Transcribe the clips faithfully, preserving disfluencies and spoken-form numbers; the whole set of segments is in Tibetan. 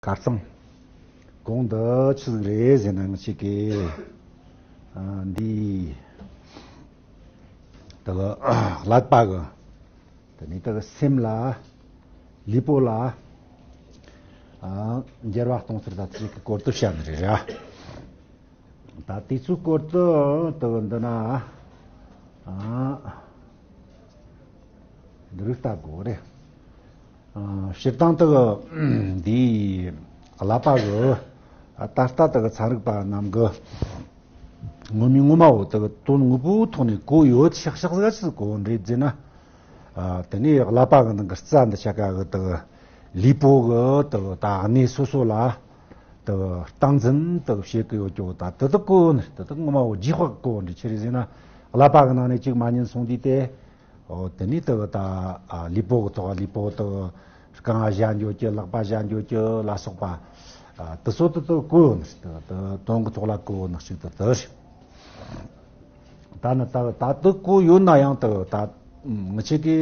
དར་ཚང་། གོང་དུ་ཆི་ཟིག་རེད་ཟེར་ན། ང་ཅག་གི་ཨ་འདི་དག་ཀླད་པ་གི་དེ་ནས་དག་སེམས་ལ་ལུས་པོ་ལ་ཨ་འགྱུར་བ་གཏོང་ཚུལ་ད་ཅིག་གི་སྐོར་དུ་བཤད་ནི་རེད་ར། ད་དེ་ཚོའི་སྐོར་དུ་དུ་འདི་ན་ཨ་འདི་རིགས་ལྟ་དགོས་རེད། ཨ་སྤྱིར་བཏང་དུ་འདིའི་ཀླད་པ་གི་ད་ལྟ་དུ་ཚན་རིག་པ་རྣམས་ཀྱི་ངོ་མའི་ངོ་མ་བོ་དུ་དོན་དངོས་པོའི་ཐོག་ནས་གོ་ཡོད་ཤག་ཤག་ཟིག་ཅིག་གོ་འདྲེ་བརྫི་ན། ཨ་དེ་ནས་ཀླད་པ་གི་ནང་གི་རྩ་འདི་ཆ་ག་གི་དུ་ལུས་པོ་གི་དུ་ད་གནས་སོ་སོ་ལ། དུ་སྟངས་འཛིན་དུ་བྱེད་ཀྱི་ཡོད་ཀྱོ། ད་དུ་དུ་གོ་ནི་དུ་དུ་ངོ་མ་བོ་རྗེས་དཔག་གོ་འདི་ཆི་རེད་ཟེར་ན། ཀླད་པ་གི་ནང་ནས་ཅིག་མ་ཉན་སོང་དུས་ཏེ། འོ་དེ་ནས་དུ་ད་ཨ་ལུས་པོ་གི་ཐོག་ལུས་པོ་དུ་རྐང་བ་བཞག་འགྱོ་ཀྱི། ལག་པ་བཞག་འགྱོ་ཀྱི་ལ་སོགས་པ། ཨ་དུ་སོ་དུ་དུ་གོ་ཡོད་ནི་དུ་དུ་དོན་གི་ཐོག་ལ་གོ་ཡོད་ནི་ཞིག་དུ་དུ་རེད། ད་ནི་ད་ད་དུ་གོ་ཡོད་ན་ཡང་དུ་ད་ང་ཆེ་གི་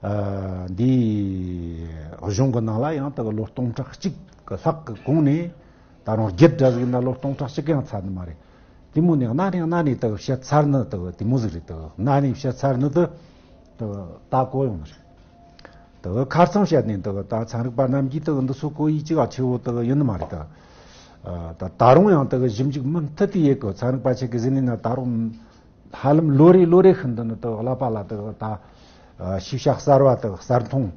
ཨ་འདིའི་གཞུང་གི་ནང་ལ་ཡང་དག་ལོ་སྟོང་ཕྲག་གཅིག་གི་ལྷག་གི་གོང་ནས་ད་རུང་བརྒྱད་འདྲ་ཟིག་ཡིན་ན་ལོ་སྟོང་ཕྲག་གཅིག་ཡང་ཚར་ནི་མ་རེད། དེ་མོ་ནས་གནའ་ནས་གནའ་ནས་དག་བཤད་ཚར་ནི་དག་དེ་མོ་ཟིག་རེད། དག་གནའ་ནས་བཤད་ཚར་ནི་དུ་དག་ད་གོ་ཡོང་ནི་རེད། དག་ཁ་རྩང་བཤད་ནས་དག་ད་ཚན་རིག་པ་རྣམས་ཀྱིས་དག་འདི་ཚོ་གོ་ཡི་ཅིག་ཨ་ཆེ་བོ་དག་ཡིན་ནི་མ་རེད། དག་ད་ད་རུང་ཡང་དག་ཞིབ་འཇུག་མུ་མཐུད་དེ་ཡེད་གོ། ཚན་རིག་པ་ཆེ་གི་ཟིན་ནས་ན་ད་རུང་། ཧ་ལམ་ལོ་རེ་ལོ་རེ་བཞིན་དུ་ནི་དུ་ཀླད་པ་ལ་དུ་ད་ཤེས་བྱ་གསར་བ་དུ་གསར་མཐོང་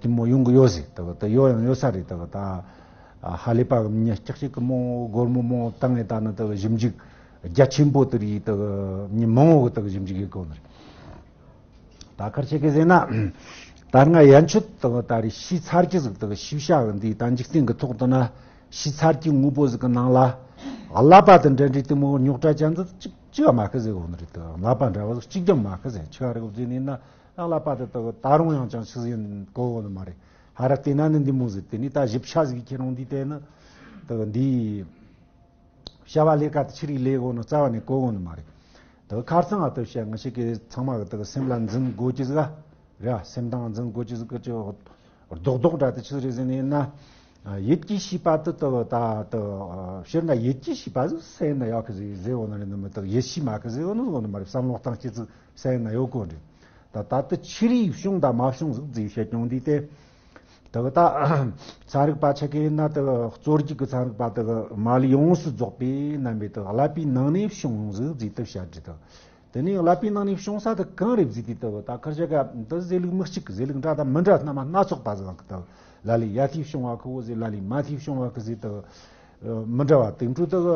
དེ་མོ་ཡོང་གི་ཡོད་ཟེར། དུ་དུ་ཡོད་ཡང་ཡོད་ས་རེད། དུ་ད་ཧ་ལས་པ་གི་མི་སྐྱག་ཅིག་གི་མོ་སྒོར་མོ་མོ་བཏང་ངེ་ད་ནི་དུ་ཞིབ་འཇུག་རྒྱ་ཆེན་པོ་དུ་རེད། དུ་མི་མང་བོ་གི་དུ་ཞིབ་འཇུག་ཡེད་གོ་ནི་རེད། ད་ཁར་ཆེ་གི་ཟེར་ན། ད་སྔ་ཡན་ཆད་དུ་ད་རེ་ཤེས་ཚར་གི་ཟིག་དུ་ཤེས་བྱ་གི་འདི་ད་འཇིག་རྟེན་གི་ཐོག་ཏུ་ན་ཤེས་ཚར་གི་དངོས་པོ་ཟིག་གི་ནང་ལ་ཀླད་པ་དང་འབྲེལ་འདྲིས་དེ་མོ་རྙོག་དྲ་ཅན་ཟིག་གཅིག་གཅིག་མ་ཁི་ཟེར་གོ་ནི་རེད། དུ་ཀླད་པ་འདྲ་བ་ཟིག་གཅིག་ཀྱང་མ་ཁི་ཟེར། ཆི་ག་རེད་གོ་ཟེར་ནི་ན། ཀླད་པ་དེ་དུ་ད་རུང་ཡང་ཅང་ཆི་ཟིག་ཡིན་གོ་གོ་ནི་མ་རེད། ཧ་ར་བལྟས་ན་ནི་འདི་མོ་ཟིག་དེ་ནི་ད་ཞིབ་ཆ་ཟིག་ཁྱེད་རང་འདི་བལྟས་ན་དུ་འདི། བྱ་བ་ལས་ཀ་དེ་ཆི་རིགས་ལས་གོ་ནོ་རྩ་བ་ནས་གོ་གོ་ནི་མ་རེད། དེ་ཁར་ཚང་ཨ་ཏི་བཤད་ང་ཞིག་གི་ཚང་མ་གི་དེ་སེམས་ལ་འཛིན་དགོས་ཀྱི་ཟིག་ར། སེམས་དང་འཛིན་དགོས་ཀྱི་ཟིག་གི་ཅི་རྡོག་རྡོག་འདྲ་དེ་ཆི་རེད་ཟེར་ནས་ན། ཡིད་ཀྱི་ཤེས་པ་དེ་དེ་ད་དེ་ཕྱིར་ན་ཡིད་ཀྱི་ཤེས་པ་ཟིག་སེམས་ན་ཡོད་གི་ཟིག་ཟེར་གོ་ནི་རེད། ནི་མི་དེ་ཡིད་ཤེས་མ་གི་ཟེར་གོ་ནི་ཟིག་གོ་ནི་མ་རེད། བསམ་བློ་བཏང་ཅི་ཟིག་སེམས་ན་ཡོད་གོ་རེད། ད་ད་དེ་ཆི་རིགས་བྱུང་དང་མ་བྱུང་ཟིག་ཟེར་བཤད་ཀྱང་འདི་དེ། དེ་གི་ད་ཚན་རིག་པ་ཆ་གི་ན་དེ་གི་གཙོ་རྒྱུག་གི་ཚན་རིག་པ་དེ་གི་མ་ལུས་ཡོངས་སུ་རྫོགས་པའི་རྣམ་པའི་དེ་གི་ཀླད་པའི་ནང་ནས་བྱུང་ཟིག་ཟེར་དེ་བཤད་རྒྱུ་དེ། དེ་ནས་ཀླད་པའི་ནང་ནས་བྱུང་ས་དེ་གང་རེད་ཟེར་དུས་དེ་གི་ད་ཁར་ཆ་ག་འདི་ཟེར་ལུགས་མི་གཅིག་གི་ཟེར་ལུགས་འདྲ་དང་མི་འདྲ་རྣམ་པ་སྣ་ཚོགས་པ་ཟིག་གི་དེ་གི་ལ་ལས་ཡ་ཐིས་བྱུང་བ་ཁོ་བོ་ཟེར། ལ་ལས་མ་ཐིས་བྱུང་བ་ཁོ་ཟེར་དེ་གི་མི་འདྲ་བ་དེ་འཕྲོ་དེ་གི་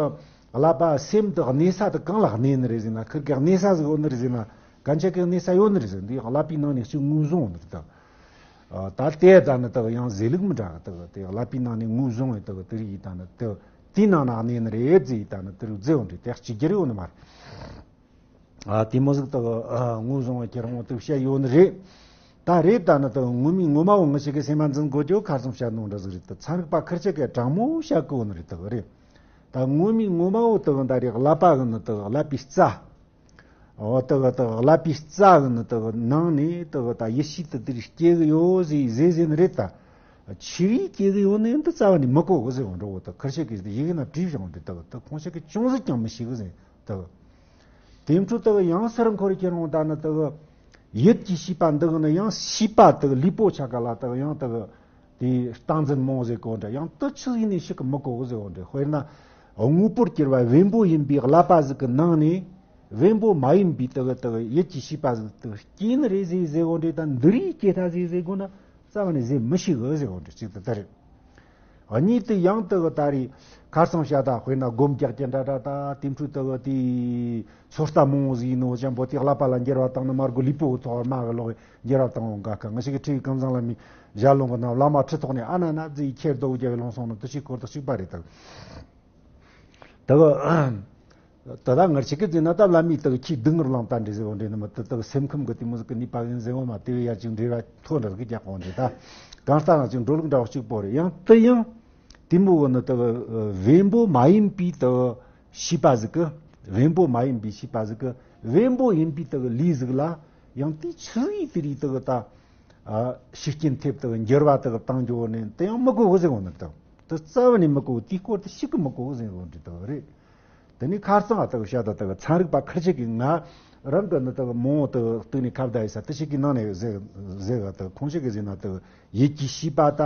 ཀླད་པ་སེམས་དེ་གནས་ས་དེ་གང་ལ་གནས་ནི་རེད་ཟེར་ན། ཁིར་གི་གནས་ས་ཟིག་ཡོད་ནི་རེད་ཟེར་ན། གན་ཆ་གི་གནས་ས་ཡོད་ནི་རེད་ཟེར། འདི་ཀླད་པའི་ནང་ནས་ཅིག་ངོས་བཟུང་ནི་རེད་དེ། ད་དེ་ད་ནི་དག་ཡང་ཟེར་ལུགས་མི་འདྲ་གི་དག་དེ་ཀླད་པའི་ནང་ནས་ངོས་བཟུང་བའི་དག་དེ་རིགས་ཡིན་ད་ནི་དེ་དེའི་ནང་ན་གནས་ནི་རེད་ཟེར་ཡིན་ད་ནི་དེ་རིགས་ཟེར་བ་འདྲ་དེ་གཅིག་གྱུར་ཡོད་ནི་མ་རེད། ཨ་དེ་མོ་ཟིག་དག་ངོས་བཟུང་བའི་ཁྱེད་རང་དེ་བཤད་ཡོད་ནི་རེད། ད་རེད་ད་ནི་དག་ངོ་མའི་ངོ་མ་བོ་ང་ཞིག་གི་སེམས་མ་འཛིན་དགོས་རྒྱུ་ཁ་སང་བཤད་ནོ་འདྲ་ཟིག་རེད། དེ་ཚན་རིག་པ་ཁིར་ཆ་གི་དྲང་མོ་བཤད་གི་ཡོད་ནི་རེད། དག་རེད། ད་ངོ་མའི་ངོ་མ་བོ་དག་ད་རེད། ཀླད་པ་གི་ནི་དག་ཀླད་པའི་རྩ། འོ་དེ་གི་དེ་གི་ཀླད་པའི་རྩ་གི་ནི་དེ་གི་ནང་ནས་དེ་གི་ད་ཡིད་ཤེས་དེ་དེར་སྐྱེ་གི་ཡོད་ཟེར་ཟེར་ཟེར་ནི་རེད་ད། ཆི་རིགས་སྐྱེ་གི་ཡོད་ནི་འདི་རྩ་བ་ནས་མི་གོ་གི་ཟེར་བ་འགྲོ་གི། དེ་ཁར་ཆ་གི་ཡི་གེ་ན་བྲིས་བཞག་འདི་དེ་གི་དེ་ཁོང་ཆ་གི་ཅུང་ཟད་ཀྱང་མི་ཤེས་གི་ཟེར་དེ་གི། དེ་འཕྲོ་དེ་གི་ཡང་སར་འཁོར་ཁྱེར་འོང་ད་ནི་དེ་གི་ཡིད་ཀྱི་ཤེས་པ་འདི་གི་ནི་ཡང་ཤེས་པ་དེ་གི་ལུས་པོ་ཆ་ག་ལ་དེ་གི་ཡང་དེ་གི། དེའི་སྟངས་འཛིན་མང་ཟེར་གོ་འདྲ། ཡང་དུ་ཆི་ཡིན་ནས་ཤིག་གི་མི་གོ་གི་ཟེར་གོ་འདྲ། དཔེར་ན་དངོས་པོར་གྱུར་པ་བེམ་པོ་ཡིན་པའི་ཀླད་པ་ཟིག་གི་ནང་ནས་བེམ་པོ་མ་ཡིན་པའི་དེ་གི་དེ་གི་ཡིད་ཀྱི་ཤེས་པ་ཟིག་དེ་གི་སྐྱེ་ནི་རེད་ཟེར་ཟེར་གོ་འདྲ། ད་འདི་རིགས་སྐྱེ་ཐལ་ཟེར་ཟེར་གོ་ན་རྩ་བ་ནས་ཟེར་མི་ཤེས་གི་ཟེར་གོ་འདྲ་ཅིག་ཏུ་ད་རེད། གཉིས་དེ་ཡང་དེ་གི་ད་རེད། ཁ་སང་བཤད་ད་དཔེར་ན་སྒོམ་རྒྱག་རྒྱུ་འདྲ་འདྲ་ད་དེ་འཕྲོ་དེ་གི་དེ་ཚོད་ལྟ་མང་བོ་ཟིག་ཡིན་ནོ་ཅང་པོ་དེ་ཀླད་པ་ལ་འགྱུར་བ་བཏང་ནི་མ་གོ་ལུས་པོ་གི་ཐོག་མ་གི་ལོག་འགྱུར་བ་བཏང་འོང་ག་ཁ། ང་ཞིག་གི་ཁྲིད་ཀུན་བཟང་བླ་མའི་ཞལ་ལུང་གི་ནང་བླ་མ་ཁྲི་ཐོག་ནས་ཨ་ན་ན་ཛི་ཁྱེར་རྡོ་རྒྱ་བའི་ལུང་སོང་ནི་དུ་ཞིག་སྐོར་དུ་གཅིག་པ་རེད་དང་། དེ་གི་ད་ལྟ་ང་ཞིག་གི་ཟེར་ན་ད་བླ་མའི་དེ་གི་ཁྱི་སྡུག་བསྔལ་ལང་ད་འདྲ་ཟེར་བ་འདྲ་ནི་མི་དེ་དེ་གི་སེམས་ཁམས་གི་དེ་མོ་ཟིག་གི་ནུས་པ་ཡིན་ཟེར་བ་མ་དེ་བས་ཡར་ཅིག་འབྲེལ་བ་ཐོ་འདྲ་གི་རྒྱག་གོ་འདྲ། ད་གང་ལྟར་ན་ཅིག་འགྲོ་ལུགས་འདྲ་བ་གཅིག་པོ་རེད། ཡང་དེ་ཡང་དེ་མོ་གི་ནི་དེ་གི་བེམ་པོ་མ་ཡིན་པའི་དེ་གི་ཤེས་པ་ཟིག་གི། བེམ་པོ་མ་ཡིན་པའི་ཤེས་པ་ཟིག་གི། བེམ་པོ་ཡིན་པའི་དེ་གི་ལུས་ཟིག་ལ་ཡང་དེ་ཆི་ཡིས་དེ་རིགས་དེ་གི་ད་ ཤུགས་རྐྱེན་ཐེབས་དུ་འགྱུར་བ་དུ་བཏང་འགྱོ་ནས་དེ་ཡང་མི་དགོས་ཟེར་གོ་ནི་དུ་དུ་རྩ་བ་ནས་མི་དགོས། དེའི་སྐོར་དུ་ཞིག་གི་མི་དགོས་ཟེར་གོ་འདྲི་དུ་རེད། དེ་ནས་ཁ་རྩང་ཨ་དག་བཤད་ད་དག་ཚན་རིག་པ་ཁར་ཆེ་གི་ང་རང་གི་ནི་དག་མང་བོ་དག་སྟེང་ནས་ཁ་བརྡ་ཡི་ས་དུ་ཞིག་གི་ནང་ནས་ཟེར་ཟེར་ག་དག་ཁོང་ཞིག་གི་ཟེར་ན་དག་ཡིད་ཀྱི་ཤེས་པ་ད་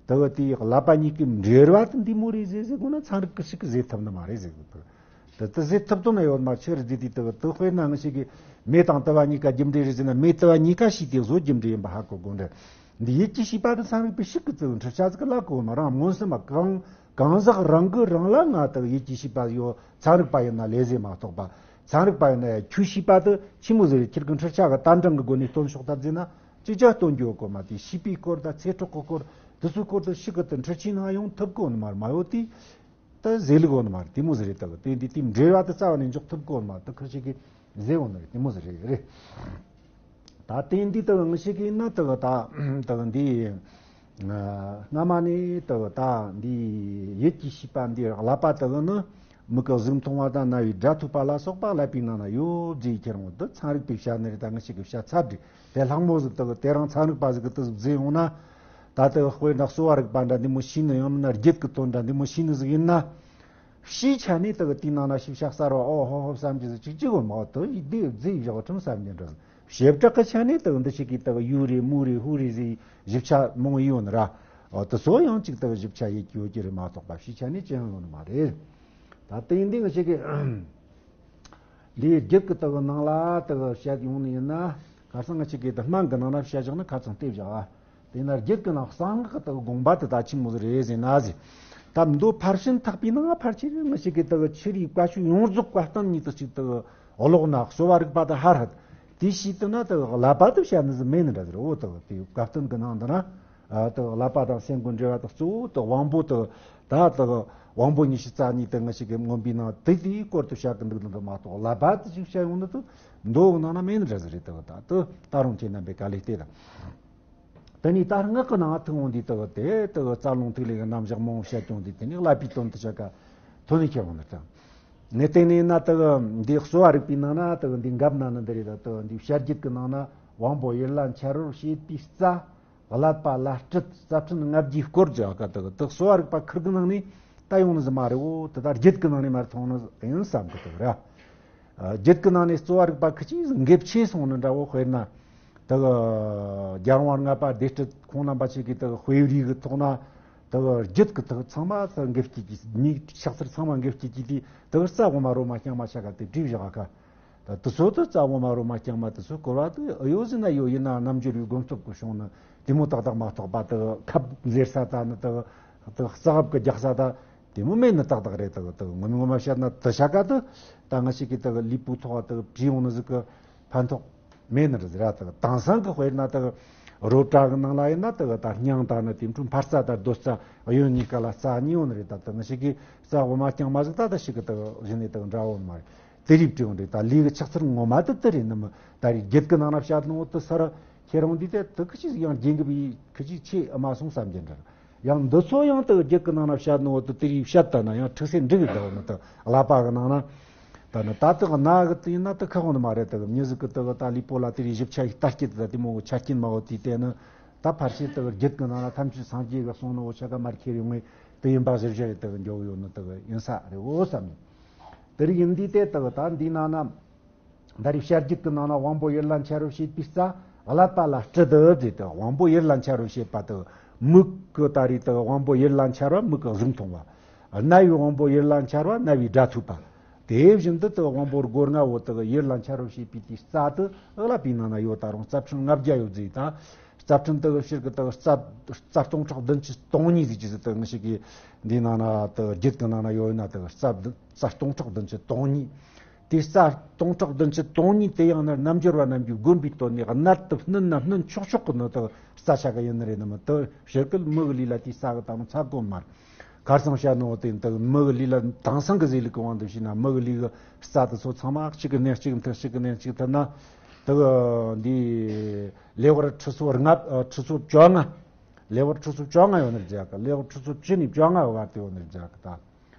དག་དེའི་ཀླད་པ་གཉིས་ཀྱི་འབྲེལ་བ་དུ་འདི་མོ་རེད་ཟེར་ཟེར་གོ་ན་ཚན་རིག་གི་ཞིག་གི་ཟེར་ཐུབ་ནི་མ་རེད་ཟེར་གི་དག་དེ་དུ་ཟེར་ཐུབ་དོན་ན་ཡོད་མ་ཆེ་རེད་དེ་དེ་དག་དུ་དཔེར་ན་ང་ཞིག་གི་མེ་དང་དུ་བ་གཉིས་ཀ་རྒྱུ་འབྲས་རེད་ཟེར་ན་མེ་དུ་བ་གཉིས་ཀ་ཤེས་ཏེ་བཟོ་རྒྱུ་འབྲས་ཡིན་པ་ཧ་གོ་དགོས་འདྲ། འདི་ཡིད་ཀྱི་ཤེས་པ་དེ་ཚན་རིག་པའི་ཤིག་གི་ཙིག་འཕྲུལ་ཆ་ཟིག་ལ་གོ་མ་རང་མངོན་སུམ་མ་གང་གང་ཟག་རང་གི་རང་ལ་ང་དག་ཡིད་ཀྱི་ཤེས་པ་ཡོད། ཚན་རིག་པ་ཡིན་ན་ལས་ཟེར་མ་གཏོགས་པ། ཚན་རིག་པ་ཡིན་ན་ཡང་ཁྱོད་ཤེས་པ་དེ་ཆི་མོ་ཟེར་ཁྱེད་ཀྱི་འཕྲུལ་ཆ་གི་ལྟ་འགྲངས་གི་སྒོ་ནས་སྟོན་ཤོག་ད་ཟེར་ན་ཅིག་ཅར་སྟོན་རྒྱུ་ཡོད་གོ་མ། དེ་ཤེས་པའི་སྐོར་དང་ཚེ་སྲོག་གི་སྐོར་དེ་ཚོའི་སྐོར་དུ་ཤིག་གི་དེ་འཕྲུལ་ཆས་ནང་ཡོང་ཐུབ་གོ་ནི་མ་རེད། མ་ཡོད་དེ། ད་ཟེར་ལུགས་འོ་ནི་མ་རེད། དེ་མོ་ཟེར་རེད། ད་དེ་འདི་དེ་འབྲེལ་བ་དེ་རྩ་བ་ནས་འཇོག་ཐུབ་གོ་མ་ད་ཁ་ཤས་ཀྱིས་ཟེར་འོ་ནི་རེད། དེ་མོ་ཟེར་རེད་རེད། ད་དེ་འདི་ད་ང་ཤེས་ཀྱི་ན་ད་ད་ད་འདི་སྔ་མ་ནས་ད་ད་འདི་ཡིད་ཀྱི་ཤེས་པ་འདི་ཀླད་པ་ད་ནི་མིག་གི་གཟུགས་མཐོང་བ་དང་རྣ་བའི་སྒྲ་ཐོས་པ་ལ་སོགས་པ་ཀླད་པའི་ནང་ན་ཡོད་ཟེར་ཁྱེར་འོང་དུ་ཚན་རིག་པས་བཤད་ནི་རེད། ད་ང་ཤེས་ཀྱི་བཤད་ཚར་རེད། དེ་ལྷག་མོ་ཟིག་ད་དེ་རང་ཚན་རིག་པ་ཟིག་གི་དུ་ཟིག་ཟེར་འོང་ན། ད་ལྟ་དཔེར་ན་གསོ་བ་རིག་པ་འདྲ་འདི་མོ་ཤེས་ནི་ཡང་མིན་ན་རྒྱུད་ཀྱི་དོན་འདྲ་འདི་མོ་ཤེས་ནི་ཟིག་ཡིན་ན། ཕྱིའི་ཆ་ནས་དག་དེའི་ནང་ན་ཤེས་བྱ་གསར་བ་ཨོ་ཧོ་ཧོ་བསམ་གྱི་ཟིག་ཅིག་ཅིག་འོ་མ་དུ་ཡིད་བདེ་བརྫིས་བཞག་ཁྲིམས་བསམ་གྱི་འདྲ། བྱེ་བྲག་གི་ཆ་ནས་དག་འདི་ཞིག་གིས་དག་ཡུ་རེ་མུ་རེ་ཧུ་རེ་ཟིག་ཞིབ་ཆ་མང་ཡོད་ནི་ར། ཨོ་དུ་སོ་ཡང་ཅིག་དག་ཞིབ་ཆ་ཡེད་ཀྱི་ཡོད་ཀྱི་རེད་མ་གཏོགས་པ་ཕྱིའི་ཆ་ནས་ཅི་ཡང་ཡོད་ནི་མ་རེད། ད་དེ་ཡིན་དུས་ང་ཞིག་གིས། འདིའི་རྒྱུད་ཀྱི་དག་ནང་ལ་དག་བཤད་ཡོང་ནི་ཡིན་ན། ཁ་སང་ང་ཅིག་གིས་དག་སྨན་གྱི་ནང་ན་བཤད་བཞག་ན་ཁ་ཚང་ལྟེ་བཞག་ཨ། དེ་ན་རྒྱུད་ཀྱི་ནང་གསང་སྔགས་ཀྱི་དག་དགོངས་པ་དེ་ད་ཆི་མོ་ཟིག་རེད་ཟེར་ན་ཟེར། ད་མདོ་ཕར་ཕྱིན་ཐེག་པའི་ནང་ཕར་ཕྱིན་ང་ཅིག་གིས་དག་ཆོས་རིག་བཀའ་ཆོས་ཡོངས་རྫོགས་བཀའ་བསྟན་གཉིས་དག་ཅིག་དག་ཀློག་ན་གསོ་བ་རིག་པ་དང་ཧ་ར་ཧད། དེ་ཤེས་ཐུབ་ན་དག་ཀླད་པ་དེ་བཤད་ནི་ཟིག་མེད་ནི་འདྲ་ཟེར། འོ་དག་དེ་བཀའ་བསྟན་གྱི་ནང་དུ་ན། ཨ་དག་ཀླད་པ་དང་སེམས་ཀྱི་འབྲེལ་བ་དག་གཙོ་བོ་དག་དབང་པོ་དག་ད་དག་དབང་པོ་ཉི་ཤུ་རྩ་གཉིས་དེ་ང་ཅིག་གིས་མངོན་པའི་ནང་དེ་དེའི་སྐོར་དུ་བཤད་གི་འདུག་འདུག་མ་གཏོགས་ཀླད་པ་དེ་ཅིག་བཤད་ཡོང་ནི་དུ་མདོ་གི་ནང་ན་མེད་ནི་འདྲ་ཟིག་རེད། དག་ད་དུ་ད་རུང་ཁྱེད་རྣམ་པས་ག་ལེ་བལྟས་དང་། དེ་ནས་ད་སྔགས་ཀྱི་ནང་ཐུན་མོང་འདི་དག་དེ་དག་རྩ་རླུང་ཐིག་ལེ་གི་རྣམ་གཞག་མང་བོ་བཤད་ཀྱང་འདི་དེ་ནས་ཀླད་པའི་དོན་དུ་བཤད་ཀ་ཐོན་ནས་ཁྱེར་འོང་ནི་དང་། ངས་བལྟས་ནས་ན་དག་འདི་གསོ་བ་རིག་པའི་ནང་ན་དག་འདི་འགབ་ན་ནི་འདི་རེད། ད་དག་འདི་བཤད་རྒྱུད་ཀྱི་ནང་ན་དབང་པོ་ཡིད་ལ་འཆར་བར་བྱེད་པའི་རྩ། ཀླད་པ་ལ་སྤྲུལ། རྩ་ཕྲན་ལྔ་བརྒྱའི་སྐོར་གྱི་ཨ་ཀ་དག་དག་གསོ་བ་རིག་པ་ཁུར་གི་ནང་ནས་ད་ཡོང་ནི་ཟིག་མ་རེད། འོ་དེ་ད་རྒྱུད་ཀྱི་ནང་ནས་མར་མཐོང་ནི་ཡིན་བསམ་གི་དག་ར། རྒྱུད་ཀྱི་ནང་ནས་གསོ་བ་རིག་པ་ཁི་ཅིག་འགེབས་ཆེ་སོང་ནི་འདྲ་བོ། དཔེར་ན་དག་རྒྱལ་བ་ལྔ་པ་སྡེ་སྲིད་ཁོང་རྣམ་པ་ཞིག་གིས་དག་དཔེ་རིས་གི་ཐོག་ན་དག་རྒྱུད་ཀྱི་དག་ཚང་མ་དག་འགེབས་སྐྱེས་ཀྱི་མིའི་ཕྱག་འཚལ་ཚང་མ་འགེབས་སྐྱེས་ཀྱི་དེ་དག་རྩ་དབུ་མ་རོ་མ་རྐྱང་མ་ཆ་ག་དེ་བྲིས་བཞག་ག་ད་དེ་ཚོ་དེ་རྩ་དབུ་མ་རོ་མ་རྐྱང་མ་དེ་ཚོ་སྐོར་བ་དེ་ཨེ་ཡོད་ཟེར་ན་ཡོད། ཡིན་ན་རྣལ་འབྱོར་བའི་སྒོམ་སྟོབས་ཀྱི་བྱུང་ནི་དེ་མོ་ཏག་ཏག་མ་གཏོགས་པ། དེ་ཁབ་འཛེར་ས་ད་ནི་དེ་དེ་རྩ་ཁབ་ཀྱི་རྒྱག་ས་ད་དེ་མོ་མེད་ནི་ཏག་ཏག་རེད། དེ་དེ་ངོ་མ་ངོ་མ་བཤད་ན་དེ་ཆ་ག་དེ་ད་ང་ཞིག་གིས་དེ་ལུས་པོའི་ཐོག་དེ་བྲིས་ཡོང་ནི་ཟིག་གི་ཕན་ཐོགས་མེད་ནི་རེད་ཟེར་ར། དེ་དེང་སང་གི་དཔེར་ན་དེ་རོ་བྲག་གི་ནང་ལ་ཡིན་ན་དེ་ད་སྙིང་དང་ནི་དེ་འཕྲོ་འཕར་རྩ་དང་རྡོ་རྩ་གཡོན་གཉིས་ཀ་ལ་རྩ་གཉིས་ཡོད་ནི་རེད། ད་དེ་ང་ཞིག་གིས་རྩ་དབུ་མ་རྐྱང་མ་ཟིག་ད་ད་ཞིག་གི་དེ་གཞི་ནས་དེ་འདྲ་བོ་མ་རེད། དེ་རིགས་བྲིས་ཡོང་རེད། ད་ལས་ཀྱི་ཆགས་ཚུལ་ངོ་མ་དེ་དེ་རེད། ནི་མི་ད་རེས་རྒྱུད་ཀྱི་ནང་ན་བཤད་ནོ་དེ་སར་ཁྱེར་ཡོང་དུས་དེ་དེ་ཁི་ཅིག་ཡང་རྒྱུན་གྱི་བི་ཁི་ཅིག་ཆེ་ཨ་མ་སོང་བསམ་གྱི་འདྲ། ཡང་འདི་ཚོ་ཡང་དེ་རྒྱུད་ཀྱི་ནང་ན་བཤད་ནོ་དེ་དེ་རིགས་བཤད་ད་ན་ཡང་འཁྲུག་སེ་འགྲིག་གི་འདུག་ནི་དེ་ཀླད་པ་གི་ནང་ན། ད་ནི་ད་དེ་གནའ་གི་དེ་ཡིན་ན་དེ་ཁག་ནི་མ་རེད། དེ་མྱི་ཟིག་གི་དེ་ད་ལུས་པོ་ལ་དེ་རིགས་ཞིབ་ཆ་ཡི་ལྟ་སྐྱེད་དེ་དེ་མོ་གི་ཆ་རྐྱེན་མ་བོ་དེ་དེ་ནི་ད་ཕལ་ཆེར་དེ་རྒྱུད་ཀྱི་ནང་ན་ཐམས་ཅད་སངས་རྒྱས་གི་གསུང་ནོ་ཆ་ག་མར་ཁྱེར་ཡོང་ངེས་དེ་ཡིན་པ་ཞིབ་ཞིབ་རེད། དེ་འཇོག་ཡོད་ནི་དེ་ཡིན་ས་རེད་འོ་བསམ་ནས། དེ་རིགས་ཡིན་དུས་དེ་དག་ད་འདིའི་ནང་ན། ད་རེས་བཤད་རྒྱུད་ཀྱི་ནང་ན་དབང་པོ་ཡིད་ལ་འཆར་བར་བྱེད་པའི་རྩ། ཀླད་པ་ལ་སྤྲུལ་དུ་ཟེར་ཏེ་དབང་པོ་ཡིད་ལ་འཆར་བར་བྱེད་པ་དེ། མིག་གི་ད་རེས་དེ་དབང་པོ་ཡིད་ལ་འཆར་བ་མིག་གི་གཟུགས་མཐོང་བ། རྣ་བའི་དབང་པོ་ཡིད་ལ་འཆར་བ་རྣ་བའི་སྒྲ་ཐོས་པ། དེ་བཞིན་དུ་དེ་དབང་པོ་སྒོ་ལྔ་བོ་དེ་ཡིད་ལ་འཆར་བར་བྱེད་པའི་དེའི་རྩ་དེ་ཀླད་པའི་ནང་ན་ཡོད། ད་རུང་རྩ་ཕྲན་ལྔ་བརྒྱ་ཡོད་ཟེར་ད། རྩ་ཕྲན་དེ་གི་ཕྱིར་གི་དེ་རྩ་རྩ་སྟོང་ཕྲག་བདུན་ཅུ་སྟོང་གཉིས་ཟེར་གྱི་ཟེར་དེ་ངི་ཞིག་གི་འདིའི་ནང་ན་དེ་རྒྱུད་ཀྱི་ནང་ན་ཡོད་ན་དེ་རྩ་བདུན་རྩ་སྟོང་ཕྲག་བདུན་ཅུ་སྟོང་གཉིས། དེ་རྩ་སྟོང་ཕྲག་བདུན་ཅུ་སྟོང་གཉིས་དེ་ཡང་ན་རྣལ་འབྱོར་པ་རྣམས་ཀྱིས་བསྒོམས་པའི་དོན་ནི་གནད་དུ་བསྣུན་ན་བསྣུན་ཆོག་ཆོག་གི་ནི་དེ་རྩ་ཆ་ག་ཡིན་ནི་རེད། ནི་མི་དེ་ཕྱིར་གི་མི་གི་ལུས་ལ་དེའི་རྩ་གི་དང་ཚ་གོ་མར་ཁར་སང་བཤད་ནོ་དེ་དེ་མི་གི་ལུས་ལ་དེང་སང་གི་ཟེར་ལུགས་གི་དབང་དུ་བྱས་ན་མི་གི་ལུས་གི་རྩ་དེ་ཚོ་ཚང་མ་གཅིག་གི་ནས་གཅིག་མཐུད་གཅིག་གི་ནས་གཅིག་མཐུད་ན་དེ་གི་འདི་ལེ་དབར་ཁྲི་ཚོ་ལྔ་ཁྲི་ཚོ་བཅོ་ལྔ། ལེ་དབར་ཁྲི་ཚོ་བཅོ་ལྔ་ཡོད་ནི་རེད་ཀ་ལེ་དབར་ཁྲི་ཚོ་བཅུ་ནས་བཅོ་ལྔ་བར་དུ་ཡོད་ནི་རེད་ཀ་ད།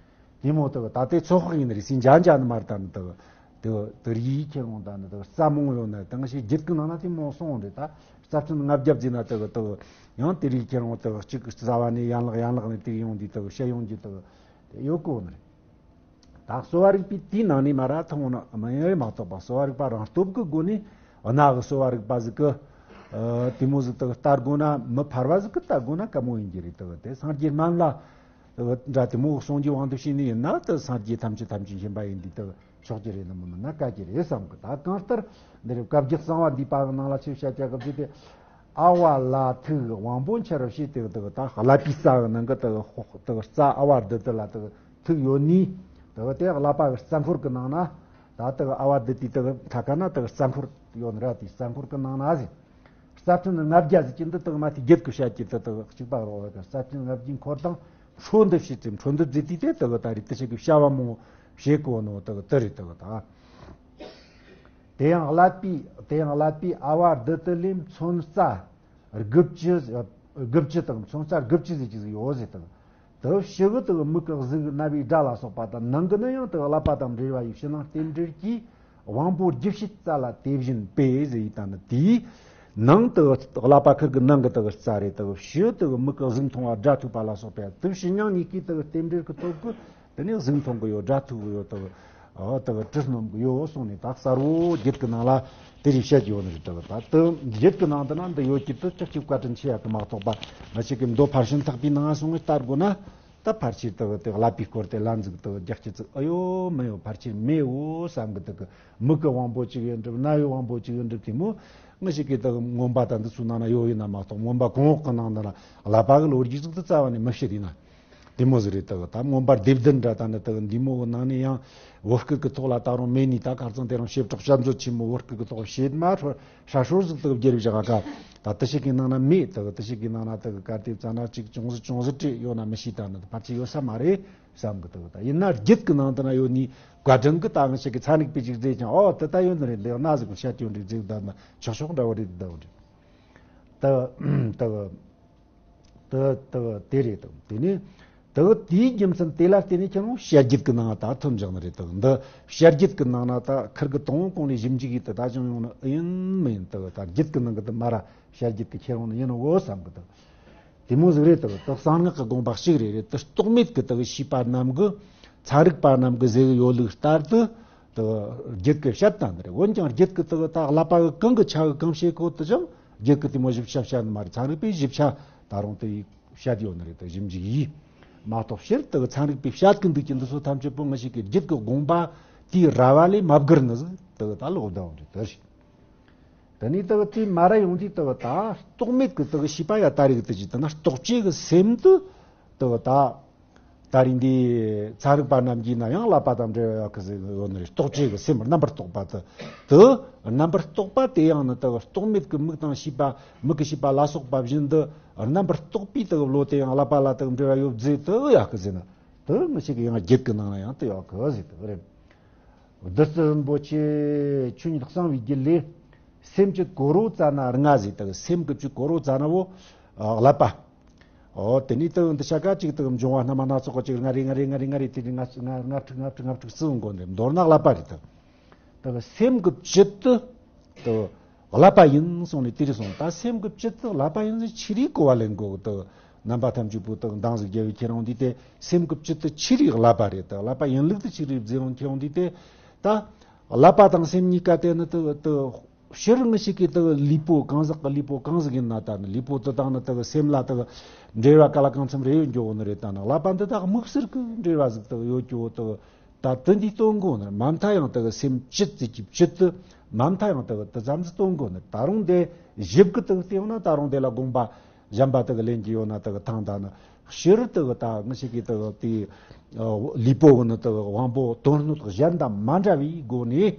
དེ་མོ་དག་ད་ལྟའི་ཚོད་དཔག་ཡིན་ནི་རེད་སྲིད་འཇའ་འཇའ་ནི་མར་ད་ནི་དག་དེ་དེ་རིགས་ཁྱེར་འོང་ད་ནི་དག་རྩ་མང་ཡོད་ནི་དང་ཞིག་རྒྱུད་ཀྱི་ནང་ན་དེ་མོ་སོང་རེད་ད། རྩ་ཕྲན་ལྔ་བརྒྱ་བརྩིས་ན་དག་དག་ཡང་དེ་རིགས་ཁྱེར་འོང་དག་གཅིག་རྩ་བ་ནས་ཡན་ལག་ཡན་ལག་ནས་དེ་ཡོང་དུས་དག་བཤད་ཡོང་རྒྱུ་དག་དེ་ཡོད་གོ་ནི་རེད། ད་གསོ་བ་རིག་པའི་དེའི་ནང་ནས་མ་ར་ཐོན་ན་མི་ཡོད་མ་གཏོགས་པ། གསོ་བ་རིག་པ་རང་སྟོབས་ཀྱི་སྒོ་ནས་གནའ་གི་གསོ་བ་རིག་པ་ཟིག་གི་ཨ་དེ་མོ་ཟིག་དག་ལྟ་དགོས་ན། མི་ཕལ་བ་ཟིག་གི་ལྟ་དགོས་ན་དཀའ་མོ་ཡིན་རྒྱུ་རེད། དག་དེ་སངས་རྒྱས་སྨན་བླ་དག་འདྲ་དེ་མོ་གསུང་རྒྱུའི་དབང་དུ་བྱས་ནས་ཡིན་ན། དག་སངས་རྒྱས་ཐམས་ཅད་ཐམས་ཅད་མཁྱེན་པ་ཡིན་དུས་དག་ཆོག་རྒྱུ་རེད་ནི་མིན་ན་དཀའ་རྒྱུ་རེད་བསམ་གི། ད་གང་ལྟར་འདི་རེད། བཀའ་བརྒྱུད་གསང་བ་འདུས་པ་གི་ནང་ལ་ཆེས་བཤད་རྒྱ་གི་བརྒྱུད་དེ། ཨ་བ་ལ་ཐུག་དབང་པོ་འཆར་བྱེད་དེ་དག་ད་ཀླད་པའི་རྩ་གི་ནང་གི་དག་དག་རྩ་ཨ་བ་བདུད་དེ་ལ་དག་ཐུག་ཡོད་ནི། དག་དེ་ཀླད་པ་གི་རྩ་འཁོར་གི་ནང་ན། ད་དག་ཨ་བ་བདུད་དེ་དག་ཁྲ་ཁ་ན་དག་རྩ་འཁོར་ཡོད་ནི་ར། དེ་རྩ་འཁོར་གི་ནང་ན་ཟེར། རྩ་ཕྲན་ལྔ་བརྒྱ་ཟེར་གྱི་འདི་དག་མ་དེ་བརྒྱད་ཀྱི་བཤད་ཀྱི་དེ་དག་གཅིག་པ་རོགས་ལ་གི་རྩ་ཕྲན་ལྔ་བརྒྱའི་འཁོར་དང་འཕྲོ་འདུ་བྱེད་ཙམ། འཕྲོ་འདུ་བརྩིས་དུས་དེ་དག་ད་རེས་དེ་ཆེ་གི་བྱ་བ་མང་བོ་བྱེད་གོ་ནོ་དག་དེ་རེད། དག་ད་དེ་ཡང་ཀླད་པའི་དེ་ཡང་ཀླད་པའི་ཨ་བ་བདུད་དེ་ལས་མཚོན་རྩ་དགུ་བཅུ་དགུ་བཅུ་དང་མཚོན་རྩ་དགུ་བཅུ་ཟེར་གྱི་ཟིག་ཡོད་ཟེར། དག་དེ་ཕྱི་གི་དག་མིག་གི་གཟུགས་རྣ་བའི་སྒྲ་ལ་སོགས་པ་དང་། ནང་གི་ནི་ཡང་དག་ཀླད་པ་དང་འབྲེལ་བ་ཡི་ཕྱི་ནང་རྟེན་འབྲེལ་གྱིས་དབང་པོ་རྒྱུད་བྱེད་རྩ་ལ་དེ་བཞིན་པས་ཟེར་ཡི་ད་ནི། དེའི་ནང་དུ་ཀླད་པ་ཁིར་གི་ནང་གི་དག་རྩ་རེད། དག་ཕྱི་དག་མིག་གི་གཟུགས་མཐོང་བ་སྒྲ་ཐོས་པ་ལ་སོགས་པ་དག་ཕྱི་ནང་གཉིས་ཀའི་དག་རྟེན་འབྲེལ་གྱི་སྟོབས་ཀྱིས་དེ་ནས་གཟུགས་མཐོང་གི་ཡོད། སྒྲ་ཐོས་གི་ཡོད། དག་ཨ་དག་དྲི་སྣོམ་གི་ཡོད་གསུངས་ནས། ད་གསལ་བོ་རྒྱུད་ཀྱི་ནང་ལ་དེ་རིགས་བཤད་ཡོད་ནི་རེད། དག་ད་དེ་རྒྱུད་ཀྱི་ནང་དུ་ན་འདི་ཡོད་ཀྱི་དེ་ཅིག་ཅིག་བཀའ་དྲིན་ཆེ་ཡག་གི་མ་གཏོགས་པ། ང་ཅག་གི་མདོ་ཕར་ཕྱིན་ཐེག་པའི་ནང་སོང་བའི་ལྟར་དགོས་ན། ད་ཕལ་ཆེར་དག་དེ་ཀླད་པའི་སྐོར་དེ་ལ་འཛུགས་དག་རྒྱག་ཀྱི་ཚིག་ཨ་ཡོ་མི་ཡོད། ཕལ་ཆེར་མེད་འོ་བསམ་གི་འདུག་གི། མིག་གི་དབང་པོ་གཅིག་ཡིན་གྲུབ། རྣ་བའི་དབང་པོ་གཅིག་ཡིན་གྲུབ། དེ་མོ་ང་ཅག་གི་དག་མངོན་པ་དང་འདི་ཚོའི་ནང་ན་ཡོད་ཡིན་ན་མ་གཏོགས། མངོན་པ་གོང་འོག་གི་ནང་ན་ལ་ཀླད་པ་གི་ལོ་རྒྱུས་ཟིག་ཏུ་རྩ་བ་ནས་མི་བཤད་ཡིན་ན། དེ་མོ་ཟིག་རེད། དག་ད་མངོན་པ་སྡེ་བདུན་འདྲ་ད་ནི་དག་འདི་མོ་གི་ནང་ནས་ཡང་བོད་སྐད་གི་ཐོག་ལ་ད་རུང་མེད་ནི། ད་ཁ་རྩང་དེ་རིང་བྱེ་བྲག་དཔྱད་མཛོད་ཆེན་མོ་བོད་སྐད་གི་ཐོག་བྱེད་མ་ཧྲ་ཧྲ་ཧྲོ་ཟིག་དག་བསྒྱུར་བཞག་ག་ད་དེ་ཞིག་གི་ནང་ན་མེད། དག་དེ་ཞིག་གི་ནང་ན་དག་ག་དེ་ཙ་ན་ཅིག་ཅུང་ཟད་ཅུང་ཟད་བྲིས་ཡོད་ན་མི་ཤེས། ད་ནི་ཕལ་ཆེར་ཡོད་ས་མ་རེད་བསམ་གི་འདུག་ད་ཡིན་ན་རྒྱུད་ཀྱི་ནང་དུ་ན་ཡོད་ནི་བཀའ་དྲིན་གི་ད་ང་ཅག་གི་ཚན་རིག་པས་ཅིག་བརྗོད་ཀྱང་། ཨོ་དེ་ད་ཡོད་ནི་རེད། འདི་ན་ཟིག་གི་བཤད་ཡོད་རེད་ཟེར། ད་ན་ཆོག་ཆོག་འདྲ་བོ་རེད། འདི་འདྲ་བོ་རེད། ད་ད་ད་དེ་རེད། དང་དེ་ནས་ད་དེའི་རྒྱུ་མཚན་དེ་ལ་བརྟེན་ནས་ཁྱེད་རང་བཤད་རྒྱུད་ཀྱི་ནང་ད་ཐོན་བཞག་ནི་རེད། དང་འདི་བཤད་རྒྱུད་ཀྱི་ནང་ན་ད་ཁིར་གི་དང་པོ་གོང་ནས་ཞིབ་འཇུག་ཡིན་དུས་ད་ཅང་ཡོང་ནི་ཡིན་མི་ཡིན། ད་ད་རྒྱུད་ཀྱི་ནང་གི་དེ་མ་ར་བཤད་རྒྱུད་ཀྱི་ཁྱེད་རང་ནི་ཡིན་ནོ་བསམ་གི། ད་དེ་མོ་ཟིག་རེད། ད་ད་གསང་སྔགས་ཀྱི་དགོངས་པ་གཅིག་རེད། རེད། ད་རྟོག་མེད་ཀྱི་ད་ཤེས་པ་རྣམས་ཀྱིས་ཚན་རིག་པ་རྣམས་ཀྱིས་ཟེར་གི་ཡོད་ལུགས་ལྟར་དུ། དེ་རྒྱུད་ཀྱི་བཤད་སྟངས་འདི་རེད། འོན་ཀྱང་རྒྱུད་ཀྱི་དེ་ད་ཀླད་པ་གི་གང་གི་ཆ་གི་གང་བྱེད་གོ་དེ་ཅང་རྒྱུད་ཀྱི་དེ་མོ་ཞིབ་ཆ་བཤད་ནི་མ་རེད། ཚན་རིག་པས་ཞིབ་ཆ་ད་རུང་དེ་བཤད་ཡོད་ནི་རེད། དེ་ཞིབ་འཇུག་ཡིས་མ་གཏོགས། སྤྱིར་དེ་ཚན་རིག་པས་བཤད་ཀྱི་འདུག་ཀྱི་འདི་ཚོ་ཐམས་ཅད་པོ་ང་ཅག་གི་རྒྱུད་ཀྱི་དགོངས་པ་དེའི་ར་བ་ལས་མ་བསྒྱུར་ནི་ཟིག་དེ་ད་ལོག་བསྡད་ཡོད་རེད། དེ་རེད། དེ་ནས་དེ་དེ་མ་ར་ཡོང་དུས་དེ་ད་རྟོག་མེད་ཀྱི་དེ་ཤེས་པ་ཡ་ད་རེས་ཀྱི་དེ་ཅི་དེ་ན་རྟོག་བཅས་ཀྱི་སེམས་དེ་དེ་ད། ད་རིང་འདི་ཚན་རིག་པ་རྣམས་ཀྱིས་ན་ཡང་ཀླད་པ་དང་འབྲེལ་བ་ཡོད་གི་ཟེར་ཡོད་ནི་རེད། རྟོག་བཅས་ཀྱི་སེམས་རྣམ་པར་རྟོག་པ་དེ། དེ་རྣམ་པར་རྟོག་པ་དེ་ཡང་ནི་དེ་རྟོག་མེད་ཀྱི་མིག་དང་ཤེས་པ། མིག་གི་ཤེས་པ་ལ་སོགས་པ་བཞིན་དུ་རྣམ་པར་རྟོག་པའི་དེ་བློ་དེ་ཡང་ཀླད་པ་ལ་དེ་འབྲེལ་བ་ཡོད་ཟེར་དེ་ཡོད་གི་ཟེར་ན། དེ་ང་ཅག་གི་ཡང་རྒྱུད་ཀྱི་ནང་ན་ཡང་དེ་ཡོད་གི་ཟེར་དེ་རེད། བདུད་རྩི་རིན་པོ་ཆེ་ཆོས་ཉིད་གསང་བའི་རྒྱུད་ལས། སེམས་བསྐྱེད་གོ་རོ་ཙ་ན་ལྔ་ཟེར། དེ་སེམས་ཀྱི་བཅུད་གོ་རོ་ཙ་ན་བོ་ཀླད་པ། ཨོ་དེ་ནས་དེ་འདི་ཤ་ཀ་གཅིག་དེ་འབྱུང་བ་སྣ་མ་སྣ་ཚོགས་གཅིག་ལྔ་རེ་ལྔ་རེ་ལྔ་རེ་ལྔ་རེ་དེ་ལྔ་ལྔ་ལྔ་དྲུག་ལྔ་དྲུག་ལྔ་དྲུག་བརྩི་འོང་གོ་ནས། མདོར་ན་ཀླད་པ་རེད་དེ། དེ་སེམས་ཀྱི་བཅུད་དེ་དེ་ཀླད་པ་ཡིན་གསུངས་ནས་དེ་རེད་གསུངས། ད་སེམས་ཀྱི་བཅུད་དེ་ཀླད་པ་ཡིན་ཟེར་ཆི་རིགས་གོ་བ་ལེན་གོ་དེ། རྣམ་པ་ཐམས་ཅད་པོ་དེ་འདང་ཟིག་རྒྱལ་བའི་ཁྱེད་རང་འདི་དེ་སེམས་ཀྱི་བཅུད་དེ་ཆི་རིགས་ཀླད་པ་རེད། དེ་ཀླད་པ་ཡིན་ལུགས་དེ་ཆི་རིགས་བརྩི་འོང་ཁྱེད་རང་འདི་དེ། ད་ཀླད་པ་དང་སེམས་གཉིས་ཀ་དེ་ནི་དེ་དེ། སྤྱིར་ང་ཅག་གི་དེ་ལུས་པོ་གང་ཟག་གི་ལུས་པོ་གང་ཟིག་ཡིན་ན་ད་ནི་ལུས་པོ་དེ་དང་ནི་དེ་སེམས་ལ་དེ་འབྲེལ་བ་ག་ལ་གང་འཚམ་རེ་ཡོད་འགྱོ་བོ་ནི་རེད། ད་ནི་ཀླད་པ་འདི་དག་དམིགས་བསལ་གི་འབྲེལ་བ་ཟིག་དེ་ཡོད་འགྱོ་བོ་དེ་ད་དེ་འདི་སྟོན་གོ་ནི་རེད། མ་མཐའ་ཡང་དེ་སེམས་བཅུད་ཟེར་གྱི་བཅུད་དེ་མ་མཐའ་ཡང་དེ་དེ་ཙམ་ཟིག་སྟོན་གོ་ནི་རེད། ད་རུང་དེ་ཞིབ་གི་དེ་བལྟས་ཡོང་ན་ད་རུང་དེ་ལ་དགོངས་པ་གཞན་པ་དེ་ལེན་གྱི་ཡོད་ན་དེ་ཐང་ད་ནི་སྤྱིར་དེ་ད་ང་ཅག་གི་དེ་དེ་ལུས་པོ་གི་ནི་དེ་དབང་པོ་དོན་སྣོད་གཞན་དང་མ་འདྲ་བའི་སྒོ་ནས།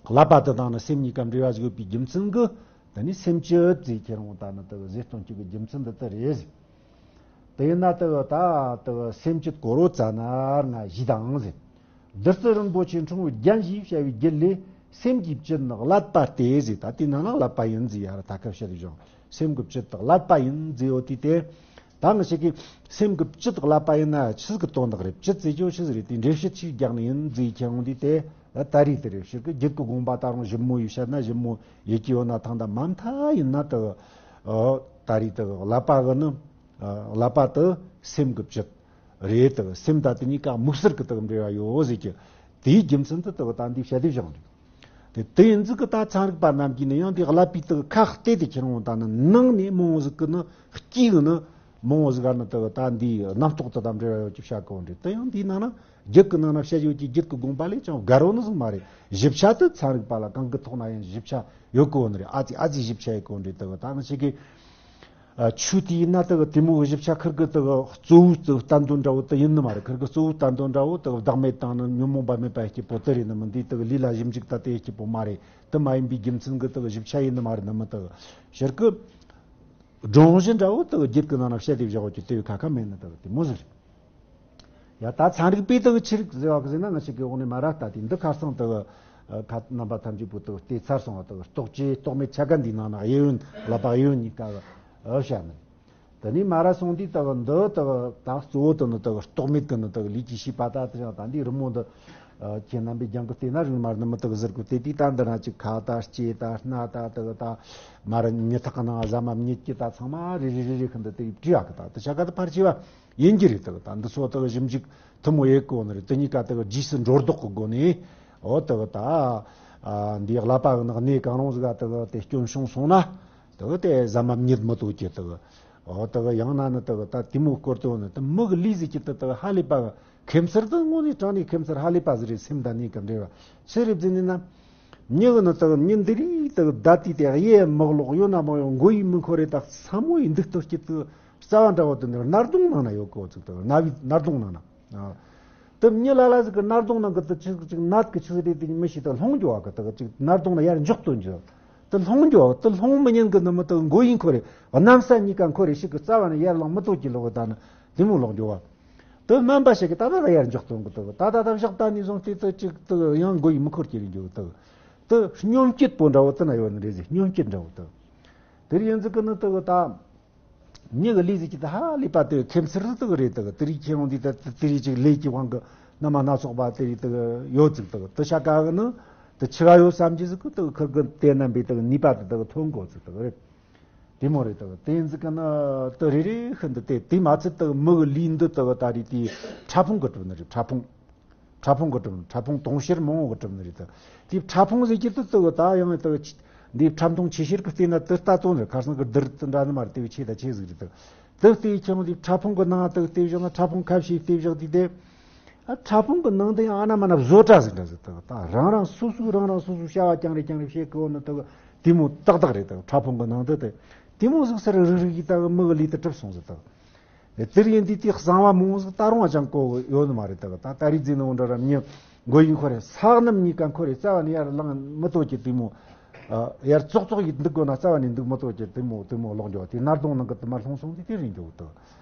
ཀླད་པ་དེ་དང་ནི་སེམས་གཉིས་ཀ་འབྲེལ་བ་ཟིག་ཡོད་པའི་རྒྱུ་མཚན་གྱིས། དེ་ནི་སེམས་བཅུད་ཟེར་ཁྱེད་རང་ད་ནི་དེ་ཟེར་སྟོན་གྱི་རྒྱུ་མཚན་འདི་ལྟར་རེད་ཟེར། དེ་ཡིན་ན་དེ་ད་དེ་སེམས་བཅུད་གོ་རོ་ཙ་ན་ལྔ་བཞི་དང་ཟེར། བདུད་རྩི་རིན་པོ་ཆེ་འཁྲུངས་པའི་རྒྱན་ཞེས་བྱ་བའི་རྒྱུད་ལས། སེམས་ཀྱི་བཅུད་ནི་ཀླད་པ་སྟེ་ཟེར། ད་དེའི་ནང་ན་ཀླད་པ་ཡིན་ཟེར་ཡ་ར་ད་ཁ་བཤད་བཞག་སེམས་ཀྱི་བཅུད་དེ་ཀླད་པ་ཡིན་ཟེར་ཡོད་དུས་དེ། ད་ང་ཞིག་གི་སེམས་ཀྱི་བཅུད་བརླག་པ་ཡིན་ན་ཆི་ཟིག་གི་དོན་དག་རེད། བཅུད་ཟེར་རྒྱུ་ཆི་ཟིག་རེད། དེ་འགྲེལ་བཤད་ཆི་རྒྱག་ནི་ཡིན་ཟེར་ཁྱེར་འོང་དུས་དེ་ད་རེས་དེ་རེད། ཕྱིར་གི་རྒྱུད་ཀྱི་དགོངས་པ་ད་རུང་ཞིབ་མོ་ཡིས་བཤད་ན་ཞིབ་མོ་ཡོད་ཀྱི་ཡོད་ན་ཐང་། ད་མ་མཐའ་ཡིན་ན་དེ་ད་རེས་དེ་བརླག་པ་གི་ནི་བརླག་པ་དེ་སེམས་ཀྱི་བཅུད་རེད། དེ་སེམས་དང་དེ་གཉིས་ཀ་དམིགས་བསལ་གྱི་དེ་འབྲེལ་བ་ཡོད་ཟེར་གྱི། དེའི་རྒྱུ་མཚན་དེ་དེ་ད་འདི་བཤད་དེ་བཞག་འདུག་དེ་དེ་ཡིན་ཟིག་གི་ད་ཚན་རིག་པ་རྣམས་ཀྱིས་ནི་ཡང་དེ་བརླག་པའི་དེ་ཁ་གཏད་དེ་ཁྱེར་འོང་ད་ནི་ནང་ནས་མང་བོ་ཟིག་གི་ནི་སྐྱེས་གི་ནི་མང་བོ་ཟིག་ག་ནི་དེ་ད་འདིའི་རྣམ་རྟོག་དེ་དང་འབྲེལ་བ་ཡོད་ཀྱི་བཤད་གི་འོང་རེད། དེ་ཡང་འདིའི་ནང་ན་རྒྱུད་ཀྱི་ནང་ན་བཤད་ཡོད་ཀྱི་རྒྱུད་ཀྱི་དགོངས་པ་ལས་ཀྱང་བརྒལ་བོ་ནི་ཟིག་མ་རེད། ཞིབ་ཆ་དེ་ཚན་རིག་པ་ལ་གང་གི་ཐོག་ན་ཡང་ཞིབ་ཆ་ཡོད་གི་འོང་རེད། ཨ་ཙི་ཨ་ཙི་ཞིབ་ཆ་ཡོད་གི་འོང་རེད། དེ་ད་ང་ཞིག་གི་ཆོས་དེ་ཡིན་ན་དེ་གི་དེ་མོ་གི་ཞིབ་ཆ་ཁིར་གི་དེ་གི་གཙོ་བོའི་དེ་གི་བསྟན་དོན་འདྲ་བོ་དེ་ཡིན་ནི་མ་རེད། ཁིར་གི་གཙོ་བོའི་བསྟན་དོན་འདྲ་བོ་དེ་གི་བདག་མེད་དང་ནི་ཉོན་མོངས་པ་མེད་པ་སྐྱིད་པོ་དེ་རེད་ནི་མིན། འདི་དེ་གི་ལུས་ལ་ཞིབ་འཇུག་ད་དེ་སྐྱིད་པོ་མ་རེད། དེ་མ་ཡིན་པའི་རྒྱུ་མཚན་གི་དེ་གི་ཞིབ་ཆ་ཡིན་ནི་མ་རེད་ནི་མི། དེ་གི་ཕྱིར་གི་སྒྲོམ་གཞི་འདྲ་བོ་དེ་གི་རྒྱུད་གི་ནང་ན་བཤད་དེ་བཞག་ཡོད་ཀྱི་དེ་བས་ཁ་ཁ་མེད་ནི་དེ་གི་དེ་མོ་ཟིག་རེད། ཡ་ད་ཚན་རིག་པས་དེ་གི་ཆི་རིག་ཟེར་བ་གི་ཟེར་ན་ང་ཞིག་གི་འོག་ནས་མ་ར་ལྟ་དེ་འདི་ཁ་སང་དེ་གི་ཁ་རྣམ་པ་ཐམས་ཅད་པོ་དེ་གི་བལྟས་ཚར་སོང་བ། དེ་གི་རྟོག་བཅས་རྟོག་མེད་ཆ་ག་འདིའི་ནང་ན་གཡས་གཡོན་བརླག་པ་གཡས་གཡོན་གཉིས་ཀ་གི་ཨ་བཤད་ནི། དེ་ནས་མ་ར་སོང་དུས་དེ་གི་འདི་དེ་གི་ད་གཙོ་བོ་དེ་ནི་དེ་གི་རྟོག་མེད་གི་ནི་དེ་གི་ལུས་ཀྱི་ཤེས་པ། ད་དེ་ཡང་ད་འདི་རི་མོ་འདི་ཁྱེད་རྣམ་པས་རྒྱང་གི་བལྟས་ན་རིང་མ་ར་ནི་མི་དེ་གི་ཟེར་གི་དེ་དུས་ད་འདི་ན་ཅིག་ཁ་ད་ལྕེ་ད་སྣ་ད་དེ་གི་ད་མ་ར་མྱི་ཐག་གི་ནང་ཟ་མ་མྱི་སྐྱི་ད་ཚང་མ་རེ་རེ་རེ་རེ་ཁི་འདི་དེ་བྲིས་ཡག་གི། ད་དེ་ཆ་ག་དེ་ཕར་ཕྱེ་བ་ཡིན་གྱི་རེད། དེ་གི་ད་འདི་ཚོ་དེ་གི་ཞིབ་འཇུག་མཐུ་མོ་ཡེ་གོ་ནི་རེད། དེ་གཉིས་ཀ་དེ་གི་རྗེས་སུ་འགྲོ་ལྡོག་གི་སྒོ་ནས་འོ་དེ་གི་ད་ཨ་འདིའི་བརླག་པ་གི་ནག་གནས་གང་རུང་ཟིག་ག་དེ་གི་དེ་སྐྱོན་བྱུང་སོང་ན་དེ་གི་དེ་ཟ་མ་མྱི་མི་ལྟོ་གི། དེ་གི་འོ་དེ་གི་ཡང་ན་ནི་དེ་གི་ད་དེ་མོ་སྐོར་དུ་ནི་དེ་མི་གི་ལུས་ཟིག་གི་དེ་དེ་གི་ཧ་ལས་པ་གི་ཁེམ་སར་དེ་དངོས་གནས་དྲང་གནས་ཁེམ་སར་ཧ་ལས་པ་ཟིག་རེད། སེམས་དང་ནི་གི་འབྲེལ་བ་ཆི་རེད་ཟེར་ནི་ན། མྱི་གི་ནི་དེ་གི་མྱི་འདི་རིགས་དེ་གི་བདའ་དུས་དེ་གཡས་མག་ལོག་གཡོན་ན་མག་གཡོག་མགོ་ཡི་མི་འཁོར་རེ་དང་ས་མོ་ཡི་འདུག་སྟོར་སྐྱིད་དེ་རྩ་བ་འདྲ་བོ་དེ་ནི་སྣར་གདོང་ནང་ན་ཡོད་གོ་ཚིག་དེ་གི་རྣ་བའི་སྣར་གདོང་ནང་ན། ཨ། དེ་མྱི་ལ་ལ་ཟིག་གི་སྣར་གདོང་ནང་གི་དེ་ཅིག་ཅིག་ནད་གི་ཆི་ཟིག་རེད། དེ་མི་ཤེས། དེ་ལྷུང་རྒྱུ་བ་གི་དེ་གི་ཅིག་སྣར་གདོང་ན་ཡར་འཇོག་སྟོན་རྒྱུ། དེ་ལྷུང་རྒྱུ་བ་དེ་ལྷུང་མི་ཉན་གི་ནི་མི་དེ་གི་མགོ་ཡི་འཁོར་རེ་གནམ་ས་གཉིས་ཀ་འཁོར་རེ་ཞིག་གི་རྩ་བ་ནི་ཡར་ལངས་མི་ཐུབ་ཀྱི་ལོག་གི་ད་ནི་དེ་མོ་ལོག་རྒྱུ་བ། དེ་སྨན་པ་ཞིག་གིས་ད་ད་ད་ཡར་འཇོག་སྟོན་གི་དེ་གི་ད་ད་ད་བཞག་ད་ནི་བཟུང་སྟེ་དེ་ཅིག་དེ་གི་ཡང་མགོ་ཡི་མི་འཁོར་གྱི་རེད་རྒྱུ་དེ་གི། དེ་སྙོམས་སྐྱིད་པོ་འདྲ་བོ་དེ་ན་ཡོད་ནི་རེད་ཟེར། སྙོམས་སྐྱིད་འདྲ་བོ་དེ་དེ་རིགས་ཡིན་ཟིག་གི་ནི་དེ་གི་ད། མྱི་གི་ལུས་ཟིག་གི་དེ་ཧ་ལས་པ་དེ་ཁེམ་སར་དེ་གི་རེད། དེ་གི་དེ་རིགས་ཁྱེད་རང་འདི་དེ་དེ་རིགས་ཅིག་ལས་ཀྱི་དབང་གི་རྣམ་པ་སྣ་ཚོགས་པ་དེ་རིགས་དེ་གི་ཡོད་ཟིག་དེ་གི་དེ་ཤ་ཀ་གི་ནི་དེ་ཆི་ག་ཡོད་བསམ་གྱི་ཟིག་གི་དེ་གི་ཁིར་གི་དེ་རྣམ་པའི་དེ་གི་ནུས་པ་དེ་དེ་གི་ཐོན་གོ་ཟིག་དེ་གི་རེད། དེ་མོ་རེད། དེ་གི་དེ་ཟིག་གི་ནི་དེ་རེ་རེ་ཤིན་ཏུ་དེ་དེ་མ་ཚད་དེ་གི་མི་གི་ལུས་འདི་དེ་གི་ད་རེས་དེ་ཕྲ་ཕུང་གི་གྲུབ་ནི་རེད། ཕྲ་ཕུང་། ཕྲ་ཕུང་གི་གྲུབ་ནི། ཕྲ་ཕུང་དུང་ཕྱུར་མང་བོ་གི་གྲུབ་ནི་རེད་དེ། དེ་ཕྲ་ཕུང་ཟེར་གྱི་དེ་དེ་གི་ད་ཡང་དེ་གི་འདི་ཕྲ་མཐོང་ཆེ་ཤོས་གི་བལྟས་ན་དེ་ལྟ་ཙོ་ནི་ཁ་སང་གི་དེ་རིགས་དེ་འདྲ་ནི་མ་རེད། དེ་བས་ཆེ་ད་ཆེ་ཟིག་རེད་དེ། དེ་བལྟས་ཁྱེད་རང་དེ་ཕྲ་ཕུང་གི་ནང་དེ་བལྟས་བཞག་ན་ཕྲ་ཕུང་ཁ་ཤས་བལྟས་བཞག་དུས་དེ། ཨ་ཕྲ་ཕུང་གི་ནང་དེ་ཡང་ཨ་ན་མ་ན་བཟོ་གྲྭ་ཟིག་འདྲ་ཟིག་དེ་གི་ད་རང་རང་སོ་སོའི་རང་རང་སོ་སོའི་བྱ་བ་རྐྱང་རེ་རྐྱང་རེ་བྱེད་གི་འོ་ནི་དེ་གི་དེ་མོ་ཏག་ཏག་རེད་དེ། ཕྲ་ཕུང་གི་ནང་དེ་དེ་དེ་མོ་ཟིག་སར་རིག་རིག་གི་ད་གི་མི་གི་ལུས་དེ་གྲུབ་སོང་ཟིག་དེ་གི། དེར་ཡིན་དུས་དེ་གསང་བ་མང་ཟིག་ད་རུང་བ་ཅང་གོ་ཡོད་ནི་མ་རེད། ད་ད་ད་རིག་འཛིན་ནི་འོ་འདྲ་ར་མྱི་མགོ་ཡིན་ཁོ་རེ་ས་གནམ་གཉིས་ཀ་འཁོར་རེ་རྩ་བ་ནས་ཡར་ལངས་མི་ཐུབ་ཀྱི་དེ་མོ། ཡར་ཙོག་ཙོག་ཡིས་འདུག་དགོས་ན་རྩ་བ་ནས་འདུག་མི་ཐུབ་ཀྱི་དེ་མོ་དེ་མོ་ལོག་འགྱོ། དེ་སྣར་གདོང་ནང་གི་དེ་མར་ལྷུང་སོང་དུས་དེ་རིང་འགྱོ་དུ།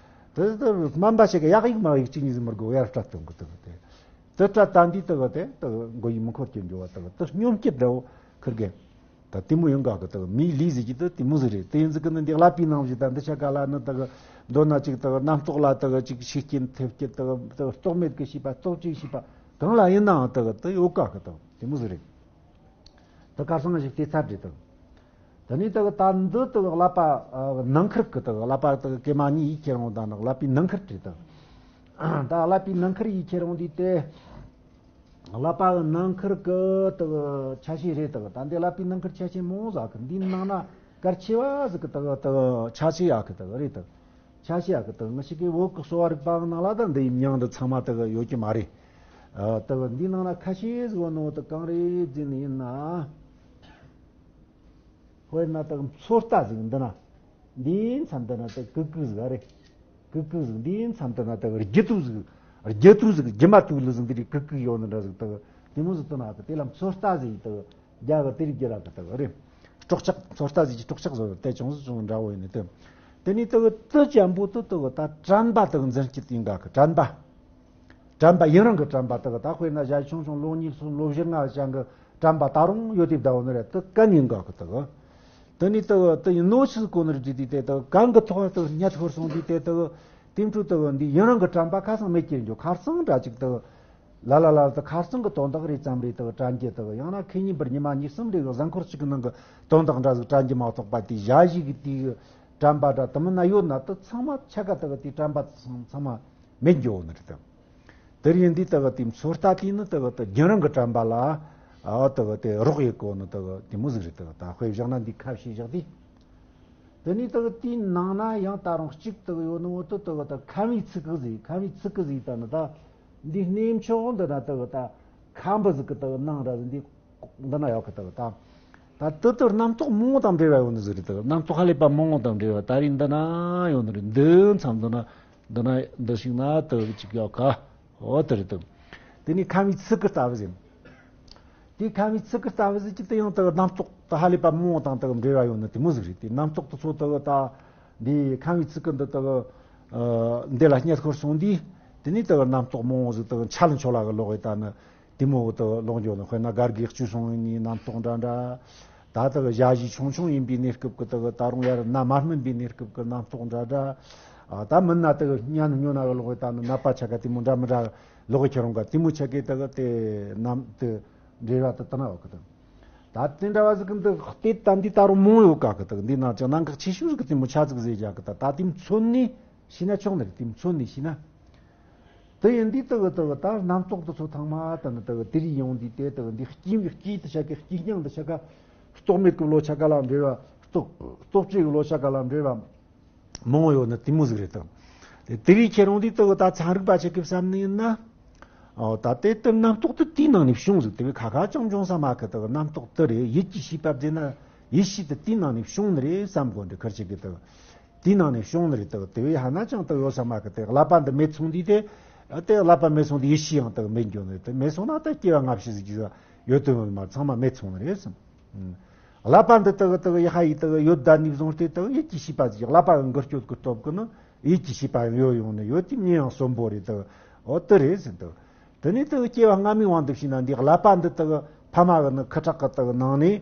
དེ་དེ་སྨན་པ་ཞིག་གི་ཡག་ཡིག་མ་ཡིག་གཅིག་གཉིས་ཟིག་མི་དགོས། ཡར་སྤྲད་གཏོང་གི་དེ་དེ། དེ་སྤྲད་ད་འདི་དེ་གི་དེ་དེ་མགོ་ཡིས་མི་འཁོར་གྱི་འགྱོ་བ་དེ་གི་དེ་སྙོམས་སྐྱིད་འདྲ་བོ་ཁིར་གི། ད་དེ་མོ་ཡོང་ག་གི། ད་མིའི་ལུས་ཟེར་གྱི་ད་དེ་མོ་ཟིག་རེད། དེ་ཡིན་ཟིག་གི་ནི་འདི་བརླག་པའི་ནང་བཞིན། ད་འདི་ཆ་ག་ལ་ནི་ད་མདོར་ན་ཅིག་ད་རྣམ་རྟོག་ལ་ད་ཅིག་ཤེས་རྐྱེན་ཐེབས་རྐྱེན་ད་རྟོག་མེད་ཀྱི་ཤེས་པ་རྟོག་བཅས་ཤེས་པ་གང་ལ་ཡིན་ནའང་ད་ད་ཡོད་ག་གི། ད་དེ་མོ་ཟིག་རེད། ད་ཁ་སང་ཞིག་དེ་ཚར་རེད། ད་དེ་ནས་ད་ད་འདི་ད་བརླག་པ་ནང་ཁུལ་གི་ད་བརླག་པ་ད་ཀེ་མ་གཉིས་ཡིས་ཁྱེར་འོང་ད་ནི་བརླག་པའི་ནང་ཁུལ་རེད། ད་ད་བརླག་པའི་ནང་ཁུལ་ཡིས་ཁྱེར་འོང་དུས་དེ། བརླག་པ་གི་ནང་ཁུལ་གི་དེ་གི་ཆ་ཤས་རེད། དེ་གི་ད་འདི་བརླག་པའི་ནང་ཁུལ་ཆ་ཤས་མང་ཟིག་གི། འདིའི་ནང་ན་གལ་ཆེ་བ་ཟིག་གི་དེ་གི་དེ་གི་ཆ་ཤས་ཡག་གི་དེ་གི་རེད། དེ་ཆ་ཤས་ཡག་གི་དེ་གི་ང་ཞིག་གི་བོད་གི་གསོ་བ་རིག་པ་གི་ནང་ལ་ད་འདིའི་མྱིང་འདི་ཚང་མ་དེ་གི་ཡོད་ཀྱི་མ་རེད། ཨ། དེ་གི་འདིའི་ནང་ན་ཁ་ཤས་ཟིག་ཡོད་ནོ་དེ་གང་རེད་ཟེར་ནི་ཡིན་ན། དཔེར་ན་ད་མཚོ་རྟ་ཟིག་འདི་ན། འདིའི་མཚམས་འདི་ན་ད་ཀུ་ཀུ་ཟིག་ཨ་རེད། ཀུ་ཀུ་ཟིག་འདིའི་མཚམས་འདི་ན་ད་རྒྱུ་དུ་ཟིག་རྒྱུ་དུ་ཟིག་རྒྱུ་མ་དུ་ལུ་ཟིག་འདི་རིགས་ཀུ་ཀུ་ཡོད་ནི་འདྲ་ཟིག་ད་དེ་མོ་ཟིག་ད་ན་ད་དེ་ལ་མཚོ་རྟ་ཟིག་ད་རྒྱ་གི་དེ་རིགས་རྒྱུ་ར་གི་ད་རེད། སྲོག་ཆགས་མཚོ་རྟ་ཟིག་གི་སྲོག་ཆགས་ཟིག་དེ་ཅུང་ཟིག་ཅུང་འདྲ་བོ་ཡིན་ནི་དེ། དེ་ནས་ད་དུ་ཅན་པོ་དུ་ད་ད་དྲན་པ་ད་འཛིན་སྐྱིད་ཡིན་ག་གི་དྲན་པ། དྲན་པ་ཡུན་རིང་གི་དྲན་པ་དེ་གི་ད་དཔེར་ན་ཞག་ཆུང་ཆུང་ལོ་གཉིས་གསུམ་ལོ་བཞི་ལྔ་ཅན་གི་དྲན་པ་ད་རུང་ཡོད་དེ་བསྡད་ཡོད་ནི་རེད། དེ་གན་ཡིན་ག་གི་དེ་གི། དེ་ནས་དེ་དེ་ཡིན་ནོ་ཆི་གོ་ནི་རེད་དེ་དེ་དེ་གང་གི་ཐོག་ཏུ་ཉལ་ཤོར་སོང་དུས་དེ་དེ་དེ་འཕྲོ་དེ་འདི་ཡུན་རིང་གི་དྲན་པ་ཁ་སང་མེད་ཀྱི་འགྱོ། ཁ་སང་འདྲ་ཅིག་དེ་ལ་ལ་ལ་དེ་ཁ་སང་གི་དོན་དག་རེ་ཙམ་རེ་དེ་དྲན་གྱི། དེ་ཡང་ན་ཁེ་ཉིན་པར་ཉི་མ་གཉིས་གསུམ་རེ་གི་གཟའ་འཁོར་གཅིག་གི་ནང་གི་དོན་དག་འདྲ་ཟིག་དྲན་གྱི་མ་གཏོགས་པ། དེ་ཞ་ཞི་གི་དེ་གི་དྲན་པ་འདྲ་དེ་མིན་ན་ཡོད་ན། དེ་ཚང་མ་ཆ་ག་དེ་གི་དེ་དྲན་པ་ཚང་ཚང་མ་མེད་འགྱོ་ནི་རེད་དེ། དེར་ཡིན་དུས་དེ་གི་དེ་ཚོད་ལྟ་དེ་ནི་དེ་གི་དེ་རྒྱུན་རིང་གི་དྲན་པ་ལ་ཨ་དེ་གི་དེ་རོགས་ཡེད་གོ་ནི་དེ་གི་དེ་མོ་ཟིག་རེད། དེ་གི་ད་དཔེ་བཞག་ན་འདི་ཁ་ཕྱེ་བཞག་དུས། དེ་ནས་དེ་གི་དེའི་ནང་ན་ཡང་ད་རུང་གཅིག་དེ་གི་ཡོད་ནི། འོ་དེ་དེ་གི་ད་ཁམ་བུའི་ཚིག་གི་ཟིག་ཁམ་བུའི་ཚིག་གི་ཟིག་ད་ནི་ད་འདི་གནས་མཆོག་འདི་ན་དེ་གི་ད་ཁམ་བུ་ཟིག་གི་དེ་གི་ནང་ར་ཟིག་འདི་འདི་ན་ཡོད་གི། དེ་གི་ད་ད་དེ་དེ་རྣམ་རྟོག་མང་བོ་དང་འབྲེལ་བ་ཡོད་ནི་ཟིག་རེད། དེ་གི་རྣམ་རྟོག་ཧ་ལས་པ་མང་བོ་དང་འབྲེལ་བ་ད་རེས་འདི་ན་ཡོད་ནི་རེད། འདི་མཚམས་འདི་ན། འདི་ན་འདི་ཞིག་ན་དེ་གཅིག་ཡོད་ཁ། འོ་དེ་རེད་དེ། དེ་ནས་ཁམ་བུའི་ཚིག་གི་ལྟ་བུ་ཟིན། དེ་ཁམ་བུའི་ཚིག་གི་ལྟ་བུ་ཟིན་གྱི་དེ་ཡང་དེ་རྣམ་རྟོག་དེ་ཧ་ལས་པ་མང་བོ་དང་དེ་འབྲེལ་བ་ཡོད་ནི་དེ་མོ་ཟིག་རེད། དེ་རྣམ་རྟོག་དེ་ཚོ་དེ་ད་འདི་ཁམ་བུའི་ཚིག་གི་འདི་དེ་འདི་ལ་ཉལ་ཤོར་སོང་དུས། དེ་ནས་དེ་རྣམ་རྟོག་མང་བོ་ཟིག་དེ་འཆལ་འཆོལ་ལ་གི་ལོག་གི་ད་ནི། དེ་མོ་དེ་ལོག་འགྱོ་ནི། དཔེར་ན་དགའ་དགེ་བཅུ་སོང་ནི་རྣམ་རྟོག་འདྲ་འདྲ། ད་དེ་གི་ཞ་ཞི་ཆུང་ཆུང་ཡིན་པའི་གནས་སྐབས་ཀྱི་དེ་གི་ད་རུང་ཡར་ན་མ་སྨིན་པའི་གནས་སྐབས་ཀྱི་རྣམ་རྟོག་འདྲ་འདྲ། ཨ་ད་མིན་ན་དེ་གི་ཉལ་ནི་ཉོ་ན་གི་ལོག་གི་ད་ནི་ནད་པ་ཆ་ག་དེ་མོ་འདྲ་མི་འདྲ་ལོག་གི་ཁྱེར་རུང་ག་དེ་མོ་ཆ་གི་དེ་གི་དེ་རྣམ་དེ་འབྲེལ་བ་དེ་དེ་ན་ཡོད་གི་དེ། ད་དེ་འདྲ་བ་ཟིག་གི་འདི་ལྟས་ད་འདི་ད་རུང་མང་ཡོད་ག་གི། དེ་གི་འདི་ན་ཅང་གནད་འགག་ཆེ་ཤོས་ཟིག་གི་དེ་མོ་ཆ་ཟིག་ཟེར་རྒྱ་གི། ད་ད་དེ་མཚོན་ནས་ཤེས་ན་ཆོག་ནི་རེད། དེ་མཚོན་ནས་ཤེས་ན། དེ་ཡིན་དུས་དེ་གི་དེ་གི་ད་རྣམ་རྟོག་དེ་ཚོ་ཚང་མ་ད་ནི་དེ་གི་དེ་རིགས་ཡོང་དུས་དེ་དེ་གི་འདི་སྐྱེ་བའི་སྐྱེ་དེ་ཆ་གི་སྐྱེ་རྙིང་དེ་ཆ་ག་རྟོག་མེད་ཀྱི་བློ་ཆ་ག་ལ་འབྲེལ་བ། རྟོག་རྟོག་བཅས་ཀྱི་བློ་ཆ་ག་ལ་འབྲེལ་བ་མང་བོ་ཡོད་ནི་དེ་མོ་ཟིག་རེད་དང་། དེ་དེ་རིགས་ཁྱེར་ཡོང་དུས་དེ་གི་ད་ཚན་རིག་པ་ཆ་གི་བསམ་ནི་ཡིན་ན། ཨོ་ད་དེ་ལྟར་རྣམ་རྟོག་དེ་དེའི་ནང་ནས་བྱུང་ཟིག་དེ་བས་ཁ་ཁ་ཅང་འབྱུང་ས་མ་གི། དེ་གི་རྣམ་རྟོག་དེ་རེད། ཡིད་ཀྱི་ཤེས་པ་བརྫེས་ན་ཡིད་ཤེས་དེ་དེའི་ནང་ནས་བྱུང་ནི་རེད་བསམ་དགོས་འདྲི། ཁར་ཆེ་གི་དེ་གི་དེའི་ནང་ནས་བྱུང་ནི་རེད། དེ་དེ་བས་ཧ་ན་ཅང་དེ་ཡོད་ས་མ་གི། དེ་ཀླད་པ་འདི་མེད་སོང་དུས་དེ། དེ་ཀླད་པ་མེད་སོང་དུས་ཡིད་ཤེས་ཡང་དེ་མེད་འགྱོ་ནི་རེད། དེ་མེད་སོང་ན་ད་སྐྱེ་བ་སྔ་ཕྱི་ཟིག་ཅིག་ཡོད་དོན་ཡོད་མ་ཚང་མ་མེད་སོང་ནི་རེད་བསམ། ཀླད་པ་འདི་དེ་གི་དེ་གི་ཡ་ཧ་ཡིས་དེ་གི་ཡོད་ད་ནི་བཟུང་སྟེ། དེ་གི་ཡིད་ཀྱི་ཤེས་པ་ཟིག་ཀླད་པ་གི་འགུལ་སྐྱོད་ཀྱི་སྟོབས་ཀྱིས་ནི་ཡིད་ཀྱི་ཤེས་པ་ཡང་ཡོད་ཡོང་ནི་ཡོད། དེ་ཉིད་ཡང་གསོན་པོ་རེད། དེ་གི་འོ་དེ་རེད་ཟེར། དེ་གི་དེ་ནས་དེ་གི་སྐྱེ་བ་སྔ་མའི་དབང་དུ་བྱས་ན་འདི་ཀླད་པ་འདི་དེ་གི་ཕ་མ་གི་ནི་ཁུ་ཁྲག་གི་དེ་གི་ནང་ནས་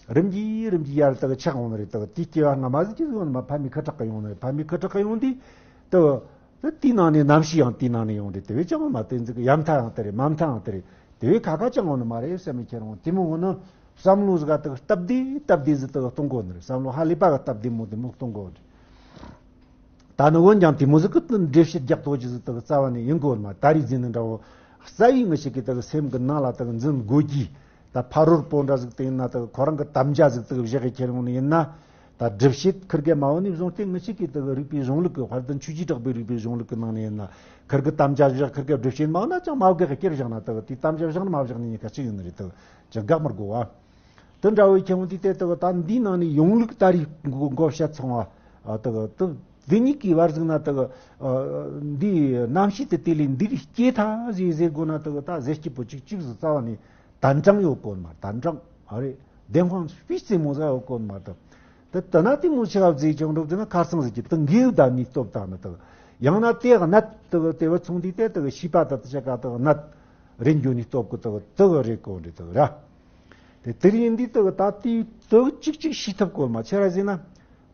རིམ་གྱིས་རིམ་གྱིས་ཡར་དེ་གི་ཆགས་འོང་ནི་རེད། དེ་གི་དེའི་སྐྱེ་བ་སྔ་མ་ཟིག་ཅིག་ཡོང་ནི་མ། ཕ་མའི་ཁུ་ཁྲག་གི་ཡོང་ནི་རེད། ཕ་མའི་ཁུ་ཁྲག་གི་ཡོང་དུས་དེ་གི་དེ་དེའི་ནང་ནས་རྣམ་ཤེས་ཡང་དེའི་ནང་ནས་ཡོང་རེད། དེ་བས་ཅང་མ་དེ་ཟིག་གི་ཡ་མཐའ་ཡང་དེ་རེད། མ་མཐའ་ཡང་དེ་རེད། དེ་བས་ཁ་ཁ་ཅང་འོང་ནི་མ་རེད་བསམ་མི་ཁྱེར་འོང་དེ་མོ་འོང་ནི། བསམ་བློ་ཟིག་ག་དེ་གི་སྟབས་བདེ་སྟབས་བདེ་ཟིག་དེ་གི་གཏོང་དགོས་ནི་རེད། བསམ་བློ་ཧ་ལས་པ་གི་སྟབས་བདེ་མོ་དེ་མོ་གཏོང་དགོས་རེད། ད་ནི་འོན་ཀྱང་དེ་མོ་ཟིག་གི་འགྲེལ་བཤད་རྒྱག་ཐོག་ཅི་ཟིག་དེ་གི་རྩ་བ་ནས་ཡིན་དགོས་མ། ད་རེས་འཛིན་ནི་འདྲ་བོ་རྩ་བའི་ངི་ཞིག་གི་དེ་གི་སེམས་གི་ནང་ལ་དེ་གི་འཛིན་དགོས་ཀྱི། ད་ཕ་རོལ་པོ་འདྲ་ཟིག་དེ་ཡིན་ན་དེ་གི་ཁོ་རང་གི་དམ་བཅའ་ཟིག་དེ་གི་བཞག་གི་ཁྱེར་འོང་ནི་ཡིན་ན། ད་སྒྲུབ་བྱེད་ཁིར་གེ་མ་འོ་ནས་བཟུང་སྟེ་ངི་ཞིག་གི་དེ་གི་རིག་པའི་གཞུང་ལུགས་ཀྱི་དཔལ་ལྡན་ཆོས་ཀྱི་གྲགས་པའི་རིག་པའི་གཞུང་ལུགས་ཀྱི་ནང་ནས་ཡིན་ན། ཁིར་གི་དམ་བཅའ་བཞག་ཁིར་གེ་སྒྲུབ་བྱེད་མ་འོ་ན་ཅང་མ་བགེགས་གི་ཁྱེར་བཞག་ན་དེ་གི་དེའི་དམ་བཅའ་བཞག་ན་མ་བཞག་ནི་གཉིས་ཀ་གཅིག་ཡིན་ནི་རེད། དེ་གི་ཅང་དགག་མི་དགོས་བ། དེ་འདྲ་བོའི་ཁྱེད་འོང་དུས་དེ་དེ་གི་ད་འདིའི་ནང་ནས་ཡོངས་ལུགས་ད་རེས་མགོ་མགོ་བཤད་སོང་བ། ཨ་དེ་གི་དེ་འདི་གཉིས་ཀྱི་བར་ཟིག་ན་དེ་གི་ཨ་འདིའི་རྣམ་ཤེས་དེ་དེ་ལས་འདི་རིགས་སྐྱེ་ཐལ་ཟེར་ཟེར་དགོས་ན། དེ་གི་ད་ཟེར་སྐྱིད་པོ་གཅིག་གཅིག་ཟིག་རྩ་བ་ནས་དན་གྲངས་ཡོད་གོ་མ། དན་གྲངས་ཨ་རེད། བདེན་དཔང་སྤུས་རྩེ་མོ་ཟིག་ཡོད་གོ་མ་དེ། དེ་དེ་ན་དེ་མོ་ཆེ་བ་ཟིག་ཀྱང་འགྲོ་དེ་ན་ཁ་སང་ཟིག་གི་དེ་འགལ་ད་ནི་སྟོབས་དང་ནི་དེ་གི་ཡང་ན་དེ་གནད་དེ་གི་དེ་བ་ཚོང་དུས་དེ་དེ་གི་ཤེས་པ་དང་དེ་ཆ་ག་དེ་གི་གནད་རེ་འགྱོ་ནི་སྟོབས་ཀྱི་དེ་གི་དེ་གི་རེད་གོ་འདྲི་དེ་གི་ར། དེ་དེ་རིང་འདི་དག་ད་ལྟའི་དག་ཅིག་ཅིག་ཤེས་ཐུབ་དགོས་མ། ཆི་ར་ཟེར་ན།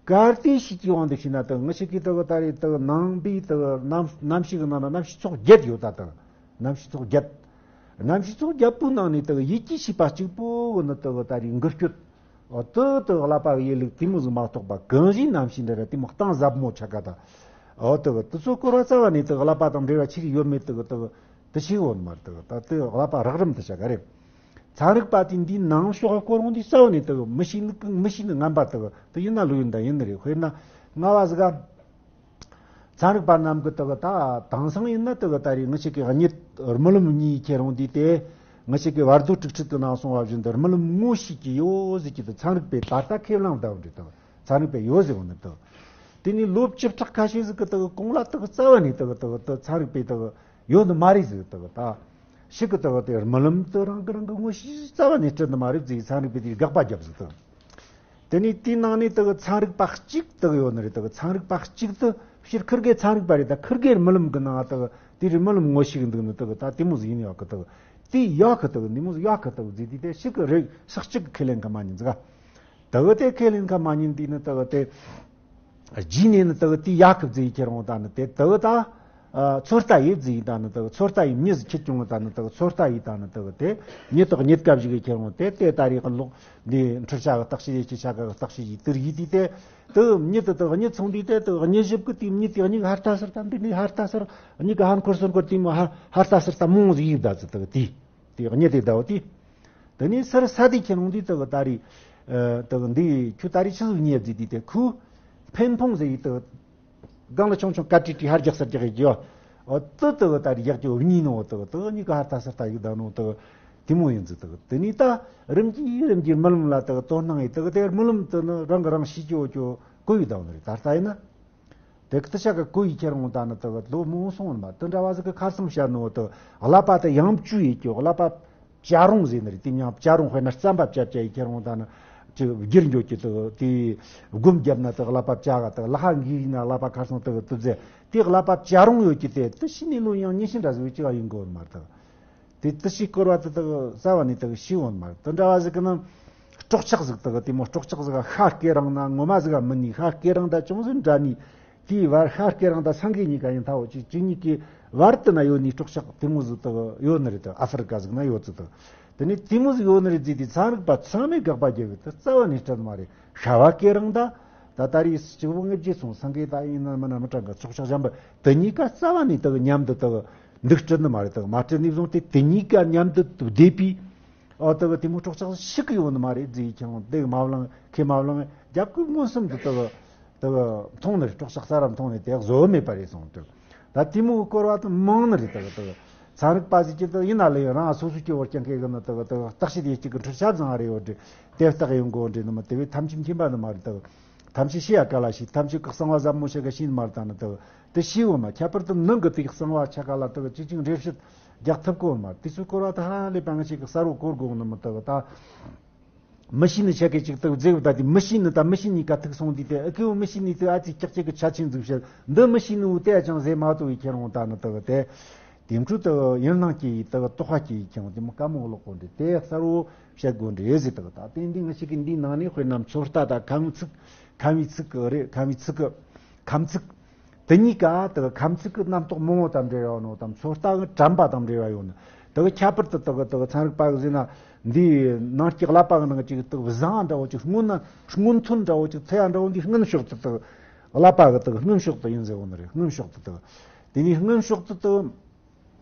གལ་ཏེ་ཤེས་ཀྱི་དབང་དུ་བྱས་ན་དག་ངི་ཞིག་གིས་དག་ད་རེས་དག་ནང་པའི་དག་རྣམ་རྣམ་ཤེས་ཀྱི་ནང་ན་རྣམ་ཤེས་ཚོགས་བརྒྱད་ཡོད་ད། དག་རྣམ་ཤེས་ཚོགས་བརྒྱད། རྣམ་ཤེས་ཚོགས་བརྒྱད་པོའི་ནང་ནས་དག་ཡིད་ཀྱི་ཤེས་པ་གཅིག་པོ་གི་ནི་དག་ད་རེས་འགུལ་སྐྱོད། འོ་དག་དག་ཀླད་པ་གི་ཡིད་ལུགས་དེ་མོ་ཟིག་མ་གཏོགས་པ་གང་ཞིག་རྣམ་ཤེས་འདྲ་ར་དེ་མོ་གཏིང་ཟབ་མོ་ཆ་ག་ད། འོ་དག་དེ་ཚོ་སྐོར་བ་རྩ་བ་ནས་དག་ཀླད་པ་དང་འབྲེལ་བ་ཆི་རིགས་ཡོད་མེད་དག་དག་དེ་ཤེས་འོང་མ་རེད། དག་ད་དེ་ཀླད་པ་རགས་རིམ་དུ་ཆ་ག་རེད། ཚན་རིག་པ་དེ་འདིའི་ནང་ཕྱོགས་སྐོར་འོང་དུས་རྩ་བ་ནས་དག་མི་ཤེས་ནི་གི་མི་ཤེས་ནི་ངན་པ་དག་དེ་ཡིན་ན་ལོས་ཡིན་ད་ཡིན་ནི་རེད། དཔེར་ན་ལྔ་བ་ཟིག་ག་ཚན་རིག་པ་རྣམས་ཀྱི་དག་ད་དེང་སང་ཡིན་ན་དག་ད་རེས་ངི་ཞིག་གི་གཉིད་རྨི་ལམ་གཉིས་ཁྱེར་འོང་དུས་དེ་ངི་ཞིག་གི་བར་དོ་དྲུག་ཁྲིད་དུ་ནང་གསུངས་པ་བཞིན་དུ་རྨི་ལམ་ངོ་ཤེས་ཀྱི་ཡོད་ཟེར་གྱི་དུ་ཚན་རིག་པས་ད་ལྟ་ཁས་བླངས་བཏབ་འདྲི་དག་ཚན་རིག་པས་ཡོད་ཟེར་འོང་ནི་དག་དེ་ནས་ལོ་བཅུ་ཕྲག་ཁ་ཤས་ཟིག་གི་དག་གོང་ལ་དག་རྩ་བ་ནས་དག་དག་དག་ཚན་རིག་པས་དག་ཡོད་ནི་མ་རེད་ཟིག་དག་ད། ཞིག་གི་དག་དེ་རྨི་ལམ་དུ་རང་གི་རང་གི་ངོ་ཤེས་རྩ་བ་ནས་སྤྲད་ནི་མ་རེད་ཟེར་ཚན་རིག་པས་དེ་དགག་པ་བརྒྱབ་ཟིག་དག་དེ་ནས་དེའི་ནང་ནས་དག་ཚན་རིག་པ་གཅིག་དག་ཡོད་ནི་རེད། དག་ཚན་རིག་པ་གཅིག་དུ་ཕྱིར་ཁིར་གེ་ཚན་རིག་པ་རེད། ད་ཁིར་གེ་རྨི་ལམ་གི་ནང་དག་དེ་རྨི་ལམ་ངོ་ཤེས་གི་འདུག་ནི་དག་ད་དེ་མོ་ཟིག་ཡིན་ཡོད་གི་དག་དེ་ཡོད་གི་དག་འདི་མོ་ཟིག་ཡོད་གི་དག་ཟེར་དུས་དེ་ཞིག་གི་རེད། ས་གཅིག་གི་ཁས་ལེན་གི་མ་ཉན་ཟིག་དེ་གི་དེ་ཁས་ལེན་ཁ་མ་ཉན་དུས་ནི་དེ་གི་དེ། རྗེས་ནས་ནི་དེ་གི་དེའི་ཡ་གི་བཟེ་ཡི་ཁྱེར་འོང་ད་ནི་དེ་དེ་གི་ད། ཚོད་ལྟ་ཡི་བཟེ་ཡི་ད་ནི་དེ་གི་ཚོད་ལྟ་ཡི་མྱི་ཟིག་ཁྱེར་ཀྱང་ད་ནི་དེ་གི་ཚོད་ལྟ་ཡི་ད་ནི་དེ་གི་དེ་མྱི་དག་ཉིད་སྐབས་ཤིག་གི་ཁྱེར་འོང་དེ་དེ་ད་རེས་གི་ལོག་འདི་འཕྲུལ་ཆ་གི་བརྟག་དཔྱད་ཡི་ཅི་ཆ་གི་བརྟག་དཔྱད་ཡི་དེར་ཡི་དུས་དེ། དེ་གི་མྱི་དེ་དེ་གི་མྱི་ཚོང་དུས་དེ་དེ་གི་མྱི་ཞིབ་གི་དེ་མྱི་དེ་གི་མྱི་གི་ཧར་ལྟ་སར་ད་འདི་ནི་ཧར་ལྟ་སར་མྱི་གི་ཧར་འཁོར་སར་འཁོར་དེ་མོ་ཧར་ཧར་ལྟ་སར་ད་མོ་ཟིག་ཡིབ་ད་ཟི་དེ་གི་དེ། དེ་གཉིས་དེ་ཟླ་བ་དེ། དེ་ནས་སར་ས་དེ་ཁྱེར་འོང་དུས་དེ་གི་ད་རེས། ཨ། དེ་གི་འདི་ཁྱོད་ད་རེས་ཆི་ཟིག་ཉེ་བཟེ་དུས་དེ་ཁོས། ཕེན་ཕོང་ཟེ་ཡི་དེ་གི། སྒང་ལ་ཆུང་ཆུང་ཀ་ཀྲི་ཀྲི་ཧར་རྒྱག་སར་རྒྱག་གི་ཡོད། འོ་དེ་དེ་གི་ད་རེས་རྒྱག་གི་འོ་གཉིས་ནོ་དེ་གི་དེ་གི་གཉིས་ཀ་ཧར་ལྟ་སར་ལྟ་ཡི་ད་ནོ་དེ་གི་དེ་མོ་ཡིན་ཟི་དེ་གི་དེ་ནས་ད་རིམ་གྱིས་རིམ་གྱིས་རྨི་ལམ་ལ་དེ་གི་དོ་སྣང་ཡི་དེ་གི་དེ་རྨི་ལམ་དེ་ནི་རང་གི་རང་ཤེས་ཀྱི་འོ་ཀྱོ་གོ་ཡི་ད་འོ་ནི་རེད་ད་ལྟ་ཡིན་ན། དེ་གི་དེ་ཆ་ག་གོ་ཡི་ཁྱེར་འོང་ད་ནི་དེ་གི་ལོ་མང་སོང་བ་མ་དེ་འདྲ་བ་ཟིག་གི་ཁ་སང་བཤད་ནོ་དེ་གི་ཀླད་པ་དེ་ཡང་བཅུ་ཡི་ཀྱོ་ཀླད་པ་བྱ་རུང་ཟེར་ནི་རེད། དེ་མྱང་བྱ་རུང་དཔེར་ན་རྩམ་པ་བྱ་བྱ་ཡི་ཁྱེར་འོང་ད་ནི་ཅིག་བསྒྱུར་འགྱོ་ཀྱི་དེ་གི་དེ་སྒོམ་བརྒྱབ་ན་དེ་གི་ཀླད་པ་བྱ་ག་དེ་གི་ལ་ཧ་འགི་ཡིན་ན་ཀླད་པ་ཁ་སང་དེ་གི་དུ་ཟེར་དེ་གི་ཀླད་པ་བྱ་རུང་ཡོད་ཀྱི་དེ་དེ་ཤི་ནི་ལོ་ཡང་ཉི་ཤི་འདྲ་ཟིག་བཅུ་བ་ཡིན་དགོས་མ་དེ་གི་དེ་དེ་ཤི་སྐོར་བ་དེ་དག་རྩ་བ་ནས་དག་ཤི་འོང་མ་རེད། དེ་འདྲ་བ་ཟིག་གི་ནང་སྲོག་ཆགས་ཟིག་དག་དེ་མོ་སྲོག་ཆགས་ཟིག་ཤ་སྐེ་རིང་ན་ངོ་མ་ཟིག་མི་ནི་ཤ་སྐེ་རིང་ད་ཅུང་ཟིག་འདྲ་ནི། དེའི་བར་ཤ་སྐེ་རིང་ད་སེང་གེ་གཉིས་ཀ་ཡིན་ཐའོ་ཅིག་གཅིག་གཉིས་ཀའི་བར་དུ་ན་ཡོད་ནི་སྲོག་ཆགས་དེ་མོ་ཟིག་དག་ཡོད་ནི་རེད། དེ་ཨ་ཧྥེ་རི་ཀ་ཟིག་ན་ཡོད་ཚུལ་དག་དེ་ནས་དེ་མོ་ཟིག་ཡོད་ནི་རེད་ཟེར་དུས་ཚན་རིག་པ་ཚང་མས་དགག་པ་རྒྱག་གི། དེ་རྩ་བ་ནས་སྲིད་མ་རེད། ཤ་བ་སྐེ་རིང་ད། ད་ད་རེས་སྤྱི་བོ་ངེས་བརྗེད་སོང་སེང་གེ་ད་ཡིན་ན་མིན་ན་མི་གྲངས་ཀ་སྲོག་ཆགས་གཞན་པ་དེ་གཉིས་ཀ་རྩ་བ་ནས་དག་མཉམ་དུ་དག་འདུག་སྲིད་ནི་མ་རེད། དག་མ་སྲིད་ནས་བཟུང་སྟེ་དེ་གཉིས་ཀ་མཉམ་དུ་བསྡེབས་པའི་ཨོ་དག་དེ་མོ་སྲོག་ཆགས་ཤིག་གི་ཡོད་ནི་མ་རེད་ཟེར་ཡི་ཁྱེད་རང་དེ་མ་བླངས་ཁས་མ་བླངས་རྒྱབ་ཀྱི་མངོན་སུམ་དུ་དག་དག་མཐོང་ནི་རེད། སྲོག་ཆགས་གསར་བ་མཐོང་ནི་དེ་བཟོ་མེད་པ་རེད་གསུངས་དུས། ད་དེ་མོ་གི་སྐོར་བ་དུ་མང་ནི་རེད། དག་དག་ཚན་རིག་པ་ཟིག་གི་དག་ཡིན་ན་ལས་རང་སོ་སོ་སྐྱེ་བོ་རྐྱང་ཁེ་གི་ནི་དག་དག་བརྟག་དཔྱད་ཡེ་གཅིག་གི་འཕྲུལ་ཆ་བཟང་རེ་ཡོད་རེད། དེ་བརྟག་ཡོང་དགོ་འདྲེ་ནི་མ་དེ་བས་ཐམས་ཅད་མཁྱེན་པ་ནི་མ་རེད། དག་ཐམས་ཅད་ཤེས་ཡ་ག་ལ་ཤེས། ཐམས་ཅད་གི་གསང་བ་ཟབ་མོ་ཤེས་ག་ཤེས་ནི་མ་རེད། ད་ནི་དག་དེ་ཤེས་འོ་མ་ཁྱད་པར་དུ་ནང་གི་དེ་གི་གསང་བ་ཆ་ག་ལ་དག་ཅི་ཅིག་འགྲེལ་བཤད་རྒྱག་ཐུབ་གོ་མ་དེ་ཚོའི་སྐོར་བ་དུ་ཧ་ལས་པ་ང་ཞིག་གི་གསར་བོ་གོ་དགོ་ནི་མི་དག་ད། མི་ཤེས་ནི་ཆ་གི་ཅིག་དག་མཛེས་བུ་ད་དེ་མི་ཤེས་ནི་ད་མི་ཤེས་ནི་ག་ཐུག་སོང་དུས་དེ་ཨ་ཁེ་བོ་མི་ཤེས་ནི་དེ་ཨ་ཙི་ཀྱག་ཀྱག་གི་ཆ་ཆེན་འཛུགས་བཤད་འདི་མི་ཤེས་ནི་འུ་དེ་ཨ་ཅང་ཟེ་མ་ཏོ་ཡི་ཁྱེད་རང་ད་ནི་དག་དེ། དེ་འཕྲུལ་དག་ཡུན་ནང་གི་དག་རྟོགས་པ་གི་ཁྱེད་རང་དེ་མོ་དཀའ་མོ་ལོག་གོ་འདྲེ་དེ་གསར་བོ་བཤད་དགོ་འདྲེ་ཟེ་དག་ད་དེ་འདི་ང་ཞིག་གི་འདི་ནང་ནས་དཔེར་ན་ཚོད་ལྟ་ད་ཁམ་ཚིག་ཁམ་བུའི་ཚིག་གི་རེད། ཁམ་བུའི་ཚིག་གི་ཁམ་ཚིག་དེ་གཉིས་ཀ་དེ་གི་ཁམ་ཚིག་གི་རྣམ་རྟོག་མང་བོ་དང་འབྲེལ་བ་ཡོད་ནོ་དང་ཚོད་ལྟ་གི་དྲན་པ་དང་འབྲེལ་བ་ཡོད་ནོ། དེ་གི་ཁྱད་པར་དུ་དེ་གི་དེ་གི་ཚན་རིག་པ་གི་ཟེར་ན་འདིའི་ནང་གི་ཀླད་པ་གི་ནང་གི་དེ་གི་བཟང་འདྲ་བོ་ཅིག་སྔོན་ན་སྔོན་ཐོན་འདྲ་བོ་ཅིག་ཐེ་ཡ་འདྲ་བོ་འདི་སྔོན་ཕྱོགས་དེ་དེ་གི་ཀླད་པ་གི་དེ་གི་སྔོན་ཕྱོགས་དེ་ཡིན་ཟེར་བོ་ནི་རེད། སྔོན་ཕྱོགས་དེ་དེ་གི་དེ་ནས་སྔོན་ཕྱོགས་དེ་དེ་གི་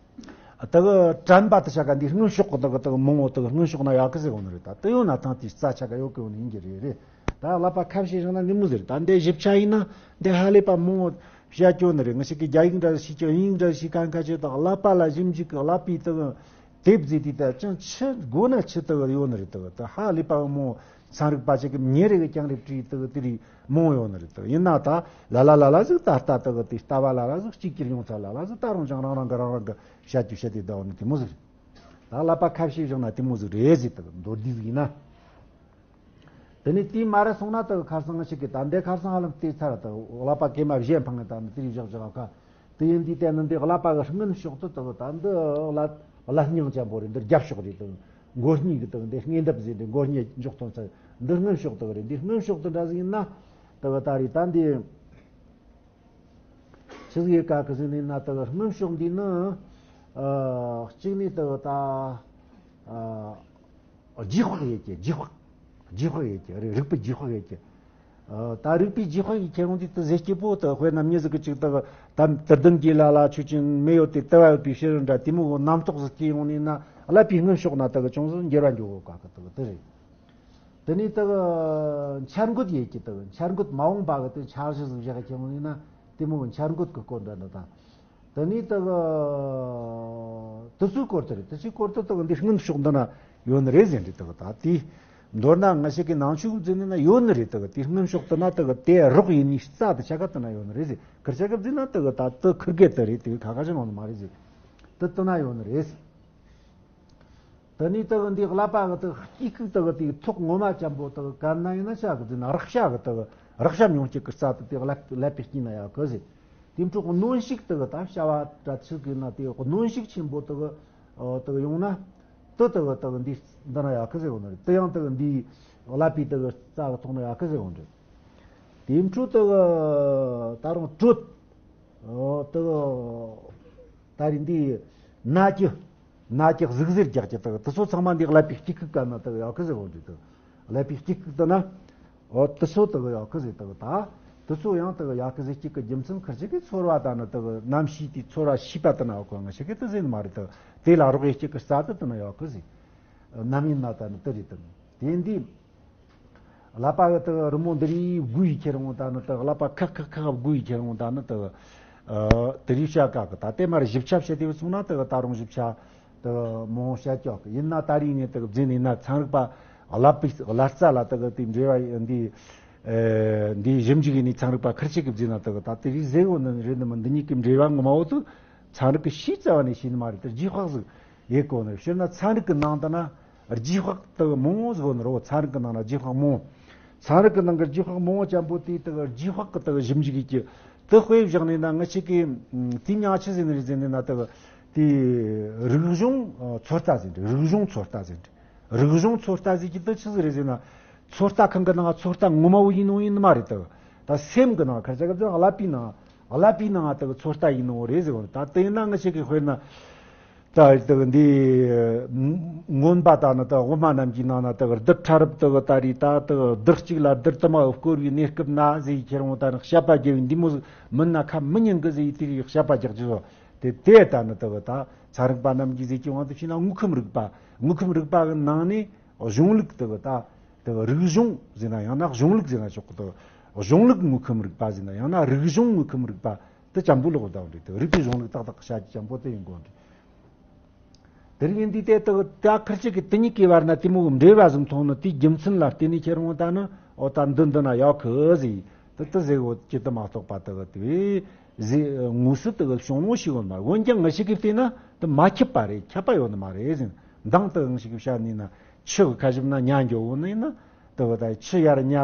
དེ་གི་དྲན་པ་དེ་ཆ་ག་འདི་སྔོན་ཕྱོགས་གི་དེ་གི་དེ་གི་མང་བོ་དེ་གི་སྔོན་ཕྱོགས་ན་ཡག་གི་ཟེར་བོ་ནི་རེད། ད་དེ་ཡོད་ན་ཐང་དེ་རྩ་ཆ་ག་ཡོད་གི་བོ་ནི་ཡིན་གྱི་རེད་རེད། ད་ཀླད་པ་ཁ་བཤད་བཞག་ན་ནི་མོ་ཟེར། ད་འདི་ཞིབ་ཆ་ཡིན་ན་འདི་ཧ་ལས་པ་མང་བོ་བཤད་སྐྱོ་ནི་རེད། ང་ཞིག་གི་རྒྱ་ཡིག་འདྲ་ཞིག་ཀྱང་དབྱིན་ཡིག་འདྲ་ཞིག་གང་ཁ་ཆེ་དང་ཀླད་པ་ལ་ཞིབ་འཇུག་གི་ཀླད་པའི་དེ་གི་དེབ་ཟེར་དེ་ད་ཅང་ཆི་དགོས་ན་ཆི་དེ་གི་ཡོད་ནི་རེད། དེ་གི་ད་ཧ་ལས་པ་མང་བོ་ཚན་རིག་པ་ཞིག་གི་ཉིན་རེ་གི་རྐྱང་རེ་བྲིས་དེ་གི་དེ་རིགས་མང་བོ་ཡོད་ནི་རེད། དེ་གི་ཡིན་ན་ད་ལ་ལ་ལ་ལ་ཟིག་ད་ལྟ་དེ་གི་དེ་ལྟ་བ་ལ་ལ་ཟིག་གཅིག་གྱུར་ཡོང་ཚར། ལ་ལ་ཟིག་ད་རུང་ཅང་རང་རང་གི་རང་རང་གི་བཤད་རྒྱུ་བཤད་དེ་ད་བ་ནི་དེ་མོ་ཟིག་རེད། ད་ཀླད་པ་ཁ་བཤད་བཞག་ན་དེ་མོ་ཟིག་རེད་ཟེར། དེ་གི་མདོར་བསྡུས་ཟིག་ཡིན་ན། དེ་ནས་དེའི་མ་ར་སོང་ན་དེ་གི་ཁ་སང་ཞིག་གི་ད་འདི་ཁ་སང་ཧ་ལམ་བལྟས་ཚར། དེ་གི་ཀླད་པ་གེ་མ་བཞེས་འཕང་ངེ་ད་འདི་དེ་རིགས་བཞག་བཞག་ཁ། དེ་ཡིན་དུས་དེ་ནི་འདི་ཀླད་པ་གི་སྔོན་ཕྱོགས་དེ་དེ་གི་ད་འདི་ཀླད་ཀླད་རྙིང་ཅན་པོ་རེད། འདི་རྒྱབ་ཕྱོགས་རེད། དེ་གི་མགོ་གཉིས་གི་དེ་གི་འདི་སྔས་འདབས་ཟེར་འདི་མགོ་གཉིས་འཇོག་ཐོན་ཚར། འདི་སྔོན་ཕྱོགས་དེ་གི་རེད། འདི་སྔོན་ཕྱོགས་དེ་འདྲ་ཟིག་ཡིན་ན་དེ་གི་ད་རེད། ད་འདི་ཆི་ཟིག་ཡོད་ག་གི་ཟེར་ནས་ན། དེ་གི་སྔོན་ཕྱོགས་འདི་ནི་ཨ་གཅིག་ནས་དེ་གི་ད་ཨ་རྗེས་དཔག་ཡོད་ཀྱི། རྗེས་དཔག་རྗེས་དཔག་ཡོད་ཀྱི་རེད། རིག་པའི་རྗེས་དཔག་ཡོད་ཀྱི། ཨ་ད་རིག་པའི་རྗེས་དཔག་ཡི་ཁྱེད་རང་དེ་དེ་ཟེར་སྐྱིད་པོ་དེ་དཔེར་ན་མྱི་ཟིག་གི་ཅིག་དེ་གི་ད་དུར་ལྡན་གྱི་ལ་ལ་ཆོས་ཅན་མེ་ཡོད་དེ་དུ་བ་ཡོད་པའི་ཕྱིར་འདྲ་དེ་མོ་གི་རྣམ་རྟོག་ཟིག་སྐྱེ་ཡོང་ནས་ན་ཀླད་པའི་སྔོན་ཕྱོགས་ན་དེ་གི་ཅུང་ཟད་འགྱུར་བ་འགྱོ་གོ་ག་གི་དེ་གི་དེ་རེད། དེ་ནས་དེ་གི་འཆར་འགོད་ཡོད་ཀྱི། དེ་གི་འཆར་འགོད་མ་འོངས་པ་གི་དེ་འཆར་གཞི་ཟིག་བཞག་ཁྱེད་ངོ་ནས་ན་དེ་མོ་གི་འཆར་འགོད་གི་སྐོར་འདྲ་འདྲ་དང་། དེ་ནས་དེ་གི་དེ་ཚོའི་སྐོར་དེ་རེད། དེ་ཚོའི་སྐོར་དེ་དེ་གི་འདི་སྔོན་ཕྱོགས་འདི་ན་ཡོད་ནི་རེད་ཟེར་འདྲི། དེ་གི་ད་དེ་མདོར་ན་ང་ཞིག་གི་ནང་ཆོས་བརྫིས་ནས་ན་ཡོད་ནི་རེད། དེ་གི་དེ་སྔོན་ཕྱོགས་དེ་ན་དེ་གི་དེ་རོགས་ཡིན་ནི་རྩ་དེ་ཆ་ག་དེ་ན་ཡོད་ནི་རེད་ཟེར། ཁིར་ཆ་ག་བརྫིས་ན་དེ་གི་ད་དེ་ཁིར་གེ་དེ་རེད། དེ་གི་ཁ་ཁ་ཞིག་ནང་ནི་མ་རེད་ཟེར། དེ་དེ་ན་ཡོད་ནི་རེད་ཟེར། དེ་ནས་དེ་གི་འདི་ཀླད་པ་གི་དེ་གི་སྐྱེ་ཁུག་དེ་གི་དེ་གི་ཐོག་ངོ་མ་ཅན་པོ་དེ་གི་གན་ན་ཡིན་ན་ཆ་གི་དེ་ན་རེག་བྱ་གི་དེ་གི་རེག་བྱ་མྱོང་སྤྱད་གི་རྩ་དེ་དེ་གི་ཀླད་ཀླད་པའི་དཀྱིལ་ན་ཡོད་གི་ཟེར། དེ་འཕྲོ་གི་གནོན་ཤུགས་དེ་གི་ད་བྱ་བ་འདྲ་ཆི་གི་ན་དེ་གི་གནོན་ཤུགས་ཆེན་པོ་དེ་གི་ཨོ་དེ་གི་ཡོང་ན་དེ་དེ་གི་དེ་གི་འདི་འདི་ན་ཡོད་གི་ཟེར་གོ་ནི་རེད། དེ་ཡང་དེ་གི་འདི་ ཀླད་པའི་དེ་གི་རྩ་གི་ཐོག་ན་ཡག་གི་ཟེར་བ་འདྲ། དེའི་འཕྲོ་དེ་གི་ད་རུང་དྲོད། ཨོ་དེ་གི་ད་རེས་འདི་ན་གི་ན་གི་གཟུགས་གཟེར་རྒྱག་གི་དེ་གི་དེ་ཚོ་ཚང་མ་འདི་ཀླད་པའི་དཀྱིལ་ཁུག་ག་ན་དེ་གི་ཡག་གི་ཟེར་བ་འདྲ། དེ་གི་ཀླད་པའི་དཀྱིལ་ཁུག་དེ་ན། ཨོ་དེ་ཚོ་དེ་གི་ཡག་གི་ཟེར་དེ་གི་ད། དེ་ཚོ་ཡང་དེ་གི་ཡག་གི་ཟེར་གཅིག་གི་རྒྱུ་མཚན་ཁར་ཅིག་གི་ཚོར་བ་དང་ནི་དེ་གི་རྣམ་ཤེས་དེ་ཚོར་བ་ཤེས་པ་དེ་ན་ཡག་གི་ང་ཞིག་གི་དེ་ཟེར་ནི་མ་རེད། དེ་གི་དེ་ལ་རོགས་ཡེ་གཅིག་གི་རྩ་དེ་དེ་ན་ཡག་གི་ཟེར། ནམ་ཡིན་ན་ད་ནི་དེ་རེད་དེ། དེ་འདི། ཀླད་པ་གི་དེ་གི་རི་མོ་འདི་རིགས་དགུ་ཡི་ཁྱེར་འོང་ད་ནི་དེ་གི་ཀླད་པ་ཁག་ཁག་ཁག་དགུ་ཡི་ཁྱེར་འོང་ད་ནི་དེ་གི། ཨ། དེ་རིགས་བྱ་དཀའ་གི། ད་དེ་མར་ཞིབ་ཆ་བཤད་དེ་སོང་ན་དེ་གི་ད་རུང་ཞིབ་ཆ་དེ་གི་མང་བོ་བཤད་ཀྱོག་གི། ཡིན་ན་ད་རིང་ངས་དེ་གི་བརྫིས་ནས་ན་ཚན་རིག་པ་ཀླད་པའི་ཀླད་རྩ་ལ་དེ་གི་དེ་འབྲེལ་བ་འདི། ཨེ། འདི་ཞིབ་འཇུག་ཡིན་ནི་ཚན་རིག་པ་ཁར་ཅིག་གི་བརྫིས་ན་དེ་གི་ད་དེ་རིགས་ཟེར་འོང་ནི་རེད་ནི་མི། འདི་གཉིས་ཀྱི་འབྲེལ་བ་ངོ་མ་འོ་དུ་ཚན་རིག་གི་ཤེས་རྩ་བ་ནས་ཤེས་ནི་མ་རེད། དེ་རྗེས་དཔག་ཟིག་ཡེ་གོ་ནི་རེད། སྤྱིར་ན་ཚན་རིག་གི་ནང་དུ་ན། རྗེས་དཔག་དེ་མང་བོ་ཟིག་ཡོད་ནི་རེད། ཚན་རིག་གི་ནང་ན་རྗེས་དཔག་མང་བོ། ཚན་རིག་གི་ནང་གི་རྗེས་དཔག་མང་བོ་ཅན་པོ་དེ་དེ་གི་རྗེས་དཔག་གི་དེ་གི་ཞིབ་འཇུག་གི་དེ་དཔེ་བཞག་ནས་ན་ང་ཅག་གི་དེ་མྱིང་ཆི་ཟེར་ནི་རེད་ཟེར་ནས་ན། དེ་གི་དེ་རིག་གཞུང་ཚོད་ལྟ་ཟེར་ནི་རེད། རིག་གཞུང་ཚོད་ལྟ་ཟེར་ནི་རེད། རིག་གཞུང་ཚོད་ལྟ་ཟེར་གི་དེ་ཆི་ཟིག་རེད་ཟེར་ན། ཚོད་ལྟ་ཁང་གི་ནང་ཚོད་ལྟ་ངོ་མ་བོ་ཡིན་ནོ་ཡིན་ནི་མ་རེད། དེ་གི་ད་སེམས་གི་ནང་ཁར་ཅིག་གི་ཀླད་པའི་ནང་ཀླད་པའི་ནང་དེ་གི་ཚོད་ལྟ་ཡིན་ནོ་རེད་ཟེར་བ། ད་དེ་ཡིན་ན་ང་ཅག་གི་དཔེར་ན། ད་དེ་གི་འདི་མངོན་པ་དང་ནི་དེ་གི་དབུ་མ་རྣམས་ཀྱི་ནང་ན་དེ་གི་རྡུལ་ཕྲ་རབ་དེ་གི་ད་རེད། ད་དེ་གི་རྡུལ་གཅིག་ལ་རྡུལ་དུ་མ་བསྐོར་བའི་གནས་སྐབས་ན་ཟེར་ཁྱེར་འོང་ད་ནི་བཤད་པ་རྒྱབ་པའི་འདི་མོ་ཟིག་མིན་ན་ཁ་མི་ཉན་གི་ཟེར་དེ་རིགས་བཤད་པ་རྒྱག་རྒྱུ་ཟོ། དེ་དེ་ད་ནི་དེ་གི་ད་ཚན་རིག་པ་རྣམས་ཀྱིས་ཟེར་གྱི་དབང་དུ་བྱས་ན་དངོས་ཁམས་རིག་པ། དངོས་ཁམས་རིག་པ་གི་ནང་ནས་གཞུང་ལུགས་དེ་གི་ད་དེ་གི་རིག་གཞུང་ཟེར་ན་ཡང་ན་གཞུང་ལུགས་ཟེར་ན་ཆོག་གི། དེ་གི་གཞུང་ལུགས་དངོས་ཁམས་རིག་པ་ཟེར་ན་ཡང་ན་རིག་གཞུང་དངོས་ཁམས་རིག་པ། དེ་ཅན་པོ་ལོག་བསྡད་འདུག་དེ་རིག་པའི་གཞུང་ལུགས་ཏག་ཏག་བྱ་རྒྱུ་ཅན་པོ་དེ་ཡིན་དགོས་འདུག་དེ་རིང་འདི་དེ་དག་ད་ཁིར་ཅིག་གི་དེ་གཉིས་ཀའི་བར་ན་དེ་མོ་འབྲེལ་བ་ཟིག་མཐོང་ནི་དེའི་རྒྱུ་མཚན་ལ་བརྟེན་ནས་ཁྱེར་འོང་ད་ནི་འོ་ད་འདི་འདི་ན་ཡག་གི་ཟིག་དེ་དེ་ཟེར་འོ་ཅི་དེ་མ་གཏོགས་པ་དེ་གི་དེ་ཟིག་དངོས་སུ་དེ་གི་བྱུང་ནོ་ཞིག་ཡོད་མ་རེད། འོན་ཀྱང་ང་ཞིག་གིས་བལྟས་ན་དེ་མ་ཁྱབ་པ་རེད། ཁྱབ་པ་ཡོད་ནི་མ་རེད་ཟེར། མདང་དེ་ང་ཞིག་གིས་བཤད་ནི་ན་ཆུ་གི་ཁ་ཞིབ་ན་ཉ་འགྱོ་འོ་ནི་ཡིན་ན། དེ་གི་ད་ཆུ་ཡར་ཉ་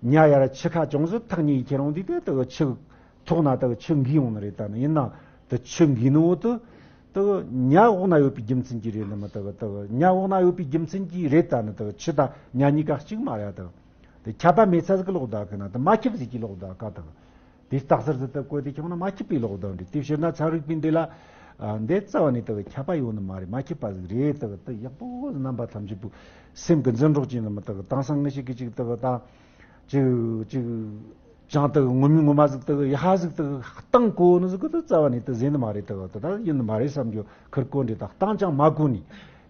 ཉ་ཡར་ཆུ་ཁ་ཅུང་ཟད་ཐག་ཉེ་ཁྱེར་འོང་དུས་དེ་དེ་གི་ཆུ་ཐོག་ན་དེ་གི་ཆུ་འགུས་ཡོང་ནི་རེད། ད་ནི་ཡིན་ན་དེ་ཆུ་འགུས་ནི་འོ་དེ་དེ་གི་ཉ་འོག་ན་ཡོད་པའི་རྒྱུ་མཚན་གྱིས་རེད་ནི་མི། དེ་གི་དེ་གི་ཉ་འོག་ན་ཡོད་པའི་རྒྱུ་མཚན་གྱིས་རེད། ད་ནི་དེ་གི་ཆུ་དང་ཉ་གཉིས་ཀ་གཅིག་མ་རེད། དེ་གི་དེ་ཁྱབ་པ་མེད་ཚ་ཟིག་གི་ལོག་ད་གི་ན་དེ་མ་ཁྱབ་ཟིག་གི་ལོག་ད་ག་དེ་གི་དེ་རྟགས་གསལ་ཟིག་དེ་བཀོད་དེ་ཁྱོང་ན་མ་ཁྱབ་པའི་ལོག་ད་འདི་དེ་ཕྱིར་ན་ཚན་རིག་པའི་འདི་ལ་འདི་རྩ་བ་ནས་དེ་གི་ཁྱབ་པ་ཡོད་ནི་མ་རེད། མ་ཁྱབ་པ་ཟིག་རེད། དེ་གི་དེ་ཡག་པོ་རྣམ་པ་ཐམས་ཅད་པོ་སེམས་གི་འཛིན་རོགས་ཀྱི་ནི་མི། དེ་གི་དེང་སང་ངེད་ཅག་གི་ཅིག་དེ་གི་ད་ཅིག་ཅིག་ཅང་དེ་གི་ངོ་མའི་ངོ་མ་ཟིག་དེ་གི་ཡ་ཧ་ཟིག་དེ་གི་གཏིང་གོ་ནི་ཟིག་གི་དེ་རྩ་བ་ནས་དེ་ཟེར་ནི་མ་རེད། དེ་གི་དེ་ད་ཡིན་ནི་མ་རེད་བསམ་རྒྱུ་ཁིར་གོ་འདྲེ་ད་གཏིང་ཅང་མ་གོ་ནི།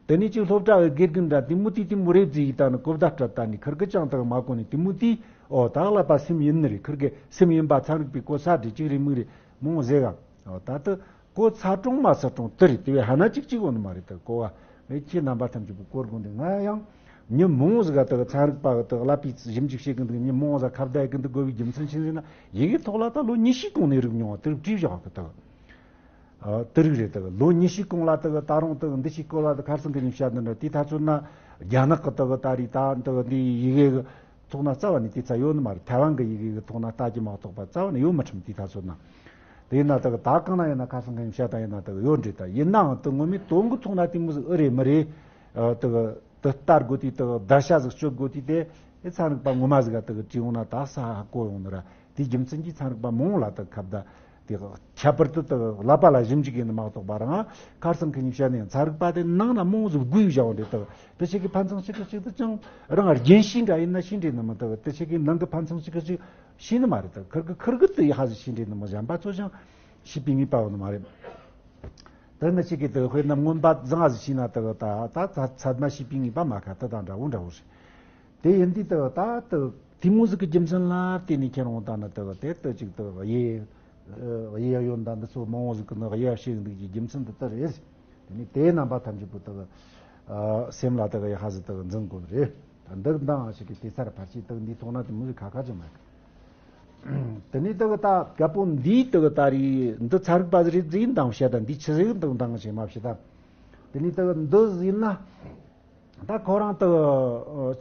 དེ་ནས་ཅིག་སློབ་གྲྭ་གི་དགེ་རྒན་འདྲ་དེ་མོ་དེ་དེ་མོ་རེད་ཟེར་ཡི་ད་ནི་གོ་བརྡ་སྤྲད་ད་ནི་ཁིར་གི་ཅང་དེ་གི་མ་གོ་ནི་དེ་མོ་དེ། ཨོ་ད་ཀླད་པ་སེམས་ཡིན་ནི་རེད། ཁིར་གི་སེམས་ཡིན་པ་ཚན་རིག་པའི་གོ་ས་འདྲི་གཅིག་རེད་མིག་རེད་མོ་ཟེར་ག་ཨོ་ད་དེ་གོ་ཚ་གྲོང་མ་ཚ་གྲོང་དེ་རེད། དེ་བས་ཧ་ན་ཅིག་ཅིག་ཡོད་ནི་མ་རེད། དེ་གོ་བ་ངས་ཁྱེད་རྣམ་པ་ཐམས་ཅད་པོ་གོ་དགོས་འདུག་ང་ཡང་མྱི་མང་ཟིག་ག་དེ་ཚན་རིག་པ་གི་དེ་ཀླད་པའི་ཞིབ་འཇུག་བྱེད་གི་འདུག་མྱི་མང་ཟིག་ཁ་བརྡ་ཡེད་གི་འདུག་དགོས་པའི་རྒྱུ་མཚན་ཆི་ཟེར་ན་ཡི་གེ་ཐོག་ལ་ད་ལོ་ཉི་ཤུའི་གོང་ནས་རིག་མྱོང་བ་དེ་རིགས་བྲིས་བཞག་གི་དེ། ཨ། དེ་རིགས་རེད། དེ་ལོ་ཉི་ཤུའི་གོང་ལ་དེ་ད་རུང་དེ་འདི་ཞིག་སྐོར་ལ་དེ་ཁར་སང་གི་ཉིན་བཤད་འདི་འདྲ་དེ་ད་ཚོད་ན་རྒྱ་ནག་གི་དེ་ད་རེད། ད་དེ་འདི་ཡི་གེ་གི་ཐོག་ན་རྩ་བ་ནས་དེ་ཚ་ཡོད་ནི་མ་རེད། ཐའེ་ཝན་གི་ཡི་གེ་གི་ཐོག་ན་ལྟ་རྒྱུ་མ་གཏོགས་པ་རྩ་བ་ནས་ཡོད་མི་ཁྲིམ་དེ་ད་ཚོད་ན། དེ་ཡིན་ན་དེ་ད་གང་ན་ཡིན་ན་ཁར་སང་གི་ཉིན་བཤད་ད་ཡིན་ན་དེ་ཡོད་འདྲ། ད་ཡིན་ནའང་དེ་ངོ་མའི་དོན་གི་ཐོག་ན་དེ་མོ་ཟིག་ཨེ་རེད་མི་རེད། ཨ། དེ་དེ་ལྟ་དགོས་དུས་དེ་བརྡར་ཤ་ཟིག་གཅོད་དགོས་དུས་དེ་ཨེ་ཚན་རིག་པ་ངོ་མ་ཟིག་ག་དེ་གི་བྲིས་འོང་ན་ད་ས་ཧ་གོ་ཡོང་ནི་ར། དེའི་རྒྱུ་མཚན་གྱིས་ཚན་རིག་པ་མང་ལ་དེ་ཁ་བརྡ་དེ་ཁྱད་པར་དུ་དེ་ཀླད་པ་ལ་ཞིབ་འཇུག་ཡིན་ནི་མ་གཏོགས་པ་རང་ཁར་སང་ཁི་ཉིན་བཤད་ནས་ཚན་རིག་པ་དེ་ནང་ན་མང་ཟིག་དགོས་བཞག་འོང་དེ་དེ་དེ་ཞིག་གི་ཕན་ཚུན་གཅིག་གིས་གཅིག་དེ་ཅང་རང་རྒྱན་ཤེས་འདྲ་ཡིན་ན་ཤེས་འདྲ་ནི་མི་དེ་དེ་ཞིག་གི་ནང་གི་ཕན་ཚུན་གཅིག་གིས་གཅིག་ཤེས་ནི་མ་རེད། དེ་ཁིར་གི་ཁིར་གི་དེ་ཡི་ཧ་ཟིག་ཤེས་འདྲ་ནི་མི་གཞན་པ་ཚོ་ཅང་ཤེས་པའི་ངེས་པ་ཡོད་ནི་མ་རེད། དེ་ནི་ཅིག་གིས་དེ་དཔེར་ན་མངོན་པ་བཟང་ཟིག་ཤེས་ན་དེ་ད་ད་ཚད་མ་ཤེས་པའི་ངེས་པ་མ་ཁ་དེ་དང་འདྲ་བོ་འདྲ་བོ་རེད། དེ་ཡིན་དུས་དེ་ད་དེ་དེ་མོ་ཟིག་གི་རྒྱུ་མཚན་ལ་བརྟེན་ནས་ཁྱེད་རང་ད་ནི་དེ་དེ་དེ་ཅིག་དེ་དབྱེ་དབྱེ་ཡོད་ད་འདི་ཚོ་མང་བོ་ཟིག་གི་ནི་དབྱེ་བ་ཕྱེ་འདུག་གི་རྒྱུ་མཚན་དེ་ལྟར་རེད། དེ་ནི་དེའི་རྣམ་པ་ཐམས་ཅད་པོ་དེ་སེམས་ལ་དེ་ཡ་ཧ་ཟིག་དེ་འཛིན་དགོས་རེད། ད་འདི་འདང་ཞིག་གི་དེ་ཚར་ཕར་ཆེ་དེ་འདི་ཐོག་ན་དེ་མོ་ཟིག་ཁ་ཁ་ཅིག་མེད་གི། དེ་ནི་དེ་ད་རྒད་པོ་འདིའི་དེ་ད་རེད། འདི་ཚན་རིག་པ་ཟིག་རེད་ཟིག་འདང་བཤད་ད་འདི་ཆི་ཟིག་འདང་འདང་ཞིག་མ་བཤད་ད། དེ་ནི་དེ་འདི་ཟིག་ཡིན་ན། ད་ཁོ་རང་དེ་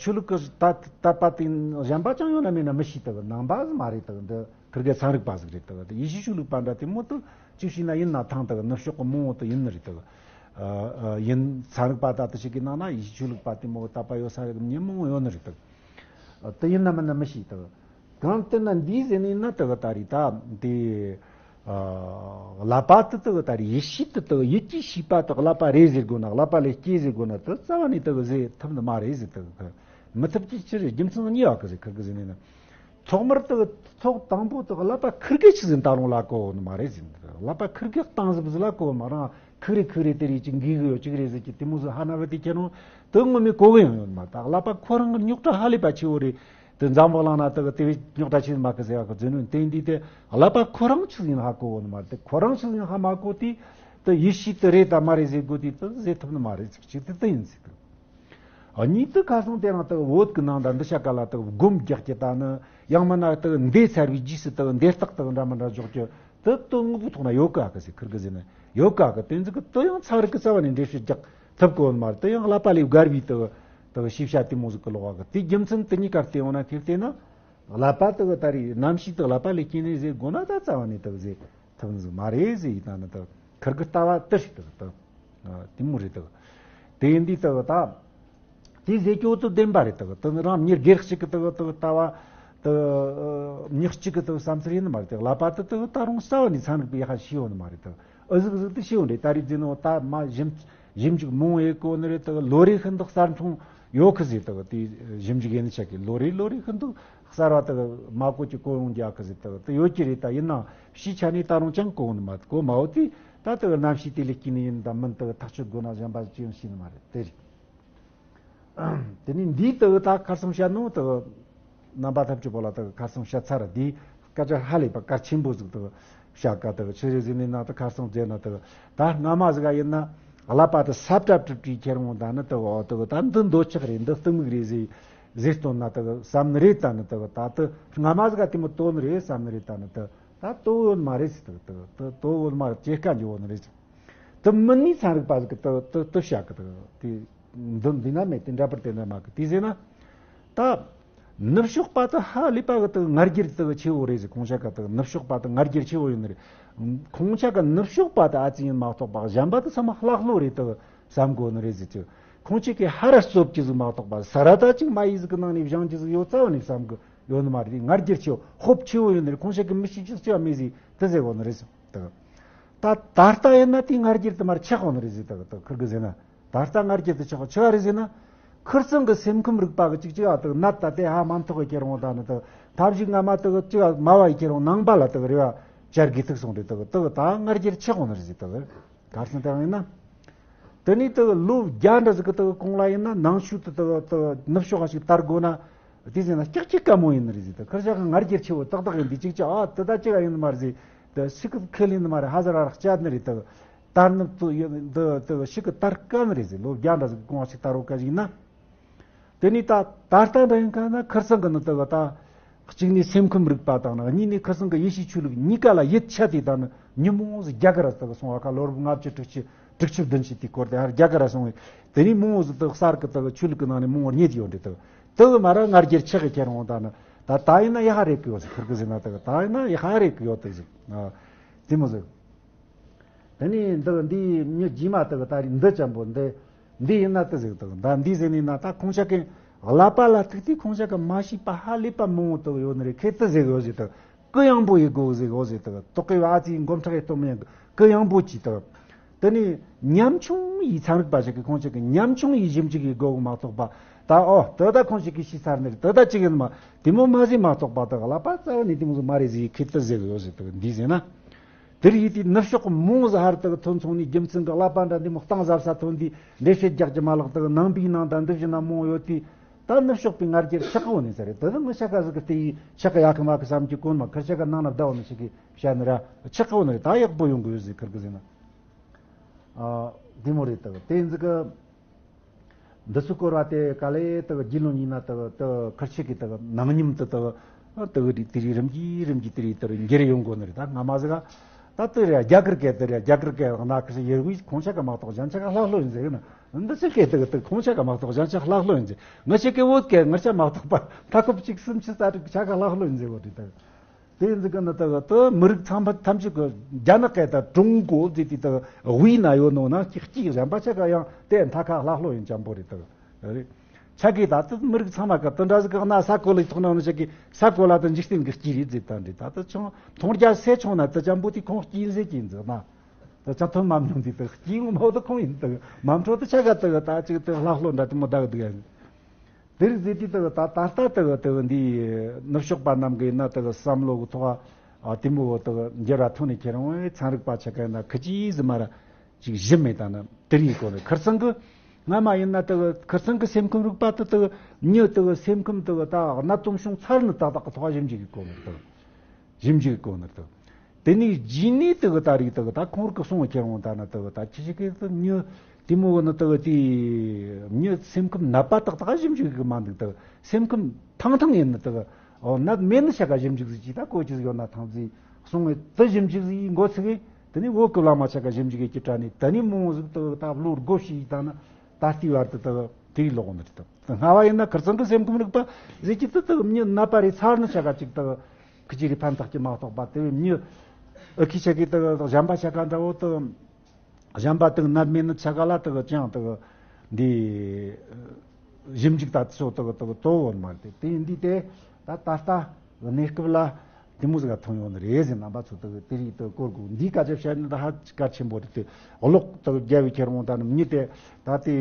ཆོས་ལུགས་ཀྱི་དད་པ་དེ་གཞན་པ་ཅང་ཡོད་ན་མེད་ན་མི་ཤེས། དེ་ནང་པ་ཟིག་མ་རེད། དེ་འདི་ཁིར་གེ་ཚན་རིག་པ་ཟིག་རེད། དེ་ཡེ་ཤུ་ཆོས་ལུགས་པ་འདྲ་དེ་མོ་དེ་ཅིག་ཤེས་ན་ཡིན་ན་ཐང་དེ་ནུབ་ཕྱོགས་ཀྱི་མང་བོ་དེ་ཡིན་ནི་རེད། དེ་ཡིན་ཚན་རིག་པ་ད་དེ་ཞིག་གི་ནང་ན་ཡེ་ཤུ་ཆོས་ལུགས་པ་དེ་མོ་དད་པ་ཡོད་ས་རེད་མི་མང་བོ་ཡོད་ནི་རེད། དེ་ དེ་ཡིན་ན་མིན་ན་མི་ཤེས་དག་གང་ལྟར་ན་འདིའི་ཟེར་ནས་ན་དག་ད་རེད་ད་དེ། ཨ། ཀླད་པ་དེ་དག་ད་རེད་ཡིད་ཤེས་དེ་དག་ཡིད་ཀྱི་ཤེས་པ་དག་ཀླད་པ་རེད་ཟེར་དགོས་ན་ཀླད་པ་ལས་སྐྱེས་ཟེར་དགོས་ན་དེ་རྩ་བ་ནས་དག་ཟེར་ཐུབ་ནི་མ་རེད་ཟེར་དག་མི་ཐུབ་ཀྱི་ཕྱིར་རྒྱུ་མཚན་གཉིས་པ་གི་ཟེར་ཁིར་གི་ཟེར་ནས་ན། ཐོག་མར་དག་ཐོག་དང་པོ་དག་ཀླད་པ་ཁིར་གི་ཆི་ཟིན་ད་རུང་ལ་གོ་ནི་མ་རེད་ཟེར་ནས་ཀླད་པ་ཁིར་གི་བཏང་ཟིབ་ཟིན་ལ་གོ་མ་རང་ཁིར་རེ་ཁིར་རེ་དེ་རེ་ཅིག་འགིག་གི་ཡོད་ཅིག་རེད་ཟེར་གི་དེ་མོ་ཟིན་ཧ་ན་བ་དེ་ཁྱེད་རང་དག་ངོ་མའི་གོ་གི་ཡང་ཡོད་མ་ད་ཀླད་པ་ཁོ་རང་གི་རྙོག་དྲ་ཧ་ལས་པ་ཆེ་བོ་རེད། དེ་འཛམ་བུ་གླིང་ན་དག་དེ་བས་རྙོག་དྲ་ཆེ་མ་གི་ཟེར་བ་གི་རྫུན་ནོན་དེ་འདི་དེ་ཀླད་པ་ཁོ་རང་ཆི་ཟིན་ཧ་གོ་བོ་ནི་མ་རེད་དེ་ཁོ་རང་ཆི་ཟིན་ཧ་མ་གོ་དེ་དེ་ཡིད་ཤེས་དེ་རེད་ད་མ་རེད་ཟེར་དགོས་དེ་དེ་ཟེར་ཐུབ་ནི་མ་རེད་ཅིག་ཅིག་དེ་དེ་ཡིན་ཟེར་གི་གཉིས་དེ་ཁ་སང་དེ་རིང་དག་བོད་ཀྱི་ནང་དང་འདི་ཤ་ཀ་ལ་དག་སྒོམ་རྒྱག་གི་ད་ནི་ཡང་མིན་ན་དག་འདས་ཚར་བའི་རྗེས་སུ་དག་འདས་རྟགས་དག་འདྲ་མི་འདྲ་འཇོག་རྒྱུ་དེ་དོན་དངོས་པོའི་ཐོག་ན་ཡོད་ག་གི་ཟེར་ཁིར་གི་ཟེར་ནས་ཡོད་ག་གི་དེ་ཚོ་གི་དེ་ཡང་ཚན་རིག་གི་རྩ་བ་ནས་འགྲེལ་བཤད་རྒྱག་ཐུབ་གི་ཡོད་མ་རེད། དེ་ཡང་ཀླད་པ་ལས་བརྒལ་བའི་དག་དག་ཤེས་བྱ་དེ་མོ་ཟིག་གི་ལོག་ག་གི་དེ་རྒྱུ་མཚན་དེ་གཉིས་ཀ་བལྟས་ཡོང་ན་ཁིར་བལྟས་ན་ཀླད་པ་དག་ད་རེས་རྣམ་ཤེས་དག་ཀླད་པ་ལས་སྐྱེས་ནས་ཟེར་དགོས་ན་ད་རྩ་བ་ནས་དག་ཟེར། ཐུབ་ནི་ཟིག་མ་རེད་ཟེར་ཡིན་ན་ནི་དག་ཁིར་གི་ལྟ་བ་དེ་རེད་དག་དག་དེ་མོ་རེད་དག་དེ་ཡིན་དུས་དག་ད་དེ་ཟེར་རྒྱུ་དེ་བདེན་པ་རེད་དག་དེ་ནི་རང་མྱི་སྒེར་གཅིག་གི་དག་དག་ལྟ་བ་དག་མྱི་གཅིག་གི་དག་བསམ་ཚུལ་ཡིན་ནི་མ་རེད་དག་ཀླད་པ་དེ་དག་ད་རུང་རྩ་བ་ནས་ཚན་རིག་པས་ཧ་ཤེས་ཡོད་ནི་མ་རེད་དག་ཨུ་ཟིག་ཟིག་དེ་ཤེས་ཡོད་རེད། ད་རེས་རྫུན་ནོ་ད་མ་ཞིབ་ཞིབ་འཇུག་མང་ཡེ་གོ་ནི་རེད་དག་ལོ་རེ་ཤིན་ཏུ་གསར་འཕྲོང་ཡོད་གི་ཟེར་དག་དེ་ཞིབ་འཇུག་ཡེ་ནི་ཆ་གི་ལོ་རེ་ལོ་རེ་ཤིན་ཏུ་གསར་བ་དག་མ་གོ་ཅི་གོ་ཡོང་རྒྱུ་ཨ་གི་ཟེར་དག་དེ་ཡོད་ཀྱི་རེད། ད་ཡིན་ན་ཕྱིའི་ཆ་ནས་ད་རུང་ཅང་གོ་ནི་མ་གོ་མ་འོ་དེ་ད་དག་རྣམ་ཤེས་དེ་ལས་སྐྱེས་ནི་ཡིན་ད་མིན་དག་ཐག་གཅོད་དགོས་ན་གཞན་པ་ཅི་ཡང་ཤེས་ནི་མ་རེད་དེ་རེད། དེ་ནས་འདིའི་དག་ད་ཁ་སང་བཤད་ནོ་དག་རྣམ་པ་ཐམས་ཅད་པོ་ལ་དག་ཁ་སང་བཤད་ཚར་འདིའི་སྐད་ཆ་ཧ་ལས་པ་གལ་ཆེན་པོ་ཟིག་དག་བཤད་ཀ་དག་ཆི་རེད་ཟེར་ནས་ན་དག་ཁ་སང་བརྗེད་ན་དག་ད་སྔ་མ་ཟིག་ག་ཡིན་ན་ཀླད་པ་དེ་ས་བཀྲ་བཀྲུ་བཀྲུས་ཁྱེར་འོང་ད་ནི་དག་འོ་དག་ད་འདི་འདོད་ཆགས་རེད་འདི་གཏི་མུག་རེད་ཟེར་ཟེར་སྟོན་ན་དག་བསམ་ནི་རེད། ད་ནི་དག་ད་དེ་སྔ་མ་ཟིག་ག་དེ་མོ་དོ་ནི་རེད་བསམ་ནི་རེད། ད་ནི་དག་ད་དོ་ཡོད་མ་རེད་ཟེར་དག་དག་དེ་དོ་ཡོད་མ་རེད་ཇེ་དཀའ་འགྱུར་བོ་ནི་རེད་ཟེར། དེ་མིན་ནི་ཚན་རིག་པ་ཟིག་གི་དེ་དེ་དེ་བཤད་གི་དེ་དེ་འདི་འདི་ན་མེད་དེ་འདྲ་པར་དེ་འདྲ་མ་གི་དེ་ཟེར་ན། ད་ནུབ་ཕྱོགས་པ་དེ་ཧ་ལས་པ་གི་དེ་ང་རྒྱལ་དེ་ཆེ་བོ་རེད་ཟེར། ཁོང་ཆ་ག་དེ་ནུབ་ཕྱོགས་པ་དེ་ང་རྒྱལ་ཆེ་བོ་ཡོད་ནི་རེད། ཁོང་ཆ་ག་ནུབ་ཕྱོགས་པ་དེ་ཨ་ཙི་ཡིན་མ་གཏོགས་པ་གཞན་པ་དེ་ཚང་མ་ལྷག་ལྷོ་རེད་དེ་བསམ་དགོས་ནི་རེད་ཟེར་གི་ཁོང་ཆ་གི་ཧ་ར་རྩོབ་ཀྱི་ཟིག་མ་གཏོགས་པ་ས་ར་ད་ཅིག་མ་ཡི་ཟིག་གི་ནང་ནས་བཞེངས་ཀྱི་ཟིག་ཡོད་རྩ་བ་ནས་བསམ་གི་ཡོད་ནི་མ་རེད། ང་རྒྱལ་ཆེ་བོ་ཧོབ་ཆེ་བོ་ཡོད་ནི་རེད། ཁོང་ཆ་གི་མི་ཤེས་ཀྱི་ལྕི་བ་མེད་ཟིག་དེ་ཟེར་གོ་ནི་རེད་ཟེར། དག་ད་ད་ལྟ་ཡིན་ན་དེའི་ང་རྒྱལ་དུ་མར་ཆག་འོང་ནི་རེད་ཟེར། དག་དག་ཁིར་གི་ཟེར་ན། ད་ལྟ་ང་རྒྱལ་དུ་ཆག་ཆི་བ་རེད་ཟེར་ན། ཁིར་ཚང་གི་སེམས་ཁམས་རིག་པ་གི་ཅིག་ཅིག་ཨ་དག་ནད་ད་དེ་ཧ་མ་ཐོག་གི་ཁྱེར་འོང་ད་ནི་དག་ཐབས་ཤིག་སྔ་མ་དག་ཅིག་ཨ་མ་བ་ཡི་ཁྱེར་འོང་ནང་པ་ལ་དག་རེ་བ་བཅར་གི་ཐུག་སོང་རེད། དག་དག་ད་ང་རྒྱལ་ཆག་འོང་ནི་རེད་ཟེར། དག་གར་སོང་དེ་ཡིན་ན། དེ་ནས་དེ་ལོ་བརྒྱ་འདྲ་ཟིག་གི་དེ་གོང་ལ་ཡིན་ན་ནང་ཆོས་དེ་དེ་དེ་ནུབ་ཕྱོགས་ཤིག་དར་དགོས་ན། དེ་ཟེར་ན་སྐྱག་ཅིག་དཀའ་མོ་ཡིན་ནི་རེད་ཟེར། དེ་ཁར་ཤག་གི་ང་རྒྱལ་ཆེ་བོ་ཏག་ཏག་ཡིན་དེ་ཅིག་ཅིག་ཨ་དེ་ད་ཅིག་ཡིན་ནི་མ་རེད་ཟེར། དེ་ཤིག་གི་ཁས་ལེན་ནི་མ་རེད། ཧ་ཟ་ར་རག་བཅད་ནི་རེད། དེ་དར་ནུབ་དེ་ཡིན་དེ་དེ་ཤིག་གི་དར་དཀའ་ནི་རེད་ཟེར། ལོ་བརྒྱ་འདྲ་ཟིག་གི་གོང་ཞིག་དར་རོ་དཀའ་ཞིག་ཡིན་ན། དེ་ནས་ད་ད་ལྟ་འདྲ་ཡིན་ཁ་ན་ཁིར་ཚང་གི་ནི་དེ་ག་ད་གཅིག་ནས་སེམས་ཁམས་རིག་པ་དང་ན་གཉིས་ནས་ཁིར་ཚང་གི་ཡེ་ཤུའི་ཆོས་ལུགས་གཉིས་ཀ་ལ་ཡིད་ཆད་དེ་ད་ནི་ཉིན་མོ་ཟིག་རྒྱ་གར་ར་དེ་ག་སོང་བ་ཁ་ལོ་རབས་ལྔ་བཅུ་དྲུག་ཅུ་དྲུག་ཅུ་བདུན་ཅུ་དེའི་སྐོར་དེ་ཧར་རྒྱ་གར་ར་སོང་བས་དེ་ནས་མོ་ཟིག་དེ་ག་གསར་གི་དེ་ག་ཆོས་ལུགས་གི་ནང་ནས་མོ་རྙེད་ཡོད་འདྲི་དེ་ག་དེ་ག་མ་ར་ང་རྒྱལ་ཆག་གི་ཁྱེར་འོང་ད་ནི་ད་ད་ཡིན་ན་ཡ་ཧ་རེད་གི་ཡོད་ཟིག་ཁིར་གི་ཟིག་ན་དེ་ག་ད་ཡིན་ན་ཡ་ཧ་རེད་གི་ཡོད་དེ་ཟིག་དེ་མོ་ཟིག་དེ་ནས་འདི་འདིའི་མྱི་རྗེས་མ་དག་ད་རེས་འདི་ཅན་པོ་འདི་འདི་ཡིན་ན་དེ་ཟིག་དག་ད་འདི་ཟེར་ནས་ན་ད་ཁོང་ཆ་གི་ཀླད་པ་ལ་ཐུག་དུས་ཁོང་ཆ་གི་མ་ཤེས་པ་ཧ་ལས་པ་མང་བོ་དག་ཡོད་ནི་རེད། ཁེ་དེ་ཟིག་ཡོད་ཟིག་དག་གུ་ཡངས་པོ་ཡི་གོ་ཟིག་ཡོད་ཟིག་དག་དོག་གི་བ་ཙི་འགོམ་ཁྲག་ཡི་སྟོབས་མི་ཡང་གུ་ཡངས་པོ་ཅི་དག་དེ་ནས་ཉམ་ཆུང་ཡི་ཚན་རིག་པ་ཞིག་གི་ཁོང་ཆ་གི་ཉམ་ཆུང་ཡི་ཞིབ་འཇུག་ཡི་གོ་མ་གཏོགས་པ་ད་ཨོ་དེ་ད་ཁོང་ཆ་གི་ཤེས་ཚར་ནི་རེད། དེ་ད་ཅི་གི་ནི་མ་དེ་མོ་མ་ཟིག་མ་གཏོགས་པ་དག་ཀླད་པ་རྩ་བ་ནས་དེ་མོ་ཟིག་མ་རེད་ཟིག་ཁེ་དེ་ཟིག་ཡོད་ཟིག་དག་འདི་ཟེར་ན། དེར་ཡིད་དེ་ནུབ་ཕྱོགས་མོང་ཟ་ཧར་དག་ཐོན་སོང་ནས་རྒྱུ་མཚན་གི་ཀླད་པ་འདྲ་འདི་མོ་གཏིང་ཟབ་ས་ཐོན་དུས་འགྲེལ་བཤད་རྒྱག་རྒྱུ་མ་ལག་དག་ནང་པའི་ནང་དང་འདི་བཞིན་ན་མོང་ཡོད་དུས་ད་ནུབ་ཕྱོགས་པའི་ང་རྒྱལ་ཆག་གོ་ནས་ཟེར་རེད། དེ་ནི་ངི་ཤ་ཀ་ཟིག་གི་དེ་ཡིས་ཆག་གི་ཡག་གི་མ་གི་བསམ་གྱི་གོ་ནི་མ་ཁིར་ཤ་ཀ་ནང་ན་བདའ་བ་ནི་ཞིག་གིས་བཤད་ནི་ར་ཆག་གོ་ནི་རེད། ད་ཡག་པོ་ཡོང་གི་ཡོད་ཟིག་ཁིར་གི་ཟིག་ན་ཨ་དེ་མོ་རེད། དག་དེ་ཟིག་གི་འདི་ཚོ་སྐོར་བ་དེ་ག་ལེ་དག་རྒྱུས་ལོན་ཡིན་ན་དག་དག་ཁིར་ཆེ་གི་དག་ནང་ཉམས་དུ་དག་དག་རི་དེ་རི་རིམ་གྱིས་རིམ་གྱིས་དེ་རི་དེ་རི་འགྱུར་ཡོང་གོ་ནི་རེད། ད་སྔ་མ་ཟིག་ད་དེ་རེད། རྒྱ་གར་སྐད་དེ་རེད། རྒྱ་གར་སྐད་ན་ཁིར་ཆེ་ཡེར་བུའི་ཁོང་ཆ་ག་མ་གཏོགས་གཞན་ཆ་ག་ལྷག་ལྷོ་ཡིན་ཟེར་ན་འདི་ཚོ་སྐད་དག་དག་ཁོང་ཆ་ག་མ་གཏོགས་གཞན་ཆ་ལྷག་ལྷོ་ཡིན་ཟེར། ང་ཆེ་གི་བོད་སྐད་ང་ཆ་མ་གཏོགས་པ་མཐའ་འཁོབ་གཅིག་གསུམ་བཞི་རྩ་དྲུག་ཆ་ག་ལྷག་ལྷོ་ཡིན་ཟེར་བོ་དེ་དག་དེ་ཡིན་ཟིག་གི་ནི་དག་དེ་མི་རིགས་ཚང་མ་ཐམས་ཅད་ཀྱི་རྒྱ་ནག་སྐད་དང་ཀྲུང་གོ་ཟེར་དེ་དག་དབུས་ན་ཡོད་ནོ་ན་གཅིག་གཅིག་གཞན་པ་ཆ་ག་ཡང་དེ་མཐའ་ཁ་ལྷག་ལྷོ་ཡིན་ཅམ་པོ་རེད་དག་རེད། ཆ་གི་ད་ལྟ་མི་རིགས་ཚང་མ་གི་དེ་འདྲ་ཟིག་གི་ན་ས་གོ་ལ་ཐོག་ན་ནི་ཆ་གི་ས་གོ་ལ་དེ་འཇིག་རྟེན་གི་སྐྱིད་རེད་ཟེར་ད་འདྲི། ད་ལྟ་ཆུང་མཐོང་རྒྱ་སེ་ཆུང་ན་དེ་ཅང་པོ་དེ་ཁོང་སྐྱིད་ཟེར་གྱིན་ཟིག་ན། དེ་ཅང་ཐོན་མ་མྱོང་དེ་དེ་སྐྱིད་ངོ་མ་དེ་ཁོང་ཡིན་དེ་མ་འཕྲོ་དེ་ཆ་ག་དེ་ད་ཅིག་དེ་ལྷག་ལྷོ་འདྲ་དེ་མོ་ད་གི་དེ་ཡིན། དེ་རིགས་ཟེར་དུས་དེ་ད་ད་ལྟ་དེ་དེ་འདི་ནུབ་ཕྱོགས་པ་རྣམས་གི་ན་དེ་བསམ་བློ་གི་ཐོག་ཨ་དེ་མོ་དེ་འགྱུར་བ་ཐོན་ནས་ཁྱེད་རང་ཚན་རིག་པ་ཆ་ག་ན་ཁི་ཅི་ཟིག་མ་ར། ཅིག་ཞིབ་མེད་ད་ན་དེ་རིགས་གོ་ནི་ཁིར་ཚང་གི་སྔ་མ་ཡིན་ན་དེ་ཁིར་ཚང་གི་སེམས་ཁམས་རིག་པ་དེ་དེ་མྱི་དེ་སེམས་ཁམས་དེ་ད་གནད་དོན་བྱུང་ཚར་ནི་ཏག་ཏག་གི་ཐོག་ཞིབ་འཇུག་གི་གོ་ནི་དེ་ཞིབ་འཇུག་གི་གོ་ནི་དེ་དེ་ནས་རྗེས་ནས་དེ་ད་རིགས་དེ་ད་ཁོང་རིག་གི་སོང་ཁྱེར་འོང་ད་ན་དེ་ད་ཁྱི་ཞིག་གི་དེ་མྱི་དེ་མོ་གི་ནི་དེ་དེ་མྱི་སེམས་ཁམས་ནད་པ་ཏག་ཏག་ཞིབ་འཇུག་གི་མ་འདུག་དེ་སེམས་ཁམས་ཐང་ཐང་ཡིན་ནི་དེ་ཨོ་ནད་མེད་ནི་ཤ་ག་ཞིབ་འཇུག་ཟིག་ཅིག་ད་གོ་ཅི་ཟིག་ཡོད་ན་ཐང་ཟིག་སོང་བས་དེ་ཞིབ་འཇུག་ཟིག་འགོ་ཚུགས་གི། དེ་ནས་བོད་ཀྱི་བླ་མ་ཆ་ག་ཞིབ་འཇུག་གི་ཀྱི་གྲྭ་ནས་དེ་ནས་མོ་ཟིག་ཏུ་ད་ལོ་སྒོ་ཕྱེ་ཡི་ད་ན་ད་ལྟའི་བར་དུ་ད་དེ་ལོག་ནི་རེད། ད་སྔ་བ་ཡིན་ན་ཁིར་ཚང་གི་སེམས་ཁམས་རིག་པ་ཟེར་གྱི་དུ་ད་མྱི་ནད་པ་རེ་ཚར་ནི་ཆ་ག་ཅིག་ད་ཁི་ཅི་རེ་ཕན་ཐོགས་ཀྱི་མ་གཏོགས་པ་དེ་བས་མྱི་ཨི་ཁི་ཆ་གི་ད་གཞན་པ་ཆ་ག་འདྲ་བོ་ད་གཞན་པ་ད་ནད་མེད་ནི་ཆ་ག་ལ་ད་ཅང་ད་འདི། ཞིབ་འཇུག་ད་ཚོ་དག་དག་དོ་བོ་མ་རེད། དེ་ཡིན་དུས་དེ་ད་ད་ལྟ་གནས་སྐབས་ལ་དེ་མོ་ཟིག་ག་ཐོན་ཡོང་ནི་རེད་ཟེར། རྣམ་པ་ཚོ་དག་དེ་རིགས་དག་སྐོར་དགོས་འདིའི་སྐད་ཆ་བཤད་ན་ད་ཧ་ཅང་གལ་ཆེན་པོ་རེད། དེ་གློག་དག་རྒྱབ་བའི་ཁྱེར་འོང་ད་ནི་མྱི་དེ་ད་དེ་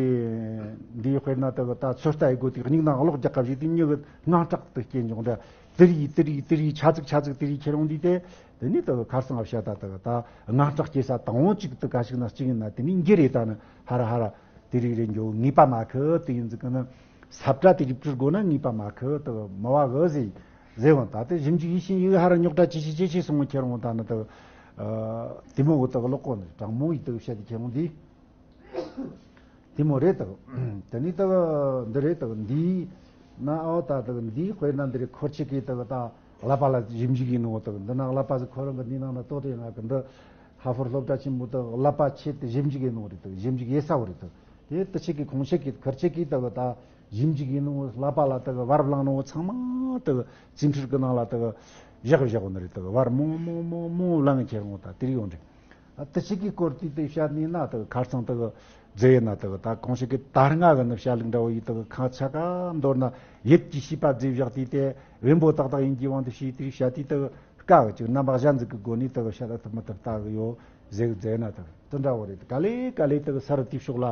འདིའི་དཔེར་ན་དག་ད་ཚོད་ལྟ་ཡི་སྒོ་དེ་སྙིང་ནང་གློག་རྒྱག་ག་བཞིན་དེ་མྱི་གི་དངངས་སྐྲག་དེ་སྐྱེ་འཇོག་འདྲ། དེ་རིགས་དེ་རིགས་དེ་རིགས་ཆ་ཚིག་ཆ་ཚིག་དེ་རིགས་ཁྱེར་འོང་དུས་དེ་དེ་ནི་དག་ཁར་སང་བཤད་ད་དག་ད་དངངས་སྐྲག་སྐྱེ་ས་དང་པོ་གཅིག་དུ་ག་ཞིག་ན་གཅིག་ཡིན་ན་དེ་ནི་འགྱུར་རེད། ད་ནི་ཧ་ར་ཧ་ར། དེ་རིགས་རེ་འགྱོ་ངེས་པ་མ་ཁི་དེ་ཡིན་ཟིག་གི་ནི་ས་བཀྲ་དེ་རིགས་བྲི་དགོས་ན་ངེས་པ་མ་ཁི་དེ་མི་བ་གི་ཟེ་ཟེ་བོ། ད་དེ་ཞིབ་འཇུག་ཡིད་བཞིན་ཡིད་ཧ་ར་རྙོག་དྲ་ཅི་ཤེས་ཅི་ཤེས་སོང་ཁྱེར་འོང་ད་ནི་དེ་དེ་མོ་གི་དེ་ལོག་གོ་ནི་དྲང་མོ་ཡིད་དེ་བཤད་དེ་ཁྱེར་འོང་དེ་དེ་མོ་རེད། དེ་དེ་ནི་དེ་འདི་རེད། དེ་འདི་ན་ཨོ་ད་དེ་འདི་དཔེར་ན་འདི་རེད། འཁོར་ཆེ་གི་དེ་ད་ཀླད་པ་ལ་ཞིབ་འཇུག་ཡིན་ནོ། དེ་འདི་ན་ཀླད་པ་ཟིག་ཁོ་རང་གི་འདི་ནང་ན་ལྟོ་དེ་ང་གི་འདི། ཧ་ཧྥོར་སློབ་གྲྭ་ཆེན་མོ་དུ་ཀླད་པ་ཆེད་དུ་ཞིབ་འཇུག་ཡིན་ནོ་རེད་དུ། ཞིབ་འཇུག་ཡེ་ས་བོ་རེད་དུ། དེ་དུ་ཆེད་ཀྱི་ཁོང་ཆེད་ཀྱི་ཁར་ཆེད་ཀྱི་དུ་ད་ཞིབ་འཇུག་ཡིན་ནོ། ཀླད་པ་ལ་དུ་བར་བླངས་ནོ་ཚང་མ་དུ་རྩིས་འཕྲུལ་གྱི་ནང་ལ་དུ་བཞག་བཞག་ནི་རེད་དུ། བར་མོ་མོ་མོ་མོ་བླངས་ཁྱེར་འོང་ད་དེ་རིགས་ཡོང་རེད། དུ་ཆེད་ཀྱི་སྐོར་དུས་དུ་བཤད་ནི་ན་དུ་ཁར་ཚང་དུ་རྫས་ཡིན་ན་དུ་ད་ཁོང་ཆེད་ཀྱི་ད་སྔ་གི་ནི་བཤད་ལུགས་འདྲ་བོ་ཡིས་དུ་ཁ་ཆ་ག་མདོར་ན་ཡིད་ཀྱི་ཤེས་པ་རྫས་བཞག་དུས་དེ་བེམ་པོ་ཏག་ཏག་ཡིན་གྱི་དབང་དུ་བྱས་དེ་རིགས་བཤད་དུས་དུ། དཀའ་བ་ཅིག་རྣམ་པ་གཞན་ཟིག་གི་སྒོ་ནས་དག་བཤད་ལ་ཐུབ་མི་ཐུབ་ལྟ་གི་ཡོད་ཟེར་གི་ཟེར་ན་དག་དེ་འདྲ་བོ་རེད། ག་ལེ་ག་ལེ་དག་ས་རུ་དེའི་ཕྱོགས་ལ་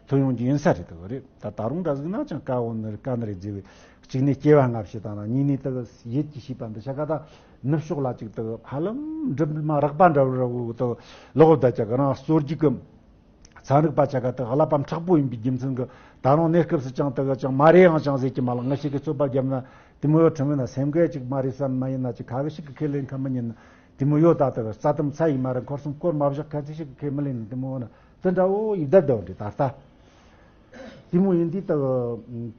ཐོན་ཡོང་རྒྱུ་ཡིན་ས་རེད། དག་རེད། ད་ད་རུང་འདྲ་ཟིག་ན་ཅང་དཀའ་བོ་ནི་རེད། དཀའ་ནི་རེད་ཟེར་བའི་གཅིག་ནས་སྐྱེ་བ་སྔ་ཕྱི་དང་ན། གཉིས་ནས་དག་ཡིད་ཀྱི་ཤེས་པ་འདི་ཆ་ག་ད་ནུབ་ཕྱོགས་ལ་ཅིག་དག་ཧ་ལམ་འགྲིམ་མ་རག་པ་འདྲ་བོ་འདྲ་བོ་དག་ལོག་བསྡད་ཀྱག་རང་གཙོ་རྒྱུ་གི། ཚན་རིག་པ་ཆ་ག་དག་ཀླད་པ་མཁྲེགས་པོ་ཡིན་པའི་རྒྱུ་མཚན་གྱིས་ད་རུང་གནས་སྐབས་སུ་ཅང་དག་ཅང་མ་རེད་ཡང་ཅང་ཟེར་གྱི་མ་ལ། ང་ཞིག་གིས་རྩོད་པ་བརྒྱབ་ན་དེ་མོ་ཡོད་ཁྲིམས་ཡིན་ན་སེམས་ཁས་ཅིག་མ་རེད་བསམ་མ་ཡིན་ན་ཅིག་ཁ་གི་ཞིག་གི་ཁས་ལེན་ཁ་མི་ཉན་ན་དེ་མོ་ཡོད། ད་དག་རྩ་དམ་ཚ་ཡི་མ་རེད། འཁོར་སེམས་སྐོར་མ་བཞག་ཁ་ཚིག་ཞིག་གི་ཁས་མི་ལེན་ན་དེ་མོ་ཡོད་ན་དེ་འདྲ་བོ་ཡི་བསྡད་བསྡད་འདྲི་ད་ལྟ། དེ་མོ་ཡིན་དུས་དག་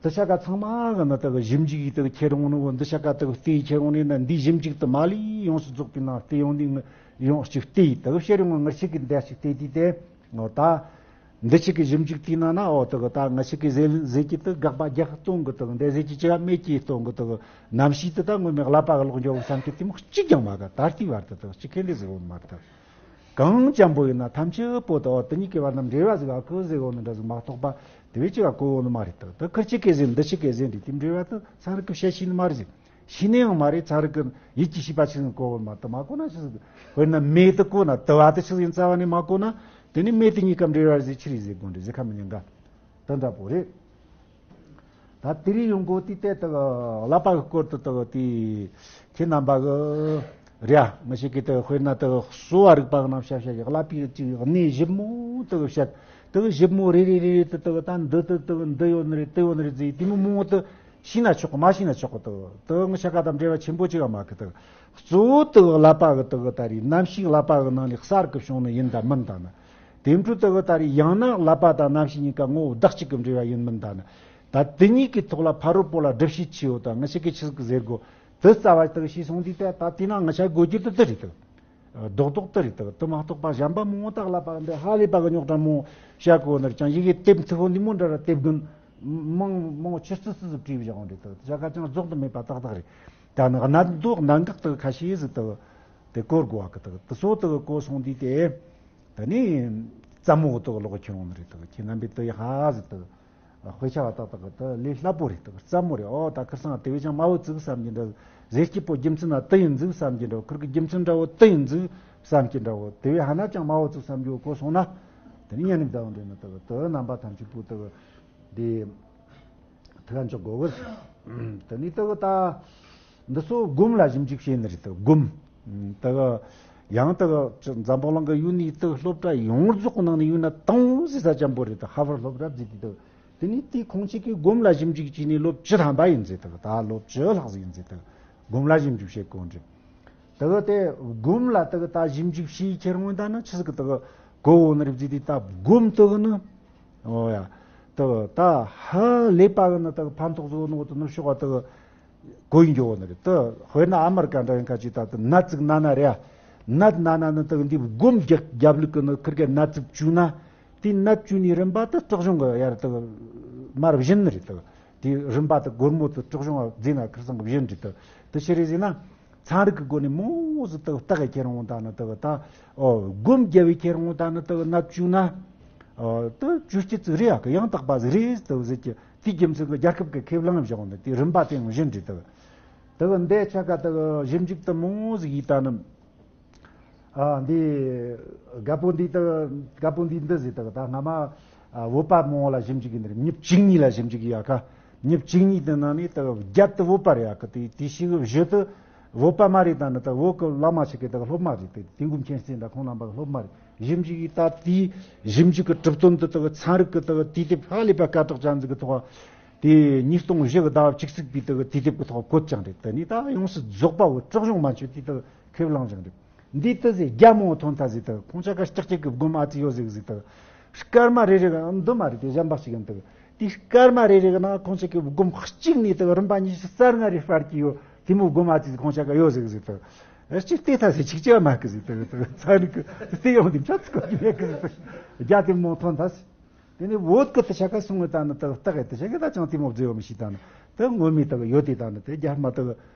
འདི་ཆ་ག་ཚང་མ་གི་ན་དག་ཞིབ་འཇུག་ཡིས་དག་ཁྱེར་འོང་ནོ། འདི་ཆ་ག་དག་བལྟས་ཁྱེར་འོང་ནས་ན་འདིའི་ཞིབ་འཇུག་དུ་མ་ལུས་ཡོངས་སུ་རྫོགས་པའི་ནང་བལྟས་ཡོང་དུས་ཡོངས་ཅིག་བལྟས་དག་ཕྱིར་ཡོང་ངར་ཞིག་གི་འདས་ཞིག་བལྟས་དུས་དེ། ཨོ་ད། འདི་ཞིག་གི་ཞིབ་འཇུག་དེའི་ནང་ན་ཨོ་དག་ད་ང་ཞིག་གི་ཟེར་ཟེར་གྱི་དུ་དགག་པ་རྒྱག་སྟོང་གི་དུ་འདི་ཟེར་གྱི་ཅི་ག་མེད་ཀྱི་སྟོང་གི་དུ་རྣམ་ཤེས་དུ་ད་ངོ་མའི་ཀླད་པ་གི་ལོག་འགྱོ་བསམ་གྱི་དེ་མོ་གཅིག་ཀྱང་མ་ག་ད་ལྟའི་བར་དུ་དུ་གཅིག་ཁེ་འདི་ཟེར་བོ་མ་དུ། གང་ཅན་པོ་ཡིན་ན་ཐམས་ཅད་པོ་དུ་ཨོ་དེ་གཉིས་ཀྱི་བར་ན་འབྲེལ་བ་ཟིག་ཨ་ཁུ་ཟེར་བོ་ནི་འདྲ་ཟིག་མ་གཏོགས་པ་དེ་བས་ཅི་ག་གོ་བོ་ནི་མ་རེད་དུ། དུ་ཁུར་གཅིག་གི་ཟེར་འདི་གཅིག་གི་ཟེར་འདི་དེ་འབྲེལ་བ་དུ་ཚན་རིག་གི་བཤད་ཤེས་ནི་མ་རེད་ཟེར། ཤེས་ནས་ཡང་མ་རེད། ཚན་རིག་གི་ཡིད་ཀྱི་ཤེས་པ་ཆི་ཟིག་གོ་བར་མ་དུ་མ་གོ་ན་ཆི་ཟིག་དཔེར་ན་མེ་དུ་གོ་ན་དུ་བ་དུ་ཆི་ཟིག་རྩ་བ་ནས་མ་གོ་ན་དེ་ནི་མེ་དུ་གཉིས་ཀ་འབྲེལ་བ་ཟིག་ཆི་རེད་ཟེར་དགོས་འདྲི་ཟེར་ཁ་མི་ཉན་ག་དུ་འདྲ་པོ་རེད། ད་དེ་རིང་ཡོང་གོ་དུས་དེ་དུ་ཀླད་པ་གི་སྐོར་དུ་དུ་དེ་ཁྱེད་རྣམ་པ་གི་རེད་ཨ། ང་ཞིག་གིས་དུ་དཔེར་ན་དུ་གསོ་བ་རིག་པ་གི་ནང་བཤད་བཤད་ཀྱི་ཀླད་པའི་ཅིག་གནས་ཞིབ་མོ་དུ་བཤད། དུ་ཞིབ་མོ་རེ་རེ་རེ་རེ་དུ་དུ་ད་འདི་དུ་དུ་འདི་ཡོད་ནི་རེད་དུ་ཡོད་ནི་རེད་ཟེར་དེ་མོ་མོ་དུ། ཤེས་ན་ཆོག་གི་མ་ཤེས་ན་ཆོག་གི་དུ་དུ་ངི་ཤ་ཀ་དང་འབྲེལ་བ་ཆེན་པོ་ཅིག་ག་མ་གི་དུ་གཙོ་བོ་དུ་ཀླད་པ་གི་དུ་གི་ད་རེས་རྣམ་ཤེས་ཀླད་པ་གི་ནང་ལས་གསར་གི་བྱུང་ནི་ཡིན་ད་མིན་ད་ནི། དེ་འཕྲོ་དུ་གི་ད་རེས་ཡང་ན་ཀླད་པ་དང་རྣམ་ཤེས་གཉིས་ཀ་ངོ་བོ་བདག་གཅིག་གི་འབྲེལ་བ་ཡིན་མིན་ད་ནི། ད་དེ་གཉིས་ཀྱི་ཐོག་ལ་ཕ་རོལ་པོ་ལ་སྒྲུབ་བྱེད་ཆེ་བོ་དང་ངི་ཤ་ཀའི་ཆི་ཟིག་གི་ཟེར་དགོ་དུ་རྩ་བ་དུ་ཤེས་སོང་དུས་ད་ད་དེ་ན་ངི་ཤ་དགོས་རྒྱུ་དུ་དུ་རེད་དུ། རྡོག་རྡོག་དེ་རེད་དག་དེ་མ་གཏོགས་པ་གཞན་པ་མང་བོ་དག་ལ་པ་འདི་ཧ་ལས་པ་གི་རྙོག་དྲ་མང་བོ་བཤད་གོ་ནར་ཀྱང་ཡི་གེ་དེབ་མཐུག་པོ་འདི་མོ་འདྲ་ར་དེབ་དགུན་མང་མང་ཆུ་རྩི་རྩི་ཟིག་བྲིས་བཞག་འོང་རེད་དག་དེ་ཆ་ག་ཅང་རྫོགས་དུ་མེད་པ་ཏག་ཏག་རེད། ད་ནི་གནད་འདོགས་གནད་འགག་དག་ཁ་ཤས་ཟིག་དག་དེ་གོ་དགོས་བ་གི་དག་དེ་སོ་དག་གོ་སོང་དུས་དེ་ད་ནི་རྩ་མོ་དག་ལོག་ཁྱེར་འོང་ནི་རེད་དག་ཁྱེད་རྣམ་པས་དེ་ཡ་ཧ་ཟིག་དག་དཔེ་ཆ་བ་ཏག་ཏག་གི་དེ་ལས་སླ་པོ་རེད། དེ་གི་རྩ་མོ་རེད། ཨོ་ད་ཁིར་སང་དེ་བས་ཀྱང་དམའ་བོ་བཙུགས་བསམ་གྱི་འདྲ། ཟས་སྐྱིད་པོ་རྒྱུ་མཚན་ན་དེ་ཡིན་འཛུགས་བསམ་གྱི་འདྲ། ཁིར་གི་རྒྱུ་མཚན་འདྲ་བོ་དེ་ཡིན་འཛུགས་བསམ་གྱི་འདྲ་བོ། དེ་བས་ཧ་ན་ཅང་དམའ་བོ་བཙུགས་བསམ་གྱི་གོ་སོང་ན། དེ་ནི་ཉན་ནི་བདག་འདྲེན་ནི་དེ་གི་དེ་རྣམ་པ་ཐམས་ཅད་པོ་དེ་གི་དེ་ཐུགས་འཇོག་དགོས་གི། དེ་ནི་དེ་གི་ད་འདི་ཚོ་སྒོམ་ལ་ཞིབ་འཇུག་བྱས་ནི་རེད། དེ་གི་སྒོམ། དེ་གི་ཡང་དེ་གི་འཛམ་བུ་གླིང་གི་ཡུལ་ནི་དེ་གི་སློབ་གྲྭ་ཡོངས་རྫོགས་གི་ནང་ནས་ཡོད་ན་དང་ཟེར་ས་ཅན་པོ་རེད། དེ་ཧར་ཝར་སློབ་གྲྭ་བརྫིས་ཏེ་དེ་གི་དེ་ནི་དེའི་ཁོང་ཆེ་གི་སྒོམ་ལ་ཞིབ་འཇུག་བྱས་ནས་ལོ་བཅུ་ཐམ་པ་ཡིན་ཟེར། དེ་གི་ད་ལོ་བཅུ་ལྷག་ཟིག་ཡིན་ཟེར། དེ་གི་སྒོམ་ལ་ཞིབ་འཇུག་བྱེད་དགོས་འདྲ། དེ་གི་དེ་སྒོམ་ལ་དེ་གི་ད་ཞིབ་འཇུག་བྱས་ཁྱེར་འོང་ད་ནི་ཆི་ཟིག་གི་དེ་གི་གོ་འོ་ནི་རེད་བརྫིས་ཏེ། ད་སྒོམ་དེ་གི་ནི་ཨོ་ཡ་དེ་གི་ད་ཧ་ལས་པ་གི་ནི་དེ་གི་ཕན་ཐོགས་ཟིག་ནོ་དེ་ནི་ཤོག་ག་དེ་གི་གོ་ཡིན་འགྱོ་བ་ནི་རེད། དེ་དཔེར་ན་ཨ་མར་ཀ་འདྲ་ཡིན་ཁ་ཅིག་ད་དེ་ནད་ཅིག་ན་ན་རེད་ཡ། ནད་ན་ན་ནི་དེ་གི་འདི་སྒོམ་རྒྱབ་རྒྱབ་ལུགས་གི་ནི་ཁིར་གི་ནད་ཅིག་བཅོས་ན། དེ་ནད་བཅོས་ནི་རིམ་པ་དེ་དྲག་གཞུང་གི་ཡར་དེ་གི་མར་བཞིན་ནི་རེད། དེ་གི་དེ་རིམ་པ་དེ་སྒོར་མོ་དེ་དྲག་གཞུང་བརྫིས་ན་ཁིར་སང་གི་བཞིན་རེད། དེ་དེ་ཕྱིར་རེད་ཟེར་ན། ཚན་རིག་གི་སྒོ་ནས་མོ་ཟིག་དེ་གི་བརྟག་གི་ཁྱེར་འོང་ད་ནི་དེ་གི་ད་ཨོ་སྒོམ་རྒྱབ་བི་ཁྱེར་འོང་ད་ནི་དེ་གི་ནད་བཅོས་ན། ཨོ་དེ་བཅོས་སྤྱི་ཚིག་རེད་ཡ་གི་ཡང་དག་པ་ཟིག་རེད་དེ་ཟེར་གི། དེའི་རྒྱུ་མཚན་གྱི་རྒྱལ་ཁབ་ཀྱི་ཁས་བླངས་བཞག་འོང་ནི་དེ་རིམ་པ་དེ་ཡང་བཞིན་རེད། དེ་དེ་གི་འདི་ཆ་ག་དེ་གི་ཞིབ་འཇུག་དེ་མོ་ཟིག་ཡིས་ད་ནི། ཨ་འདི་རྒད་པོ་འདི་དེ་རྒད་པོ་འདི་འདི་ཟིག་དེ་གི་ད་སྔ་མ་ཨ་བོད་པ་མང་བོ་ལ་ཞིབ་འཇུག་གི་ནི་རེད། མྱི་བཅུ་གཉིས་ལ་ཞིབ་འཇུག་ཡ་ཁ། མྱི་བཅུ་གཉིས་དེ་ནང་ནས་དེ་གི་བརྒྱད་དེ་བོད་པ་རེད་ཡ་གི། དེ་དེ་ཞིག་གི་བཞི་དེ་བོད་པ་མ་རེད། ད་ནི་དེ་བོད་གི་བླ་མ་ཞིག་གི་དེ་གི་སློབ་མ་རེད། དེ་དེ་མགོན་མཁྱེན་བརྩེ་འདྲ་ཁོང་རྣམ་པ་གི་སློབ་མ་རེད། ཞིབ་འཇུག་ཡིས་ད་དེའི་ཞིབ་འཇུག་གི་གྲུབ་དོན་དེ་དེ་གི་ཚན་རིག་གི་དེ་གི་དུས་དེབ་ཧ་ལས་པ་སྐད་གྲགས་ཅན་ཟིག་གི་ཐོག་དེ་ཉིས་སྟོང་བཞི་གི་ཟླ་བ་བཅུ་གཅིག་པའི་དེ་གི་དུས་དེབ་ཀྱི་ཐོག་བཀོད་ཀྱང་རེད། དེ་ནས་ད་ཡོངས་སུ་རྫོགས་པ་བོ་དྲག་གཞུང་མ་ཆོད་དེ་དེ་གི་ཁས་བླངས་ཀྱང་རེད། འདི་ལྟ་ཟེར་རྒྱ་མོ་ཐོན་ཐ་ཟེར་དེ་ཁོང་ཅག་ག་ལྕགས་ཀྱི་སྒོམ་ཨ་ཙི་ཡོད་ཟེར་ཟེར་དེ། སྐར་མ་རེ་རེ་ག་འདི་མ་རེད། དེ་གཞན་པ་ཞིག་ཡིན་དེ། དེ་སྐར་མ་རེ་རེ་ག་ན་ཁོང་ཅག་གི་སྒོམ་གཅིག་ནས་དེ་རིམ་པ་ཉི་ཤུ་རྩ་ལྔ་རེ་སྤར་གྱི་ཡོད། དེ་མོ་སྒོམ་ཨ་ཙི་ཁོང་ཅག་ག་ཡོད་ཟེར་ཟེར་དེ། ཨེ་ཅི་ལྟས་ཐ་ཟེར་ཅིག་ཅི་མ་གི་ཟེར་དེ། དེ་ཚ་རིག་གི་དེ་ཡོང་དེ་ཆ་ཚིག་གི་མེད་གི་ཟེར་དེ། རྒྱ་དེ་མོ་ཐོན་ཐ་ཟེར། དེ་ནས་བོད་ཀྱི་དེ་ཆ་ག་སོང་བའི་ད་ནི་དེ་བརྟག་གི་དེ་ཆ་ག་ད་ཅང་དེ་མོ་བརྫི་ཡོད་མི་ཤེས། ད་ནི་དེ་ངོ་མའི་དེ་ཡོད་དེ། ད་ནི་དེ་རྒྱ་མ་དེ་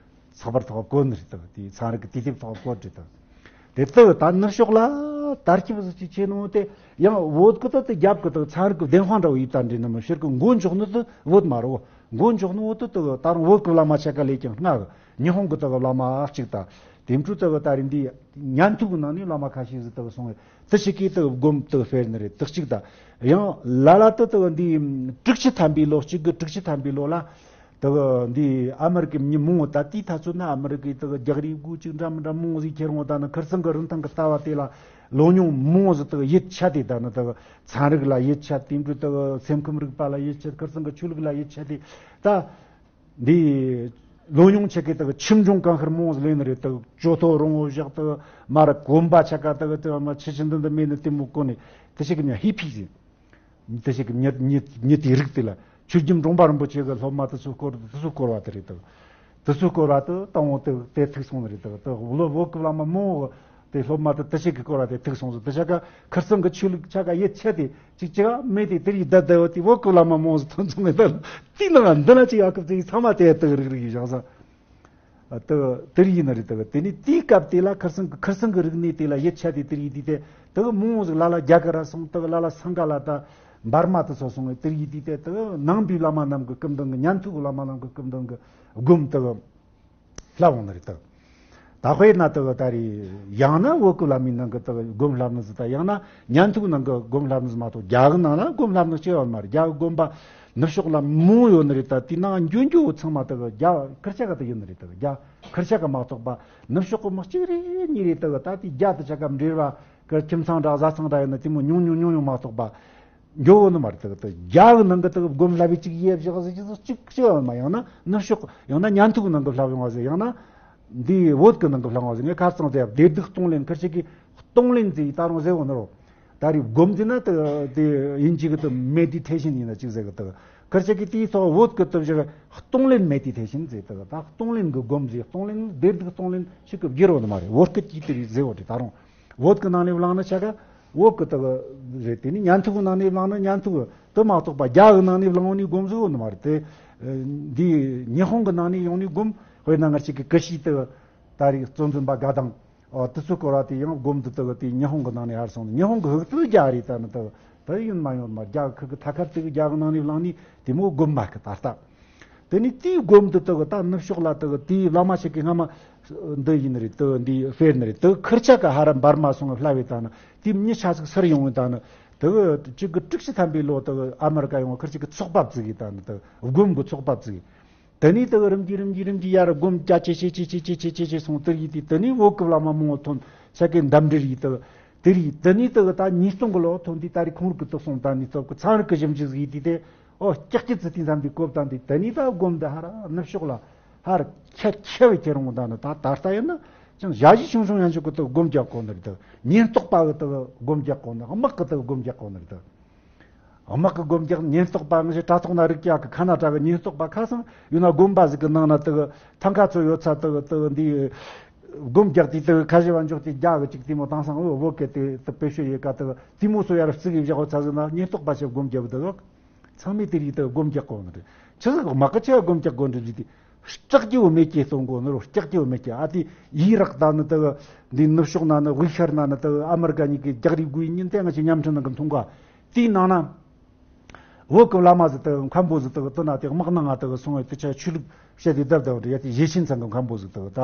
ཚགས་པར་ཐོག་བཀོད་ནི་རེད། དེ་དེ་ཚན་རིག་གི་དུས་དེབ་ཐོག་བཀོད་རེད། དེ་དེ་ད་ནུབ་ཕྱོགས་ལ་དར་ཁྱབ་ཟིག་ཅིག་ཆེ་ནོ་དེ་ཡང་བོད་ཀྱི་དེ་དེ་རྒྱབ་ཀྱི་དེ་ཚན་རིག་གི་བདེན་དཔང་འདྲ་བོ་ཡིན་ད་འདྲེ་ནི་མི་ཕྱིར་གི་མགོ་འཇོག་ནི་དེ་བོད་མ་རེད། མགོ་འཇོག་ནི་བོད་དེ་དེ་ད་རུང་བོད་ཀྱི་བླ་མ་ཆ་ག་ལས་ཀྱང་སྔ་གི་ཉི་ཧོང་གི་དེ་གི་བླ་མ་གཅིག་ད་དེ་འཕྲོ་དེ་གི་ད་རིང་འདི་ཉན་ཐོས་གི་ནང་ནས་བླ་མ་ཁ་ཤས་ཟིག་དེ་གི་སོང་བས། དེ་ཞིག་གིས་དེ་སྒོམ་དེ་སྤེལ་ནི་རེད། དེ་གཅིག་དང་ཡང་ལ་ལ་དེ་དེ་འདི་དྲུག་ཅུ་ཐམ་པའི་ལོ། གཅིག་གི་དྲུག་ཅུ་ཐམ་པའི་ལོ་ལ་དེ་འདི་ཨ་མེ་རི་ཀའི་མྱི་མང་བོ། ད་དེའི་ཐ་ཚོད་ན་ཨ་མེ་རི་ཀའི་དེ་རྒྱག་རེས་དགོས་ཅིག་འདྲ་མི་འདྲ་མང་བོ་ཟིག་ཁྱེར་འོང་། ད་ནི་ཁིར་ཚང་གི་རིན་ཐང་གི་ལྟ་བ་དེ་ལ་ལོ་ཉུང་མང་བོ་ཟིག་དེ་ཡིད་ཆད་དེ། ད་ནི་དེ་ཚན་རིག་ལ་ཡིད་ཆད། དེ་འདྲའི་དེ་སེམས་ཁམས་རིག་པ་ལ་ཡིད་ཆད། ཁིར་ཚང་གི་ཆོས་ལུགས་ལ་ཡིད་ཆད་དེ་ད། འདི་ལོ་ཉུང་ཆེ་གེ་དག་ཁྱིམ་ཆུང་གང་ཤར་མོ་ལེན་རེ་དག་ཇོ་ཐོ་རོང་བོ་བཞག་དག་མར་གོམ་པ་ཆ་ག་དག་དེ་མ་ཆི་ཆི་འདི་འདི་མེད་ནི་དེ་མོ་གོ་ནས། དེ་ཞིག་གི་མྱི་ཧི་ཕི་ཟིན། དེ་ཞིག་གི་མྱི་མྱི་མྱི་དེའི་རིགས་དེ་ལ་ཆོས་རྒྱལ་འབྲོང་པ་རིན་པོ་ཆེ་གི་སློབ་མ་དེ་ཚོ་སྐོར་དེ་ཚོ་སྐོར་བ་དེ་རེད་དག། དེ་ཚོ་སྐོར་བ་དེ་དང་བོ་དེ་དེ་ཐུག་སོང་རེད་དག། དེ་བློ་བོད་ཀྱི་བླ་མ་མོ་དེ་སློབ་མ་དེ་དེ་ཞིག་གི་སྐོར་བ་དེ་ཐུག་སོང་ཟིན། དེ་ཆ་ག་ཁིར་ཚང་གི་ཆོས་ལུགས་ཆ་ག་ཡིད་ཆད་དེ། ཅིག་ཅིག་མེད་དེ་དེར་ཡི་ད་ད་བ་དེ་བོད་ཀྱི་བླ་མ་མང་སུ་ཐོན་སོང་ངེ་ད། དེའི་ནང་འདི་ན་ཅིག་ཡ་སྐབས་དེ་ཚང་མ་དེ་དག་རིག་རིག་ཡི་བཞག་ས། ཨ་དག་དེར་ཡི་ན་རེད་དག། དེ་ནི་དེའི་སྐབས་དེ་ལ་ཁིར་ཚང་གི་ཁིར་ཚང་གི་རིག་གནས་དེ་ལ་ཡིད་ཆད་དེ་དེར་ཡི་དེ་དེ་དག་མང་ཟིག་ལ་ལ་རྒྱ་གར་ར་སོང་། དག་ལ་ལ་སང་ག་ལ་ད་འབར་མ་དེ་ཚོ་སོང་ངེ་དེར་ཡི་དེ་དེ་དག་ནང་པའི་བླ་མ་རྣམས་གི་སྐུ་མདུན་གི་ཉན་ཐོས་གི་བླ་མ་རྣམས་གི་སྐུ་མདུན་གི་སྒོམ་དག་བསླབ་འོང་ནི་རེད་དག། ད་དཔེར་ན་དག་ད་རེས་ཡང་ན་བོད་ཀྱི་བླ་མའི་ནང་གི་དག་སྒོམ་བསླབ་ནི་ཟིག་ད་ཡང་ན་ཉན་ཐོས་ནང་གི་སྒོམ་བསླབ་ནི་ཟིག་མ་གཏོགས་རྒྱ་གི་ནང་ན་སྒོམ་བསླབ་ནི་ཅི་ཡོད་མ་རེད། རྒྱ་གི་དགོན་པ་ནུབ་ཕྱོགས་ལ་མང་ཡོད་ནི་རེད། ད་དེའི་ནང་འགྱོ་འགྱོ་ཚང་མ་དག་རྒྱ་ཁིར་ཆ་ག་དག་ཡོད་ནི་རེད། དག་རྒྱ་ཁིར་ཆ་ག་མ་གཏོགས་པ་ནུབ་ཕྱོགས་གི་མི་གཅིག་རེ་གཉིས་རེ་དག་ད་དེའི་རྒྱ་དེ་ཆ་ག་འབྲེལ་བ་གི་ཁྱིམ་ཚང་འདྲ་བཟའ་ཚང་འདྲ་ཡོད་ན་དེ་མོ་ཉུང་ཉུང་ཉུང་ཉུང་མ་གཏོགས་པ། འགྱོ་བོ་ནི་མ་རེད། དེ་དེ་རྒྱ་གི་ནང་གི་དེ་སྒོམ་བསླབ་པའི་གཅིག་ཡེ་བཞག་ཟེར་གྱི་གཅིག་གཅིག་ཡང་མ་ཡང་ན་ནུབ་ཕྱོགས་ཡང་ན་ཉན་ཐོས་ནང་གི་བསླབ་ཡོང་བ་ཟེར་ཡང་ན་འདི་བོད་ཀྱི་ནང་གི་བསླབ་ཡོང་བ་ཟེར། ངས་ཁ་རྩང་ཟེར་བདེ་སྡུག་གཏོང་ལེན་ཁིར་ཆ་གི་གཏོང་ལེན་ཟེར་ད་རུང་ཟེར་བོ་ནི་རོ། ད་རེས་སྒོམ་ཟེར་ན་དེ་དེ་ཡིན་གཅིག་གི་དེ་མེ་ཌི་ཊེ་ཤན་ཡིན་ན་གཅིག་ཟེར་གི་དེ་ཁིར་ཆ་གི་དེའི་ཐོག་བོད་ཀྱི་དེ་བཞག་གཏོང་ལེན་མེ་ཌི་ཊེ་ཤན་ཟེར། དེ་ད་གཏོང་ལེན་གི་སྒོམ་ཟེར། གཏོང་ལེན་བདེ་སྡུག་གཏོང་ལེན་ཞིག་གི་བསྒྱུར་བོ་ནི་མ་རེད། བོད་སྐད་ཀྱི་དེ་རེད་ཟེར་བོ་དེ་ད་རུང་། བོད་ཀྱི་ནང་ནས་བླངས་ན་ཆ་ག་བོད་ཀྱི་དག་རེད། དེ་ནི་ཉན་ཐོས་ཀྱི་ནང་ནས་བླངས་ན་ཉན་ཐོས་དུ་མ་གཏོགས་པ་རྒྱ་གི་ནང་ནས་བླངས་ནས་སྒོམ་ཟིག་ཡོད་ནི་མ་རེད་དེ། འདི་ཉི་ཧོང་གི་ནང་ནས་ཡོང་ནས་སྒོམ། དཔེར་ན་ང་ཅིག་གི་ཀི་ཤི་དེ་ད་རེས་གཙོ་འཛིན་པ་དགའ་དང་དུ་ཚོད་སྐོར་བ་དེ་ཡང་སྒོམ་དུ་དག་དེ་ཉི་ཧོང་གི་ནང་ནས་ཧར་སོང་ནས། ཉི་ཧོང་གི་ཧུག་ཏུ་རྒྱ་རེད། ད་ནི་དག་ རེ་ཡིན་མ་ཡོང་མ་རྒྱ་ཁུ་གི་ཐ་ཁར་དེ་གི་རྒྱ་གི་ནང་ནས་བླངས་ནས་དེ་མོ་སྒོམ་མ་གི་ད་ལྟ། དེ་ནས་དེའི་སྒོམ་དུ་དུ་གི་ད་ནུབ་ཕྱོགས་ལ་དུ་གི་དེའི་བླ་མ་ཞིག་གི་སྔ་མ་འདི་ཡིན་རེད། དུ་འདི་དཔེར་ན་རེད། དུ་ཁིར་ཆ་ག་ཧ་ར་འབར་མ་སོང་བ་ལྷ་བའི་ད་ནི་དེ་མྱི་ཆ་ཟིག་སར་ཡོང་བའི་ད་ནི་དུ་གི་གཅིག་གི་དྲུག་ཅུ་ཐམ་པའི་ལོ་དུ་གི་ཨ་མེ་རི་ཀ་ཡོང་བ་ཁིར་ཅིག་གི་ཚོགས་པ་བཙུགས་ཡི་ད་ནི་དུ་སྒོམ་གི་ཚོགས་པ་བཙུགས་ཡི། དེ་ནས་དེ་གི་རིམ་གྱིས་རིམ་གྱིས་རིམ་གྱིས་ཡར་སྒོམ་རྒྱ་ཆེ་ཆེ་ཆེ་ཆེ་ཆེ་ཆེ་ཆེ་ཆེ་སོང་དེར་ཡིན་དུས། དེ་ནས་བོད་ཀྱི་བླ་མ་མང་བོ་ཐོན་ས་ཀའི་འདམ་འདྲེར་ཡིན་དུ་དེར་ཡིན། དེ་ནས་དེ་གི་ད་ཉིས་སྟོང་གི་ལོ་ཐོན་དུས་ད་རེས་ཁོང་རིགས་ཀྱི་ཐོག་སོང་ད་ནས་ཐོབ་ཀྱི་ཚན་རིག་གི་ཞིབ་འཇུག་ཡིན་དུས་དེ་ཨོ་ཀྱག་ཀྱི་ཙི་ཏི་འཛམ་པའི་གོ་བཏང་དུས། དེ་ནས་ད་སྒོམ་འདི་ཧ་ར་ནུབ་ཕྱོགས་ལ་ཧར་ཁྱེར་ཁྱེར་བའི་ཁྱེར་འོང་ད་ནི་ད་ད་ལྟ་ཡིན་ན་ཅང་ཞ་ཞི་ཆུང་ཆུང་ཡང་ཆོག་གི་དུ་སྒོམ་རྒྱག་གོ་ནི་རེད། དུ་ཉེན་རྟོག་པ་གི་དུ་སྒོམ་རྒྱག་གོ་ནི། དམག་གི་དུ་སྒོམ་རྒྱག་གོ་ནི་རེད། དུ་དམག་གི་སྒོམ་རྒྱག་ཉེན་རྟོག་པ་ངས་དྲ་ཐོག་ན་རིག་ཀྱག་གི་ཁ་ན་དྲ་གི་ཉེན་རྟོག་པ་ཁ་སང་ཡོད་ན་དགོན་པ་ཟིག་གི་ནང་ན་དུ་ཐང་ཁ་ཚོ་ཡོད་ཚ་དུ་དུ་འདི་སྒོམ་རྒྱག་དུས་དུ་ཁ་ཞེ་བ་འཇོག་དུས་རྒྱ་གི་ཅིག་དེ་མོ་དེང་སང་འོ་བོད་སྐད་དེ་དུ་བེད་སྤྱོད་ཡེ་ཀ་དུ་དེ་མོ་སོ་ཡར་བརྩིགས་ཡེ་བཞག་ཚ་ཟིག་ན་ཉེན་རྟོག་པ་ཞིག་སྒོམ་རྒྱབ་དུ་ཚང་མས་དེ་རིགས་དུ་སྒོམ་རྒྱག་གོ་ནི་རེད། ཆི་ཟིག་དམག་གི་ཆེ་བ་སྒོམ་རྒྱག་གོ་འདྲི་རྒྱུ་དེ། སྐྲག་རྒྱུ་མེད་ཀྱི་གཏོང་གོ་ནི་རོ། སྐྲག་རྒྱུ་མེད་ཀྱི་ཨ་དེ་ཡིད་རག་ད་ནི་དུ་འདི་ནུབ་ཕྱོགས་ན་ནི་དབུས་ཤར་ན་ནི་དུ་ཨ་མེ་རི་ཀ་གཉིས་ཀྱི་རྒྱག་རེས་དགོས་ཉིན་དེ་ང་ཆེ་མཉམ་འཕྲིན་ནང་གི་མཐོང་ག་དེའི་ནང་ན། བོད་ཀྱི་བླ་མ་ཟིག་དག་མཁན་པོ་ཟིག་དག་དེ་ན་དེ་དམག་ནང་ང་དག་སོང་བས་དེ་ཆ་ཆོས་ལུགས་བཤད་དེ་བསྡད་བསྡད་བ་རེད། ཡ་དེ་ཡེ་ཤེས་ཚང་གི་མཁན་པོ་ཟིག་དག་ད་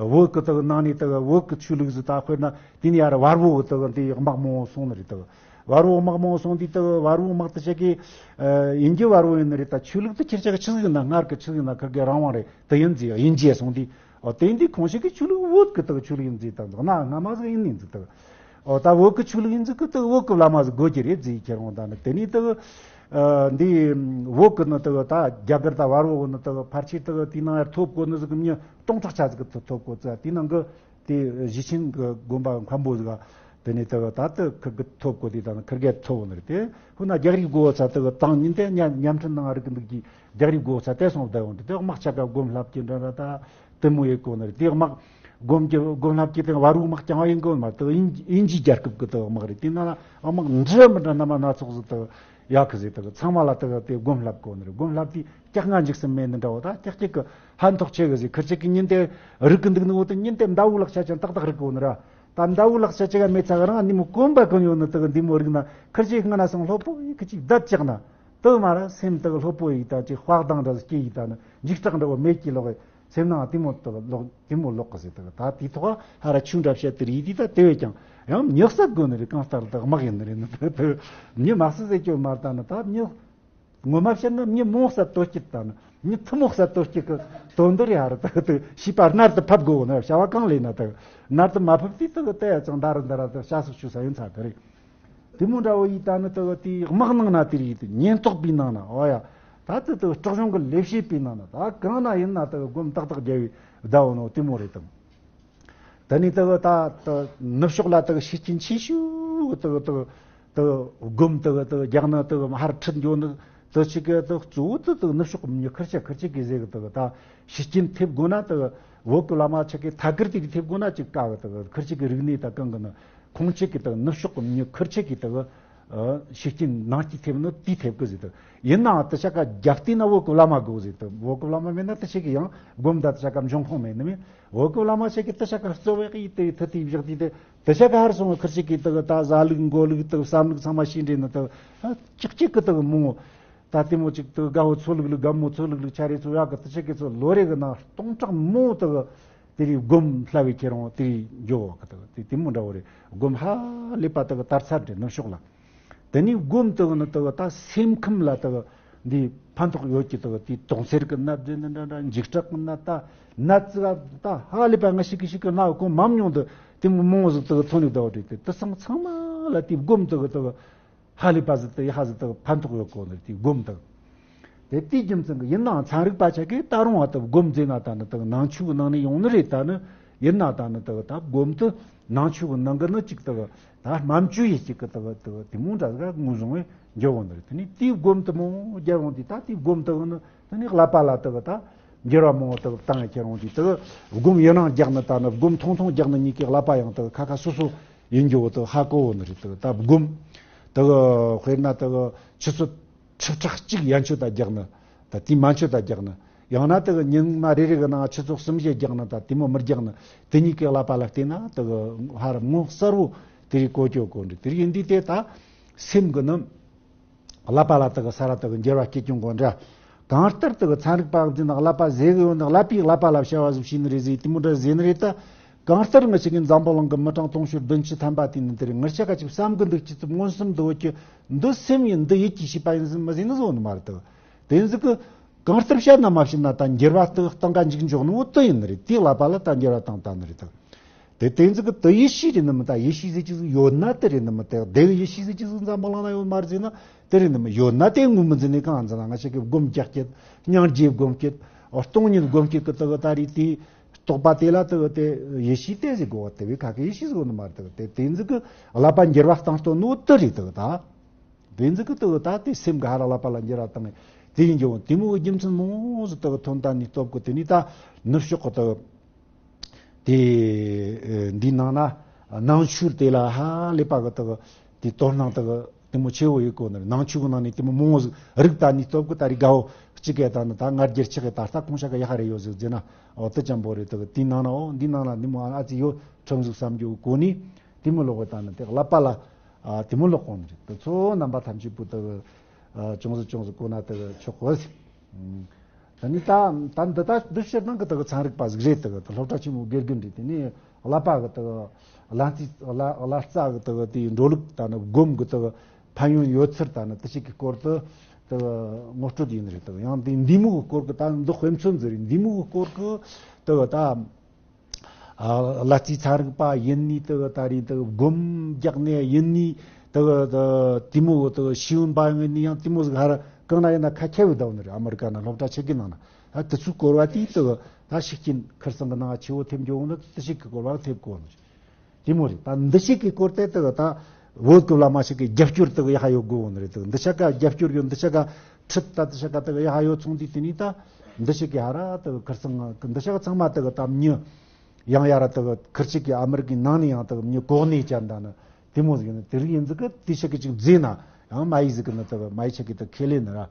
བོད་ཀྱི་དག་ནང་ནས་དག་བོད་ཀྱི་ཆོས་ལུགས་ཟིག་ད་དཔེར་ན་དེ་ནས་ཡར་བར་བོ་དག་དེ་དམག་མང་བོ་སོང་ནི་རེད། དག་བར་བོ་དམག་མང་བོ་སོང་དུས་དག་བར་བོ་དམག་དེ་ཆ་གི་ཨ་ཡིན་གྱི་བར་བོ་ཡིན་ནི་རེད། ད་ཆོས་ལུགས་དེ་ཁྱེད་ཆ་གི་ཆི་ཟིག་ཡིན་ན་སྔར་གི་ཆི་ཟིག་ཡིན་ན་ཁིར་གི་རང་དབང་རེད། དེ་ཡིན་ཟིག་ཡིན་གྱི་སོང་དུས་ཨོ་དེ་འདི་ཁོང་ཞིག་གི་ཆོས་ལུགས་བོད་ཀྱི་དག་ཆོས་ལུགས་ཡིན་ཟིག་ད་འདུག་ན་སྔ་མ་ཟིག་ཡིན་ནི་ཟིག་དག་ཨོ་ད་བོད་ཀྱི་ཆོས་ལུགས་ཡིན་ཟིག་གི་དུ་བོད་ཀྱི་བླ་མ་ཟིག་དགོས་ཀྱི་རེད་ཟེར་ཁྱེར་འོང་ད་ནི་དེ་ནས་དུ་ཨ་འདི་བོད་ཀྱི་ནི་དུ་ད་རྒྱ་གར་ད་བར་བོད་ནི་དུ་ཕལ་ཆེར་དུ་དེའི་ནང་ཡར་ཐོབ་གོ་ནི་ཟིག་གི་མྱི་སྟོང་ཕྲག་ཆ་ཟིག་གི་ཐོབ་གོ་ཙི་དེའི་ནང་གི་དེ་གཞིས་ཆེན་གྱི་དགོན་པ་མཁན་པོ་ཟིག་ག་དེ་ནས་དུ་ད་དུ་ཁིར་གི་ཐོབ་གོ་དེ་ད་ནི་ཁིར་གེ་ཐོབ་ནི་རེད། དེ་ཧུ་ན་རྒྱག་རེས་དགོ་ཙ་དུ་དང་ཉིན་དེ་མཉམ་མཉམ་འཕྲིན་ནང་རིག་གི་འདུག་གི་རྒྱག་རེས་དགོ་ཙ་དེ་སོང་བསྡད་འོང་དུ་དེ་དམག་ཆ་ག་སྒོམ་ལྷབ་ཀྱི་འདྲ་འདྲ་ད། དེ་མོ་ཡེ་གོ་ནི་རེད། དེ་དམག་སྒོམ་གྱི་སྒོམ་ལྷབ་ཀྱི་དེ་བ་རུ་དམག་རྐྱང་བ་ཡིན་གོ་མ་དེ་དབྱིན་དབྱིན་ཇིའི་རྒྱལ་ཁབ་ཀྱི་དེ་དམག་རེད། དེ་ན་ལ་དམག་འདྲ་མི་འདྲ་སྣ་མ་སྣ་ཚོགས་སུ་དེ་ཡག་གི་ཟེར་དེ་ཚང་མ་ལ་དེ་དེ་སྒོམ་ལྷབ་གོ་ནི་རེད། སྒོམ་ལྷབ་དུས་སྐྱག་ང་འཇིགས་སུ་མེད་ནི་འདྲ་བོ་ད་སྐྱག་སྐྱག་གི་ཕན་ཐོགས་ཆེ་གི་ཟེར། ཁིར་ཅིག་གི་ཉིན་དེ་རིག་གི་འདུག་ནི་འོ་དེ་ཉིན་དེ་མདའ་བོ་ལག་ཆ་ཅན་ཏག་ཏག་རིག་གོ་ནི་ར། ད་མདའ་བོ་ལག་ཆ་ཅིག་ག་མེད་ཚ་ག་རང་ནི་མོ་གོམ་པ་གོན་ཡོད་ནི་དེ་འདི་མོ་རིག་ན་ཁིར་ཅིག་སྔ་ན་སང་ལྷོད་པོ་ཡིག་ཁིར་ཅིག་བསྡད་ཅག་ན་དེ་མ་ར་སེམས་དེ་ལྷོད་པོ་ཡིག་ད་ཅིག་དཔག་དང་འདྲ་སྐྱེ་ཡིག་ད་ནི་འཇིགས་སྐྲག་འདྲ་བོ་མེད་ཀྱི་ལོག་གི་སེམས་ནང་དེ་མོ་དེ་ལོག་དེ་མོ་ལོག་གི་ཟེར་དེ་ད་དེ་ཐོག་ཧ་ར་ཆུ་འདྲ་བཤད་དེ་རིག་དེ་ད་དེ་བས་ཀྱང་ཡང་མྱི་བསད་དགོས་ནི་རེད། གང་ལྟར་དེ་དམག་ཡིན་ནི་རེད་ནི་དེ་དེ་མྱི་མ་བསད་ཟེར་སྐྱོ་མ་ད་ནི་ད་མྱི། ངོ་མ་བཤད་ན་མྱི་མོ་ས་ལྟོ་སྐྱིད་དང་། མྱི་ཐུ་མོ་ས་ལྟོ་སྐྱིད་ཀྱི་དོན་འདི་རེད། ཧ་ར་ཏག་ཏག་ཤིས་པ་སྣར་དུ་ཕབ་དགོས་ནི་བྱ་བ་གང་ལས་ན་ཏག་སྣར་དུ་མ་ཕབ་དུས་ཏག་ཏག་ཡ་ཙང་འདར་འདར་ཏག་ཤ་སུག་ཆུ་ས་ཡོན་ཚ་གི་རེད། དེ་མོ་འདྲ་བོ་ཡིས་ད་ནི་ཏག་དེའི་དམག་ནང་ན་དེ་རིགས་དེ་ཉེན་རྟོག་པའི་ནང་ན་འོ་ཡ་ད་ཏག་ཏག་སྲིད་གཞུང་གི་ལས་བྱེད་པའི་ནང་ན་ད་གང་ན་ཡིན་ན་ཏག་སྒོམ་ཏག་ཏག་རྒྱབ་བའི་ཟླ་བོ་ནོ་དེ་མོ་རེད་དང་། ད་ནི་དག་ད་ནུབ་ཕྱོགས་ལ་དག་ཤུགས་རྐྱེན་ཆེ་ཤོས་དག་དག་དག་སྒོམ་དག་དག་རྒྱག་ན་དག་ཧར་ཁྲིད་འགྱོ་ནི་དག་ཅིག་གི་དག་གཙོ་བོ་དག་དག་ནུབ་ཕྱོགས་མྱི་ཁིར་ཆ་ཁིར་ཆ་གི་ཟེ་གི་དག་ད་ཤུགས་རྐྱེན་ཐེབས་དགོས་ན་དག་བོད་གི་བླ་མ་ཆ་གི་ཐད་ཀར་དེ་གི་ཐེབས་དགོས་ན་ཅིག་ཀ་གི་དག་ཁིར་ཆ་གི་རིག་གནས་ད་གང་གི་ནི་ཁོང་ཆ་གི་དག་ནུབ་ཕྱོགས་མྱི་ཁིར་ཆ་གི་དག་ཤུགས་རྐྱེན་ནང་གི་ཐེབས་ནི་དེ་ཐེབས་གི་ཟེ་དག་ཡིན་ནའང་དག་ཆ་ག་རྒྱབ་རྟེན་ན་བོད་གི་བླ་མ་དགོས་ཟེ་དག་བོད་གི་བླ་མ་མེད་ན་དག་ཆ་གི་ཡང་སྒོམ་ད་དག་ཆ་ག་འབྱུང་ཁུངས་མེད་ནི་མེད། བོད་ཀྱི་བླ་མ་ཞིག་གིས་དེ་ཆ་ག་གཙོ་བོ་ཡིས་དེ་ཐུ་དེ་བཞག་དེ་དེ་དེ་ཆ་ག་ཧར་སོང་བའི་ཁིར་ཅིག་གིས་དེ་གི་ད་ཟ་ལུགས་མགོ་ལུགས་དེ་བསམ་ལུགས་ཚང་མ་ཤེས་འདྲེ་ནི་དེ་ཅིག་ཅིག་གི་དེ་གི་མོ་ད་དེ་མོ་ཅིག་དེ་དགའ་བོ་ཚོ་ལུགས་ལུགས་དགའ་མོ་ཚོ་ལུགས་ལུགས་ཆ་རེ་ཚོ་ཡག་གི་དེ་ཆ་གི་ཚོ་ལོ་རེ་གི་ནང་སྟོང་ཕྲག་མོ་དེ་གི་དེ་རིགས་སྒོམ་ལྷ་བའི་ཁྱེད་རང་དེ་རིགས་འགྱོ་བ་གི་དེ་གི་དེ་དེ་མོ་འདྲ་བོ་རེད། སྒོམ་ཧ་ལས་པ་དེ་གི་དར་ཚར་འདྲེ་ནུབ་ཕྱོགས་ལ། དེ་ནས་སྒོམ་དུ་ནི་དུ་ད་སེམས་ཁམས་ལ་དུ་འདི་ཕན་ཐོགས་ཡོད་ཀྱི་དུ་དེ་དོང་སེར་གི་ནད་འདི་འདི་འདྲ་འདྲ་འཇིགས་སྐྲག་གི་ནད་ད་ནད་ཙི་ད་ཧ་ལས་པ་ང་ཞིག་གི་ཞིག་གི་ན་གོ་མམ་མྱོང་དུ་དེ་མོ་མོ་ཟིག་དུ་ཚོ་ནི་དུ་དེ་དུ་སང་ཚང་མ་ལ་དེ་སྒོམ་དུ་དུ་ཧ་ལས་པ་ཟིག་དུ་ཧ་ཟིག་དུ་ཕན་ཐོགས་ཡོད་གོ་ནི་དེ་སྒོམ་དུ། དེ་དེའི་རྒྱུ་མཚན་གྱིས་ཡིན་ནའང་ཚན་རིག་པ་ཆ་གིས་ད་རུང་བ་ལྟ་བུ་སྒོམ་མཛད་ན་ད་ནི་ལྟ་བུ་ནང་ཆོས་ཀྱི་ནང་ནས་ཡོང་ནི་རེད། ད་ནི་ཡིན་ན་ད་ནི་ལྟ་བུ་ད་སྒོམ་དུ་ནང་ཆོས་ཀྱི་ནང་གི་ནི་གཅིག་ལྟ་བུ་ད་སྨན་བཅོས་ཡེ་གཅིག་གི་ལྟ་བུ་ལྟ་བུ་དེ་མོ་འདྲ་ཟིག་ངོས་བཟུང་བས་འགྱུར་བ་ནི་རེད། དེ་ནས་དེའི་སྒོམ་དུ་མོ་རྒྱལ་འོང་དུས་ད་དེའི་སྒོམ་དུ་ནི་དེ་ནས་ཀླད་པ་ལ་ལྟ་བུ་ད་འགྱུར་བ་མང་བོ་ལྟ་བུ་བཏང་ཡ་ཁྱེར་འོང་དུས་ལྟ་བུ་སྒོམ་ཡུན་རིང་རྒྱག་ནི་ད་ནི་སྒོམ་ཐུང་ཐུང་རྒྱག་ནི་གཉིས་ཀའི་ཀླད་པ་ཡང་ལྟ་བུ་ཁ་ཁ་སོ་སོ་ཡིན་རྒྱུ་བོ་ལྟ་བུ་ཧ་གོ་བོ་ནི་རེད། ལྟ་བུ་ད་སྒོམ་ལྟ་བུ་དཔེར་ན་ལྟ་བུ་ཆུ་ཚོད་ཁྲི་ཕྲག་གཅིག་ཡན་ཆོད་ད་རྒྱག་ནི། ད་དེའི་མན་ཆོད་ད་རྒྱག་ནི། ཡང་ན་དེ་གི་ཉི་མ་རེ་རེ་གི་ནང་ཆུ་ཚོད་གསུམ་བཞི་རྒྱག་ནི་ད་དེ་མོ་མི་རྒྱག་ནི། དེ་གཉིས་ཀའི་ཀླད་པ་ལ་བལྟས་ན་དེ་གི་ཧ་ར་ངོ་གསལ་བོ་དེ་རིགས་གོ་ཆོད་གོ་འདྲི་དེ་རིགས་ཡིན་དུས་དེ་ད་ སེམས་ཀྱི་ནི་ཀླད་པ་ལ་དག་ས་ར་དག་འགྱུར་བ་སྐྱེ་ཀྱང་དགོས་འདྲ། གང་ལྟར་དག་ཚན་རིག་པ་འཛིན་ན་ཀླད་པ་ཟེར་གི་ཡོད་ན་ཀླད་པའི་ཀླད་པ་ལ་བྱ་བ་ཟིག་བྱས་ནི་རེད་ཟེར་དེ་མོ་འདྲ་ཟེར་ནི་རེད་ད། གང་ལྟར་ང་ཅག་གི་འཛམ་བུ་གླིང་གི་མི་གྲངས་དུང་ཕྱུར་བདུན་ཅུ་ཐམ་པ་དེ་ནི་དེ་རེད། ང་ཅག་ག་ཅིག་བསམ་གི་འདུག་ཅི་ཙམ་མངོན་སུམ་འདུག་གི་འདི་སེམས་ཡིན་འདི་ཡིད་ཀྱི་བྱས་པ་ཡིན་ཟིན་མི་ཟིན་ནི་བཟོ་ནི་མ་རེད་དག། དེ་ཟིག་གི་གང་ལྟར་བཤད་ན་མ་བཤད་ན་ད་འགྱུར་བ་དག་སྟེང་ག་འཇུག་འཇོག་ནི་བོ་དེ་ཡིན་ནི་རེད། དེའི་ཀླད་པ་ལ་ད་འགྱུར་བ་བཏང་བཏང་ནི་རེད་དག། དེ་དེ་ཟིག་གི་དེ་ཡེ་ཤེས་རེད་ནི་མི་ད་ཡེ་ཤེས་ཟེར་གྱི་ཟིག་ཡོད་ན་དེ་རེད་ནི་མི་དེ་དེ་གི་ཡེ་ཤེས་ཟེར་གྱི་ཟིག་འཛམ་བུ་གླིང་ན་ཡོད་མ་རེད་ཟེར་ན་དེ་རེད་ནི་མི་ཡོད་ན་དེ་ངོས་མི་འཛིན་ནི་གང་འཛིན་ན་ང་ཅག་གི་སྒོམ་རྒྱག་སྐྱེད་སྙིང་རྗེ་སྒོམ་སྐྱེད་སྟོང་ཉིད་སྒོམ་སྐྱེད་གི་དེ་གི་ད་རེད་དེ་རྟོག་པ་དེ་ལ་དེ་གི་དེ་ཡེ་ཤེས་དེ་ཟེར་གོ་བ་དེ་བས་ཁ་གི་ཡེ་ཤེས་ཟེར་གོ་ནི་མ་རེད་དེ་དེ་ཟིག་གི་ཀླད་པ་འགྱུར་བ་བཏང་སྟོན་ནོ་དེ་རེད་དེ་གི་ད། དེ་ཟིག་གི་དེ་གི་ད་དེ་སེམས་གི་ཧ་ར་ཀླད་པ་ལ་འགྱུར་བ་བཏང་ངེ་དེ་ཡིན་རྒྱུ་དེ་མོ་གི་རྒྱུ་མཚན་མང་ཟིག་དེ་གི་ཐོན་ད་ནི་སྟོབས་གི་དེ་ནི་ད་ནུབ་ཕྱོགས་གི་དེ་གི་དེ་འདི་ནང་ན་ནང་ཆོས་དེ་ལ་ཧ་ལས་པ་གི་དེ་གི་དེ་དོ་སྣང་དེ་གི་དེ་མོ་ཆེ་བོ་ཡོད་གོ་ནི་རེད། ནང་ཆོས་གི་ནང་ནས་དེ་མོ་མང་ཟིག་རིག་ད་ནི་སྟོབས་གི་ད་རེད་དགའ་བོ་གཅིག་གི་ད་ནི་ད་ང་རྒྱལ་ཆགས་གི་ད་ལྟ་ཁོང་ཤ་གི་ཡ་ཧ་རེ་ཡོད་ཟིག་ཟེར་ན་འོ་དེ་ཅམ་པོ་རེད། དེ་གི་དེ་ནང་ན་འོ་འདི་ནང་ལ་འདི་མོ་ཨ་ཙི་ཡོད་ཁྲིམས་ཟིག་བསམ་རྒྱུ་གོ་ནི་དེ་མོ་ལོག་གི་ད་ནི་དེ་ཀླད་པ་ལ། ཨ་དེ་མོ་ལོག་གོང་རེད། དེ་ཚོ་རྣམ་པ་ཐམས་ཅད་པོ་དེ་ཨ་ཅུང་ཟད་ཅུང་ཟད་གོ་ན་དེ་ཆོག་གོ། ད་ནི་ད་ད་འདི་ད་འདི་ཕྱིར་ནང་གི་དེ་ཚན་རིག་པ་ཟིག་རེད། དེ་དེ་སློབ་གྲྭ་ཆེན་མོ་དགེ་རྒན་རེད། དེ་ནི་ཀླད་པ་གི་དེ་ཀླད་རྩ་ཀླད་རྩ་གི་དེ་དེ་འགྲོ་ལུགས་ད་ནི་སྒོམ་གི་དེ་ཕན་ཡོན་ཡོད་ཚུལ་ད་ནི་དེ་ཞིག་གི་སྐོར་དུ་དེ་ངོ་སྤྲོད་ཡིན་རེད། དེ་ཡང་དེ་འདི་མོ་གི་སྐོར་གི་ད་འདི་དཔེ་མཚོན་ཟིག་རེད། འདི་མོ་གི་སྐོར་གི་དེ་ད། ཨ་ཀླད་རྩའི་ཚན་རིག་པ་ཡིན་ནི་དེ་གི་ད་རེས་དེ་གི་སྒོམ་རྒྱག་ནི་ཡིན་ནི་དེ་གི་དེ་དེ་མོ་གི་དེ་གི་ཤེས་ཡོན་པ་ཡིན་ནི་ཡང་དེ་མོ་ཟིག་ཧར་གང་ན་ཡིན་ན་ཁ་ཁྱེར་བའི་ཟླ་བ་ནི་རེད། ཨ་མི་རི་ཀ་ན་སློབ་གྲྭ་ཆེ་གི་ནང་ན་ཨ་དེ་ཚོའི་སྐོར་བ་དེའི་དེ་གི་ད་ཤུགས་རྐྱེན་ཁིར་ཚང་གི་ནང་ཆེ་བོ་ཐེབས་འགྱོ་འོང་ན་དེ་ཞིག་གི་སྐོར་བ་ཐེབས་གོ་ནི་རེད། དེ་མོ་རེད། ད་འདི་ཞིག་གི་སྐོར་དེ་དེ་གི་ད་བོད་ཀྱི་བླ་མ་ཞིག་གི་རྒྱབ་སྐྱོར་དེ་གི་ཡ་ཧ་ཡོད་དགོས་འོང་ནི་རེད། དེ་གི་འདི་ཤ་ཀ་རྒྱབ་སྐྱོར་ཡོད། འདི་ཤ་ཀ་ཁྲིད་ད་འདི་ཤ་ཀ་དེ་གི་ཡ་ཧ་ཡོད་ཚོང་དུས་དེ་ནི་ད་འདི་ཞིག་གི་ཧ་ར་དེ་གི་ཁིར་ཚང་གི་འདི་ཤ་ཀ་ཚང་མ་དེ་གི་ད་མྱི། ཡང་ཡ་ར་དག་ཁིར་ཅིག་གི་ཨ་མི་རི་ཀའི་ནང་ནས་ཡང་དག་མྱི་གོ་གནས་ཅན་དང་ནི་དེ་མོ་ཟིག་ནི་དེ་རིགས་ཡིན་ཟིག་གི་དེ་ཆ་གི་ཅིག་མཛེས་ན་ཡང་མ་ཡི་ཟིག་གི་ནི་དག་མ་ཡི་ཆ་གི་དག་ཁས་ལེན་ནི་ར།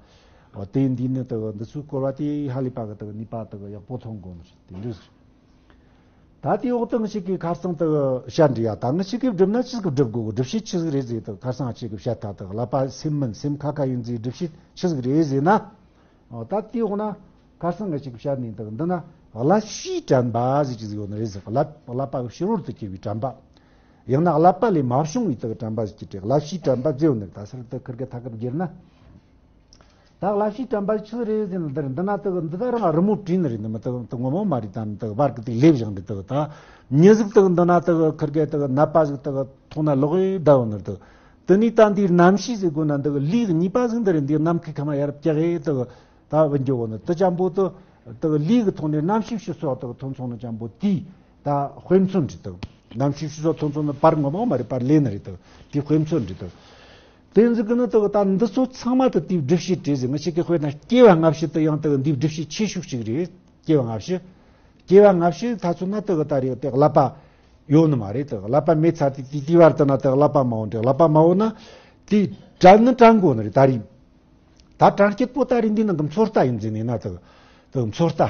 འོ་དེ་འདི་ནི་དག་འདི་ཚོའི་སྐོར་བ་དེ་ཧ་ལས་པ་གི་དག་ནུས་པ་དག་ཡག་པོ་ཐོན་དགོས་ནི་རེད། དེ་འདྲ་ཟིག་ད་དེ་འོག་ཏུ་ང་ཞིག་གི་ཁ་སང་དག་བཤད་འདྲི་ཡ་ད་ང་ཞིག་གི་སྒྲུབ་ན་ཆི་ཟིག་སྒྲུབ་དགོས་གི་སྒྲུབ་བྱེད་ཆི་ཟིག་རེད་ཟིག་དག་ཁ་སང་ང་ཞིག་གི་བཤད་ད་དག་ཀླད་པ་སེམས་མིན་སེམས་ཁ་ཁ་ཡིན་ཟིག་སྒྲུབ་བྱེད་ཆི་ཟིག་རེད་ཟེར་ན། ཨོ་ད་དེའི་འོག་ན་ཁ་སང་ངས་ཅིག་བཤད་ནས་འདུག་འདི་ན་ཀླད་ཤེས་དྲན་པ་ཟེར་གྱི་ཟིག་ཡོད་ནི་རེད་ཟེར། ཀླད་ཀླད་པ་གི་ཕྱི་རོལ་དུ་སྐྱེ་བའི་དྲན་པ། ཡང་ན་ཀླད་པ་ལས་མ་བྱུང་བའི་དག་དྲན་པ་ཟེར་གྱི་ཏེ་ཀླད་ཤེས་དྲན་པ་ཟེར་ཡོད་ནི་རེད། ད་ཟེར་དུ་ཁིར་གི་ཐ་ཁབ་བསྒྱུར་ན། ད་ཀླད་ཤེས་དྲན་པ་ཆི་རེད་ཟེར་ན་འདིར་འདི་ན་དག་འདི་ད་རང་རི་མོ་བྲིས་ནི་རེད། ནི་མི་དག་དག་ངོ་མ་མ་རེད། ད་ནི་དག་བར་གི་དེ་ལེབ་བཞག་འདི་དག་ད་མྱི་ཟིག་དག་འདི་ན་དག་ཁིར་གི་དག་ནད་པ་ཟིག་དག་ཐོག་ན་ལོག་ཡོད་ད་ཡོད་ནི་རེད། དག་དེ་ནས་ད་འདིའི་རྣམ་ཤེས་ཟེར་དགོས་ན་འདི་གི་ལུས་གཉིས་པ་ཟིག་འདི་རེད། འདིའི་ནམ་མཁའི་ཁ་མ་ཡར་བཀྱག་ཡས་དག་ད་བུད་འགྱོ་གོ་ནི་དེ་ཅམ་པོ་དུ་དག་ལུས་གི་ཐོག་ནས་རྣམ་ཤེས་ཕྱི་སོགས་དག་ཐོན་སོང་ནི་ཅམ་པོ་དེའི་ད་དཔེ་མཚོན་རེད། དག་རྣམ་ཤེས་ཕྱི་སོགས་ཐོན་སོང་ནི་པར་ངོ་མ་མ་རེད། པར་ལས་ནི་རེད། དག་དེའི་དཔེ་མཚོན་རེད། དག་དེ་ཟིག་གི་ནི་དག་ད་འདི་ཚོ་ཚང་མ་དུ་དེའི་སྒྲུབ་བྱེད་རེད་ཟེར། ང་ཞིག་གི་དཔེར་ན་སྐྱེ་བ་སྔ་ཕྱི་དུ་ཡང་དག་འདིའི་སྒྲུབ་བྱེད་ཆེ་ཤོས་ཅིག་རེད། སྐྱེ་བ་སྔ་ཕྱི། སྐྱེ་བ་སྔ་ཕྱི་ད་ཚོད་ན་དག་ད་རེད་དེ་ཀླད་པ་ཡོད་ནི་མ་རེད། དག་ཀླད་པ་མེད་ཚར་དུས་དེའི་དུས་བར་དུ་ན་དག་ཀླད་པ་མ་འོང་དེ་ཀླད་པ་མ་འོང་ན་དེ་དྲན་ནི་དྲན་དགོས་ནི་རེད། ད་རེད་ད་དྲན་སྐྱེད་པོ་ད་རེད་འདི་ནང་གི་མཚོ་རྟ་ཡིན་ཟེར་ནས་ན་དག་དག་མཚོ་རྟ་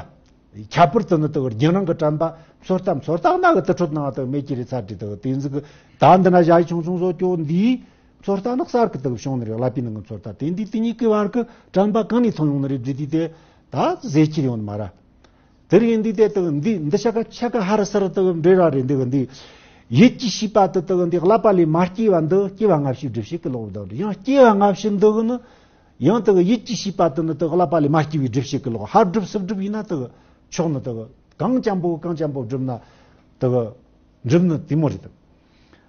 ཁྱད་པར་དུ་ནི་དག་རྒྱུན་རིང་གི་དྲན་པ་མཚོ་རྟ་མཚོ་རྟ་ན་གི་དུ་ཁྲོད་ནང་དག་མེད་ཀྱི་རེད། ཚར་དེ་དག་དེ་ཟིག་གི་ད་འདི་ན་བཞག་ཡི་ཆུང་ཆུང་བཟོ་སྐྱོ་འདི། མཚོ་རྟ་ནི་གསར་གི་དག་བྱུང་ནི་རེད། ཀླད་པའི་ནང་གི་མཚོ་རྟ་དེ་འདི་དེ་གཉིས་ཀྱི་བར་གི་དྲན་པ་གང་ནས་ཐོན་ཡོང་ནི་རེད་ཟེར་དུས་དེ་ད་ཟེར་ཁྱེར་ཡོང་ནི་མ་ར། དེར་ཡིན་དུས་དེ་དག་འདི་འདི་ཤ་ཀ་ཆ་ཀ་ཧ་ར་ས་ར་དག་འབྲེལ་བ་རེད། འདི་གི་འདི་ཡིད་ཀྱི་ཤེས་པ་དེ་དག་འདི་ཀླད་པ་ལས་མ་སྐྱེས་པ་འདི་སྐྱེ་བ་སྔ་ཕྱིའི་སྒྲུབ་བྱེད་ཀྱི་ལོག་འདུག་ཡང་སྐྱེ་བ་སྔ་ཕྱི་འདི་གི་ནི་ཡང་དག་ཡིད་ཀྱི་ཤེས་པ་དེ་ནི་དག་ཀླད་པ་ལས་མ་སྐྱེས་པའི་སྒྲུབ་བྱེད་ཀྱི་ལོག་ཧར་སྒྲུབ་ཚུར་སྒྲུབ་ཡིན་ན་དག་ཆོག་ནི་དག་གང་ཅམ་པོ་གང་ཅམ་པོ་སྒྲུབ་ན་དག་འགྲུབ་ནི་དེ་མོ་རེད།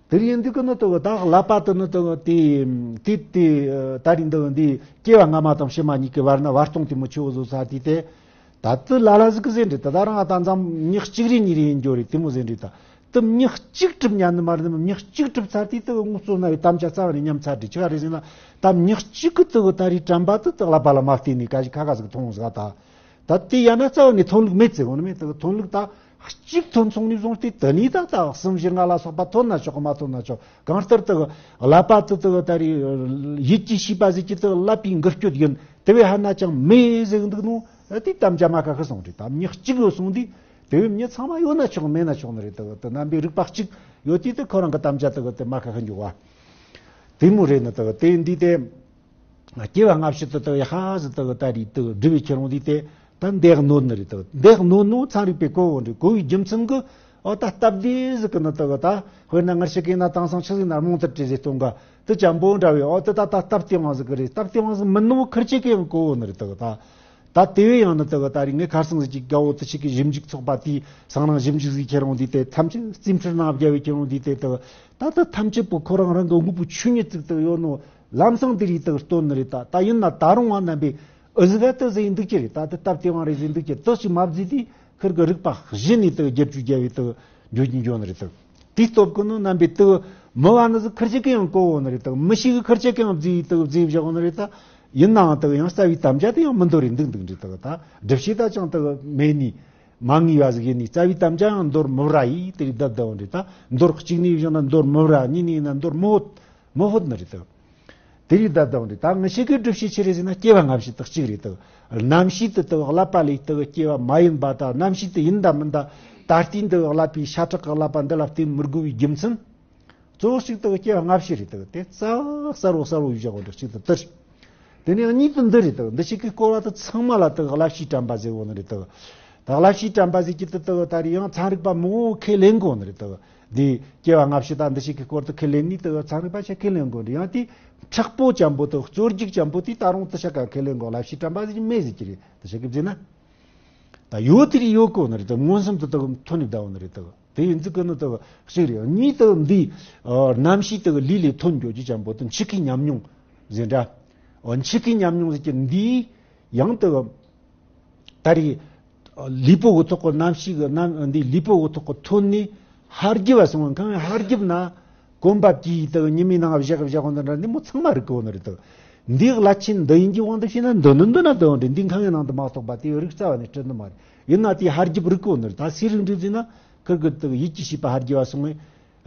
དེར་ཡིན་དུས་ཀྱི་ནི་དུ་ད་ཀླད་པ་དུ་ནི་དུ་དེ་དེ་དེ་ད་རིང་འདི་འདི་སྐྱེ་བ་སྔ་མ་དང་ཕྱི་མ་གཉིས་ཀྱི་བར་ན་བར་སྟོང་དེ་མོ་ཆེ་བོ་བཟོ་ས་དེ་དེ་ད་དུ་ལ་ལ་ཟིག་གི་ཟེར་འདྲི་ད་ད་རང་ཨ་ད་འཛམ་མྱི་གཅིག་རེ་གཉིས་རེ་ཡིན་རྒྱུ་རེད། དེ་མོ་ཟེར་འདྲི་ད་དུ་མྱི་གཅིག་གྲུབ་ཉན་ནི་མ་རེད། མྱི་གཅིག་གྲུབ་ཚར་དུས་དུ་ངུ་གསོ་ན་བའི་དམ་བཅའ་རྩ་བ་ནས་ཉམས་ཚར་འདྲི་ཆི་ག་རེད་ཟེར་ན་ད་མྱི་གཅིག་གི་དུ་ད་རེས་དྲན་པ་དུ་དུ་ཀླད་པ་ལ་མ་བལྟས་ནས་ཀ་ཞིག་ཁ་ཁ་ཟིག་མཐོང་ཟིག་ད། ད་དེ་ཡང་ན་རྩ་བ་ནས་ཐོན་ལུགས་མེད་ཟེར་གོ་ནི་མེད། དེ་གི་ཐོན་ལུགས་ད་གཅིག་ཐོན་སོང་ནས་བཟུང་སྟེ་དེ་ནས་ད་ད་གསུམ་བཞི་ལྔ་ལ་སོགས་པ་ཐོན་ན་ཆོག་གི་མ་ཐོན་ན་ཆོག་གང་ལྟར་དེ་གི་ཀླད་པ་དེ་དེ་གི་ད་རེས་ཡིད་ཀྱི་ཤེས་པ་ཟེར་གྱི་དེ་གི་ཀླད་པའི་འགུལ་སྐྱོད་ཡིན་དེ་བས་ཧ་ན་ཅང་མེད་ཟེར་གི་འདུག་ནོ། དེ་དམ་བཅའ་མ་ཁ་ཁ་སོང་རེད། ད་མྱི་གཅིག་ཡོད་སོང་དུས་དེ་བས་མྱི་ཚང་མ་ཡོད་ན་ཆོག་མེད་ན་ཆོག་ནི་རེད། དེ་གི་དེ་རྣམ་པའི་རིག་པ་གཅིག་ཡོད་དུས་དེ་ཁོ་རང་གི་དམ་བཅའ་དེ་གི་དེ་མ་ཁ་ཁ་འཇོག་བ། དེ་མོ་རེད་ནི་དག་དེ་འདི་དེ། སྐྱེ་བ་སྔ་ཕྱི་དུ་དག་ཡ་ཧ་ཟི་དག་ད་རེད་དག་སྒྲུབ་པའི་ཁྱེར་འོང་འདི་དེ་ད་འདེགས་ནོར་ནི་རེད་དག་འདེགས་ནོར་ནོ་ཚན་རིག་པས་གོ་བོ་འདྲི་གོ་བའི་རྒྱུ་མཚན་གི་ཨོ་ད་སྟབས་བདེ་ཟིག་གི་ནི་དག་ད་དཔེར་ན་ངར་ཤི་གི་ན་དེང་སང་ཆི་ཟིག་ན་རྨོངས་ཐད་བྲིས་ཟིག་གཏོང་ག་དུ་ཅམ་པོ་འདྲ་བའི་ཨོ་དུ་ད་ད་སྟབས་བདེ་བང་ཟིག་གི་རེད། སྟབས་བདེ་བང་ཟིག་མིན་ནོ་ཁིར་ཆེ་གི་ཡང་གོ་བོ་ནི་རེད་དག་ད། ད་དེ་བས་ཡང་ནི་དག་ད་རིང་ངས་ཁར་སང་ཟིག་གི་དགའ་བོ་དུ་ཆེ་གི་ཞིབ་འཇུག་ཚོགས་པ་དེའི་སང་རང་ཞིབ་འཇུག་ཟིག་ཁྱེར་འོང་འདི་དེ་ཐམས་ཅད་རྩིས་འཕྲུལ་ནང་བརྒྱབ་བའི་ཁྱེར་འོང་འདི་དེ་དག་ད་ལྟ་ཐམས་ཅད་པོ་ཁོ་རང་རང་གི་དངོས་པོའི་ཆོས་ཉིད་ཅིག་ཏུ་ཡོད་ནོ་ལམ་སང་འདི་རིགས་དག་སྟོན་ནི་རེད། ད་ད་ཡིན་ན་ད་རུང་བ་རྣམ་པས་ཨུ་ཟི་ག་དུ་ཟེར་འདུག་ཀྱི་རེད། ད་དུ་སྟབས་བདེ་བང་རེད་ཟེར་འདུག་ཀྱི་དུ་ཞིག་མ་བཟོས་དུས་ཁིར་གི་རིག་པ་གཞི་ནས་དུ་བསྒྱུར་བཅོས་རྒྱབ་བའི་དུ་འགྱོ་གྱིན་འགྱོ་ནི་རེད་དུ། དེའི་སྟོབས་ཀུན་ནི་རྣམ་པའི་དུ་མི་བ་ནི་ཟིག་ཁིར་ཆེ་གི་ཡང་གོ་བོ་ནི་རེད་དུ། མི་ཞིག་གི་ཁིར་ཆེ་གི་ཡང་བཟོས་དུ་བཟོས་བཞག་བོ་ནི་རེད་ད། ཡིན་ནའང་དུ་ཡང་རྩ་བའི་དམ་བཅའ་དུ་ཡང་མི་འདོར་རེད་འདུག་འདུག་འདྲི་དུ་ད་སྒྲུབ་བྱེད་ད་ཅང་དུ་མེད་ནི། མ་ངེས་པ་ཟིག་ཡིན་ནི་རྩ་བའི་དམ་བཅའ་ཡང་འདོར་མི་ར་ཡིས་དེ་རིགས་བསྡད་བསྡད་འོང་རེད་ད། འདོར་གཅིག་ནས་བཞག་ན་འདོར་མི་ར་གཉིས་ནས་ཡིན་ན་འདོར་མི་ཧོད་མི་ཧོད་ནི་རེད་ད། དེ་རིགས་བསྡད་བསྡད་འོང་རེད་ད། ངི་ཤེས་ཀྱི་སྒྲུབ་བྱེད་ཆི་རེད་ཟེར་ན་སྐྱེ་བ་སྔ་ཕྱི་དག་གཅིག་རེད་ད། རྣམ་ཤེས་དེ་དག་བསླབ་པ་ལས་དག་སྐྱེ་བ་མ་ཡིན་པ་དང་རྣམ་ཤེས་དེ་ཡིན་དང་མིན་དང་ད་ལྟའི་འདི་བསླབ་པའི་ཤ་ཁྲག་གི་བསླབ་པ་འདི་ལ་བརྟེན་མི་དགོས་པའི་རྒྱུ་མཚན། གཙོ་བོ་གཅིག་དག་སྐྱེ་བ་སྔ་ཕྱི་རེད་དག་དེ་རྩ་བ་གསལ་བོ་གསལ་བོ་ཡིས་བཞག་འོང་རེད་གཅིག་དང་དེར། དེ་ནས་གཉིས་དུ་འདི་རེད་དག་འདི་ཞིག་གི་སྐོར་བ་དུ་ཚང་མ་ལ་དག་བསླབ་བྱའི་དྲན་པ་ཟེར་བོ་ནི་རེད་དག་ད་བསླབ་བྱའི་དྲན་པ་ཟེར་གྱི་དུ་དག་ད་རེས་ཡང་ཚན་རིག་པ་མང་བོ་ཁས་ལེན་གོ་ནི་རེད་དག་འདི་སྐྱེ་བ་སྔ་ཕྱི་དང་འདི་ཞིག་གི་སྐོར་དུ་ཁས་ལེན་ནི་དག་ཚན་རིག་པ་ཆ་ཁས་ལེན་གོ་རེད། ཡང་དེ་མཁྲེགས་པོ་ཅན་པོ་དུ་རྩོད་རྒྱུག་ཅན་པོ་དེ་ད་རུང་དུ་ཤ་ཀ་ཁས་ལེན་གོ་བསླབ་བྱའི་དྲན་པ་ཟེར་གྱི་མེད་ཟེར་གྱི་རེད་དུ་ཤ་ཀི་བཟེ་ན། ད་ཡོད་དེ་རེད་ཡོད་གོ་ནི་རེད་དག་མངོན་སུམ་དུ་དག་ཐོན་ནི་ད་བོ་ནི་རེད་དག་དེ་ཡིན་ཙི་ཀི་ནི་དག་ཞིག་རེད། གཉིས་དག་འདི་རྣམ་ཤེས་དག་ལུས་ལས་ཐོན་འགྱོ་རྒྱུ་ཅན་པོ་དུ་འཆི་ཁའི་ཉམས་མྱོང་ཟེར་འདྲ། འཆི་ཁའི་ཉམས་མྱོང་ཟེར་གྱི་འདི་ཡང་དག་ད་རེས་ལུས་པོ་གི་ཐོག་གི་རྣམ་ཤེས་གི་རྣམ་འདི་ལུས་པོ་གི་ཐོག་གི་ཐོན་ནས་ཧར་རྒྱུ་བ་སོང་བ་གང་ཧར་རྒྱུ་ན་གོམ་པ་གྱིས་དག་ཉི་མའི་ནང་བཞག་བཞག་གོ་འདི་འདྲ་འདི་མོ་ཚང་མ་རིག་གི་ཡོད་ནི་རེད་དག་འདིའི་བླ་ཆེན་འདི་ཡིན་གྱི་དབང་དུ་བྱས་ན་འདི་ནི་འདི་ན་འདི་འོང་རེད། འདི་ཁང་གི་ནང་དུ་མ་གཏོགས་པ་དེ་རིག་རྩ་བ་ནས་སྤྲད་ནི་མ་རེད། ཡིན་ན་དེའི་ཧར་རྒྱུ་རིག་གི་ཡོད་ནི་རེད། ད་སུས་རིག་འགྲིག་ཟེར་ན་ཁིར་གི་དག་ཡིད་ཀྱི་ཤེས་པ་ཧར་རྒྱུ་བ་སོང་བས།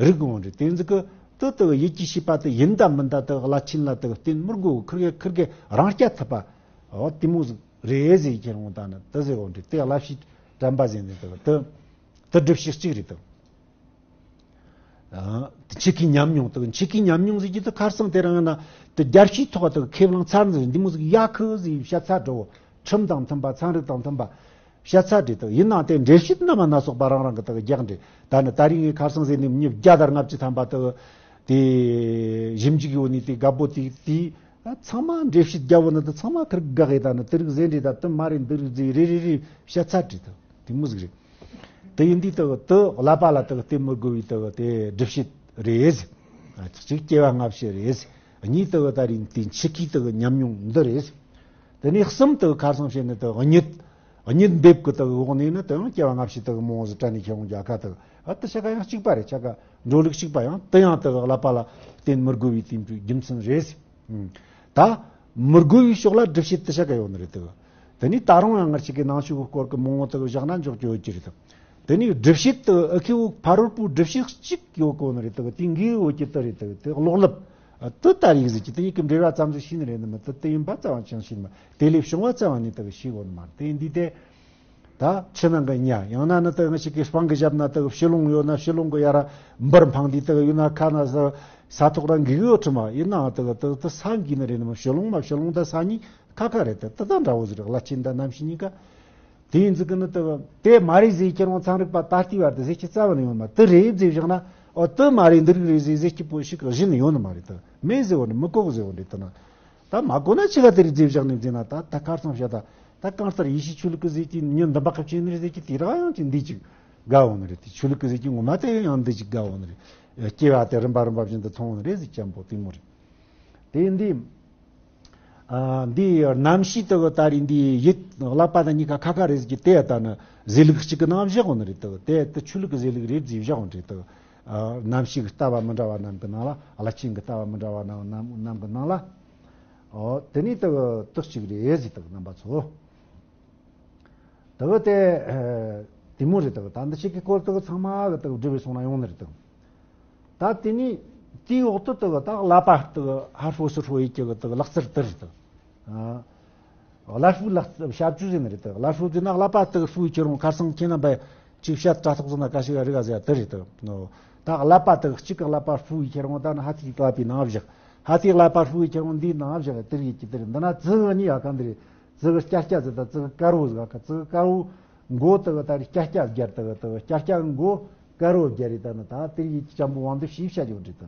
རིག་དགོས་རེད། དེ་ཚོ་གི་དུ་དུ་ཡིད་ཀྱི་ཤེས་པ་དུ་ཡིན་དང་མིན་དང་དུ་བླ་ཆེན་ལ་དུ་བརྟེན་མི་དགོས། ཁིར་གེ་ཁིར་གེ་རང་རྐྱ་ཐུབ་པ་འོ་དེ་མོ་ཟིག་རེད་ཟེར་ཁྱེར་འོང་ད་ནི་དུ་ཟེར་འོང་རེད། དེ་བསླབ་བྱའི་དྲན་པ་ཟེར་ནས་དུ་དུ་དུ་སྒྲུབ་བྱེད་གཅིག་རེད་དུ། ཨ་འཆི་ཁའི་ཉམས་མྱོང་དུ་འཆི་ཁའི་ཉམས་མྱོང་ཟེར་གྱི་དུ་ཁར་སང་དེ་རིང་ཡིན་ན་དུ་རྒྱལ་སྤྱིའི་ཐོག་དུ་ཁས་བླངས་ཚར་འཛིན་འདི་མོ་ཟིག་ཡ་ཁུ་ཟེར་བཤད་ཚར་འགྲོ། ཁྲིམས་དང་མཐུན་པ་ཚན་རིག་དང་མཐུན་པ། བཤད་ཚར་འདྲ་དག་ཡིན་ནའང་དེ་འགྲེལ་བཤད་རྣམ་པ་སྣ་ཚོགས་པ་རང་རང་གི་དག་རྒྱག་འདྲ། ད་ནི་ད་རིང་ངས་ཁ་སང་ཟེར་ནས་མི་བརྒྱ་དང་ལྔ་བཅུ་ཐམ་པ་དག་དེ་ཞིབ་འཇུག་ཡོད་ནི་དེ་དགའ་པོ་དེ་དེ་ཚང་མ་འགྲེལ་བཤད་རྒྱག་བོ་ནི་དེ་ཚང་མ་ཁིར་དགག་ཡི་ད་ནི་དེ་རིགས་ཟེར་འདྲ་ད་དེ་མ་རེད་འདི་རིགས་ཟེར་རེ་རེ་རེ་བཤད་ཚར་འདྲ་དག་དེ་མོ་ཟིག་རེད། དེ་ཡིན་དུས་དག་དེ་བསླབ་པ་ལ་དག་བརྟེན་མི་དགོས་པའི་དག་དེ་སྒྲུབ་བྱེད་རེད། གཅིག་སྐྱེ་བ་སྔ་ཕྱི་རེད། གཉིས་དག་ད་རིང་དེ་འཆི་ཁའི་དག་ཉམས་མྱོང་འདི་རེད། དེ་ནས་གསུམ་དག་ཁ་སང་བཤད་ནི་དག་གཉིད། གཉིད་འདེབས་ཀྱི་དག་འོག་ནས་ནི་དེའང་སྐྱེ་བ་སྔ་ཕྱི་དག་མང་བོ་ཟིག་དྲན་ནས་ཁྱེར་འོང་རྒྱ་ཁ་དག་ཨ་དེ་ཆ་ག་ཡང་གཅིག་པ་རེད། ཆ་ག་འགྲོ་ལུགས་གཅིག་པ་ཡང་དེ་ཡང་དག་བསླབ་པ་ལ་བརྟེན་མི་དགོས་པའི་དེ་འདྲའི་རྒྱུ་མཚན་རེད། ད་མི་དགོས་པའི་ཕྱོགས་ལ་སྒྲུབ་བྱེད་དེ་ཆ་ག་ཡོད་ནི་རེད་དག་དེ་ནས་ད་རུང་ཡང་ངར་ཅིག་གི་ནང་ཆོས་ཀྱི་སྐོར་གྱི་མང་བོ་དག་བཞག་ན་འཇོག་རྒྱུ་ཡོད་ཀྱི་རེད་དག་དེ་ནས་སྒྲུབ་བྱེད་དུ་ཨ་ཁེ་བོ་ཕ་རོལ་པོའི་སྒྲུབ་བྱེད་གཅིག་ཡོད་གོ་ནི་རེད་དག་དེ་འགའི་འོག་གི་དེ་རེད་དག་དེ་གློག་ཀླད། དེ་ལྟར་ཡིན་ཟེར་གྱི་དེ་གཉིས་ཀྱི་འབྲེལ་བ་ཙམ་ཞིག་ཤེས་ནི་རེད་ནི་མི་དེ་དེ་ཡིན་པ་རྩ་བ་ཅང་ཤེས་ནི་མ་དེ་ལས་བྱུང་བ་རྩ་བ་ནས་དག་ཤེས་གོ་ནི་མ་རེད། དེ་ཡིན་དུས་དེ་ད་ཕྱི་ནང་གི་ཉ་ཡང་ན་ནི་དག་ང་ཞིག་གི་སྤང་གི་ཞབས་ན་དག་ཕྱི་ལོང་ཡོད་ན་ཕྱི་ལོང་གི་ཡ་ར་འབུར་འཕངས་དུས་དག་ཡོད་ན་ཁ་ན་ས་ས་ཐོག་ར་འགུལ་ཡོད་ཁྲི་མ་ཡིན་ནའང་དག་དག་དེ་ས་འགུལ་ནི་རེད་ནི་མི་ཕྱི་ལོང་མ་ཕྱི་ལོང་ད་ས་གཉིས་ཁ་ཁ་རེད། དེ་དེ་དང་འདྲ་བོ་ཟིག་རེད། བླ་ཆེན་ད་རྣམ་ཤེས་གཉིས་ཀ་དེ་ཡིན་ཙི་ཀི་ནི་དེ་དེ་མ་རེད་ཟེར་ཁྱེར་འོང་ཚན་རིག་པ་ད་ལྟའི་བར་དུ་ཟེར་གྱི་རྩ་བ་ནས་ཡོད་མ་དེ་རེད་ཟེར་བཞག་ན་ཨོ་དེ་མ་རེད་འདི་རིགས་རེད་ཟེར་ཟེར་གྱི་པོ་ཞིག་གཞི་ནས་ཡོད་ནི་མ་རེད། དེ་མེད་ཟེར་བ་ནི་མི་གོ་གི་ཟེར་བ་རེད། དེ་ན་ད་མ་གོ་ན་ཆི་ག་དེ་རིགས་ཟེར་བཞག་ནས་ཟེར་ན་ད་ད་ཁར་སང་བཤད་ད་ད་གང་ལྟར་ཡེ་ཤུ་ཆོས་ལུགས་ཀྱི་ཟེར་གྱི་ཉིན་འདི་འབག་གི་བྱས་ནི་རེད་ཟེར་གྱི་དེ་ར་ཡང་ཅི་འདི་ཅིག་དགའ་འོང་ནི་རེད། དེ་ཆོས་ལུགས་ཀྱི་ཟེར་གྱི་ངོ་མ་དེ་ཡང་འདི་ཅིག་དགའ་འོང་ནི་རེད། སྐྱེ་བ་དེ་རིམ་པ་རིམ་པ་བཞིན་དུ་མཐོང་འོང་ནི་རེད་ཟེར་གྱི་ཅན་པོ་དེ་མོ་རེད། དེ་འདི། ཨ་འདི་རྣམ་ཤེས་དག་ད་རེས་འདི་ཡིད་བསླབ་པ་དང་གཉིས་ཀ་ཁ་ཁ་རེད་ཟེར་གྱི་དེ་ད་ནི་ཟེར་ལུགས་གཅིག་གི་ནང་བཞག་འོང་ནི་རེད་དག་དེ་དེ་ཆོས་ལུགས་ཀྱི་ཟེར་ལུགས་རེད་ཟེར་བཞག་འོང་རེད་དག་ཨ་རྣམ་ཤེས་ཀྱི་ལྟ་བ་མི་འདྲ་བ་རྣམས་ཀྱི་ནང་ལ་བླ་ཆེན་གྱི་ལྟ་བ་མི་འདྲ་བ་རྣམས་རྣམས་ཀྱི་ནང་ལ། ཨོ་དེ་ནི་དག་དག་གཅིག་རེད་ཟེར་དག་རྣམ་པ་ཚོ། དེ་བ་དེ། དེ་མོ་རེད་དག་ད་འདི་ཞིག་གི་སྐོར་དག་ཚང་མ་གི་དག་འབྲི་བའི་སོང་ན་ཡོང་ནི་རེད་དག་ད་དེ་ནི་དེའི་འོག་ཏུ་དག་ད་བསླབ་པ་དག་ཧ་ཧྲོ་སི་ཧྲོ་ཡི་གི་དག་ལག་རྩལ་དེ་རེད་དག་བསླབ་ཧྲུའི་ལག་རྩལ་བྱ་བཅུ་ཟེར་ནི་རེད་དག་བསླབ་ཧྲུའི་ཟེར་ན་བསླབ་པ་དག་ཧྲུའི་ཁྱེར་འོང་ཁར་སང་ཁྱེད་རྣམ་པས་ཅིག་བཤད་དྲ་ཐོག་ཟེར་ན་ཀ་ཤི་ག་རི་ག་ཟེར་དེ་རེད་དག་ད་བསླབ་པ་དག་གཅིག་གི་བསླབ་པ་ཧྲུའི་ཁྱེར་འོང་ད་ནི་ཧ་ཐིག་བསླབ་པའི་ནང་བཞག་ཧ་ཏི་ཀླད་པ་ཧྲུལ་ཁྱེར་འོང་འདིའི་ནང་བཞག་དེར་ཡིད་ཀྱི་དེར་འདི་ན་ཙི་གི་གཉིས་ཡ་གང་དེ་རེད། ཙི་གི་སྐྱ་སྐྱ་ཟེར་ད་ཙི་གི་དཀར་བོ་ཟིག་ག་ཙི་གི་དཀར་བོ་མགོ་དེ་གི་ད་རེད་སྐྱ་སྐྱ་སྦྱར་དེ་གི་དེ་གི་སྐྱ་སྐྱ་གི་མགོ་དཀར་བོ་སྦྱར་རེད། ད་ནི་ད་དེར་ཡིད་ཀྱི་ཅམ་པོ་དབང་དུ་ཞིབ་བྱ་རྒྱུ་འདྲེད་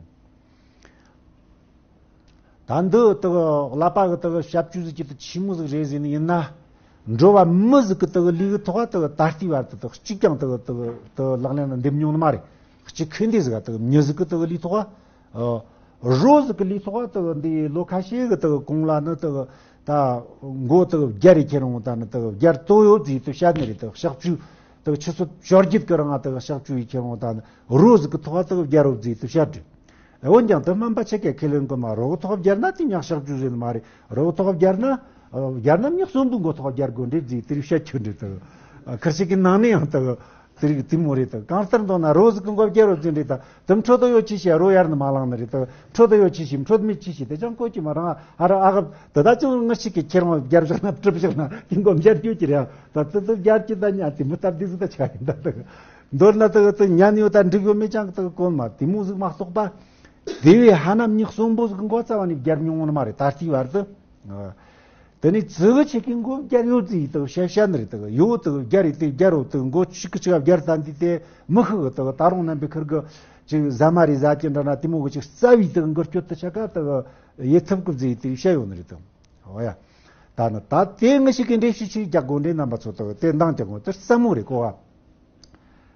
དང་། ད་འདི་དེ་གི་ཀླད་པ་གི་དེ་གི་ཞབས་ཀྱུ་ཟིག་ཅི་དེ་ཆི་མོ་ཟིག་རེད་ཟེར་ནི་ཡིན་ན། འགྲོ་བ་མི་ཟིག་གི་དེ་གི་ལུས་གི་ཐོག་དེ་གི་ད་ལྟའི་བར་དུ་དེ་གི་གཅིག་ཀྱང་དེ་གི་དེ་གི་དེ་གི་ལག་ལེན་ལ་འདེབས་མྱོང་ནི་མ་རེད། གཅིག་ཁེ་འདི་ཟིག་ག་དེ་གི་མྱི་ཟིག་གི་དེ་གི་ལུས་ཐོག་ཨ། རོ་ཟིག་གི་ལུས་ཐོག་དེ་གི་འདི་ལོ་ཁ་ཤས་གི་དེ་གི་གོང་ལ་ནི་དེ་གི་ད་མགོ་དེ་གི་སྦྱར་རེ་ཁྱེར་འོང་ད་ནི་དེ་གི་སྦྱར་ཏོ་ཡོད་ཟིག་དེ་བཤད་ནི་རེད། དེ་གི་ཞབས་ཀྱུ་དེ་གི་ཆུ་ཚོད་བཅོ་བརྒྱད་གི་རིང་ང་དེ་གི་ཞབས་ཀྱུ་ཡི་ཁྱེར་འོང་ད་ནི་རོ་ཟིག་གི་ཐོག་དེ་གི་སྦྱར་རོ་ཟིག་དེ་བཤད་རེད། འོན་ཀྱང་དེ་སྨན་པ་ཆེ་གེ་ཁས་ལེན་གི་མ། རོ་གི་ཐོག་སྦྱར་ན་དེ་མྱི་ཞབས་ཀྱུ་ཟེར་ནི་མ་རེད། རོ་གི་ཐོག་སྦྱར་ན་སྦྱར་ན་མྱི་གསོན་པོའི་མགོ་ཐོག་སྦྱར་དགོས་འདྲེ་ཟིག་དེ་རིགས་བཤད་ཁྱོད་འདྲེ་དེ་ཁར་ཞིག་གི་ནང་ནས་ཡང་དེ་དེ་རིགས་དེ་མོ་རེད། དེ་གང་ལྟར་མདོར་ན་རོ་ཟིག་གི་མགོ་སྦྱར་རོ་ཟིག་འདྲེ་ད་དེ་འཕྲོད་དུ་ཡོད་ཅི་ཞེས་རོ་ཡར་ནི་མ་ལངས་ནི་རེད། དེ་འཕྲོད་དུ་ཡོད་ཅི་ཞེས་འཕྲོད་མེད་ཅི་ཞེས་དེ་ཅང་གོ་ཅི་མ་རང་ཨ་ར་ཨ་གབ་དེ་ད་ཅང་ངར་ཞིག་གི་ཁྱེར་འོང་སྦྱར་བཞག་ན་གྲུབ་བཞག་ན་དེ་མགོ་སྦྱར་རྒྱུ་ཅི་རེད། ད་དེ་དེ་སྦྱར་ཅི་ད་ཉ་དེ་མི་ལྟར་དེ་ཟིག་ད་ཆ་རེད། ད་དེ་མདོར་ན་དེ་དེ་ཉན་ཡོད་ད་འགྲིག་ཡོད་མེད་ཅང་གི་དེ་གོ་མ་དེ་མོ་ཟིག་མ་གཏོགས་པ། དེ་བས་ཧ་ན་མྱི་གསོན་པོ་ཟིག་མགོ་རྩ་བ་ནས་སྦྱར་མྱོང་ནི་མ་རེད། ད་ལྟའི་བར་དུ། དེ་ནས་ཙི་གི་ཆེ་གི་མགོ་སྦྱར་ཡོད་ཙི་ཡི་དག་བཤད་བཤད་ནི་རེད། དག་ཡོད་དག་སྦྱར་རེད། དེ་སྦྱར་རོ་དག་མགོ་གཅིག་གི་གཅིག་སྦྱར་ད་འདི་དེ་མི་ཤི་གི་དག་ད་རུང་རྣམ་པའི་ཁུར་གི་ཅིག་ཟ་མ་རེད་ཟ་གི་འདྲ་ན་དེ་མོ་གི་ཅིག་རྩ་བའི་དག་འགུལ་སྐྱོད་དུ་ཆ་ག་དག་ཡེ་ཐུབ་གི་ཙི་ཡི་དེ་བཤད་ཡོད་ནི་རེད་དག་འོ་ཡ། ད་ནི་ད་དེ་ངི་ཞིག་གི་འགྲེལ་བཤད་ཅིག་རྒྱག་དགོས་འདྲེ་རྣམ་པ་ཚོ་དག་དེ་འདང་རྒྱག་དགོས་དེ་སླ་མོ་རེད་གོ་བ།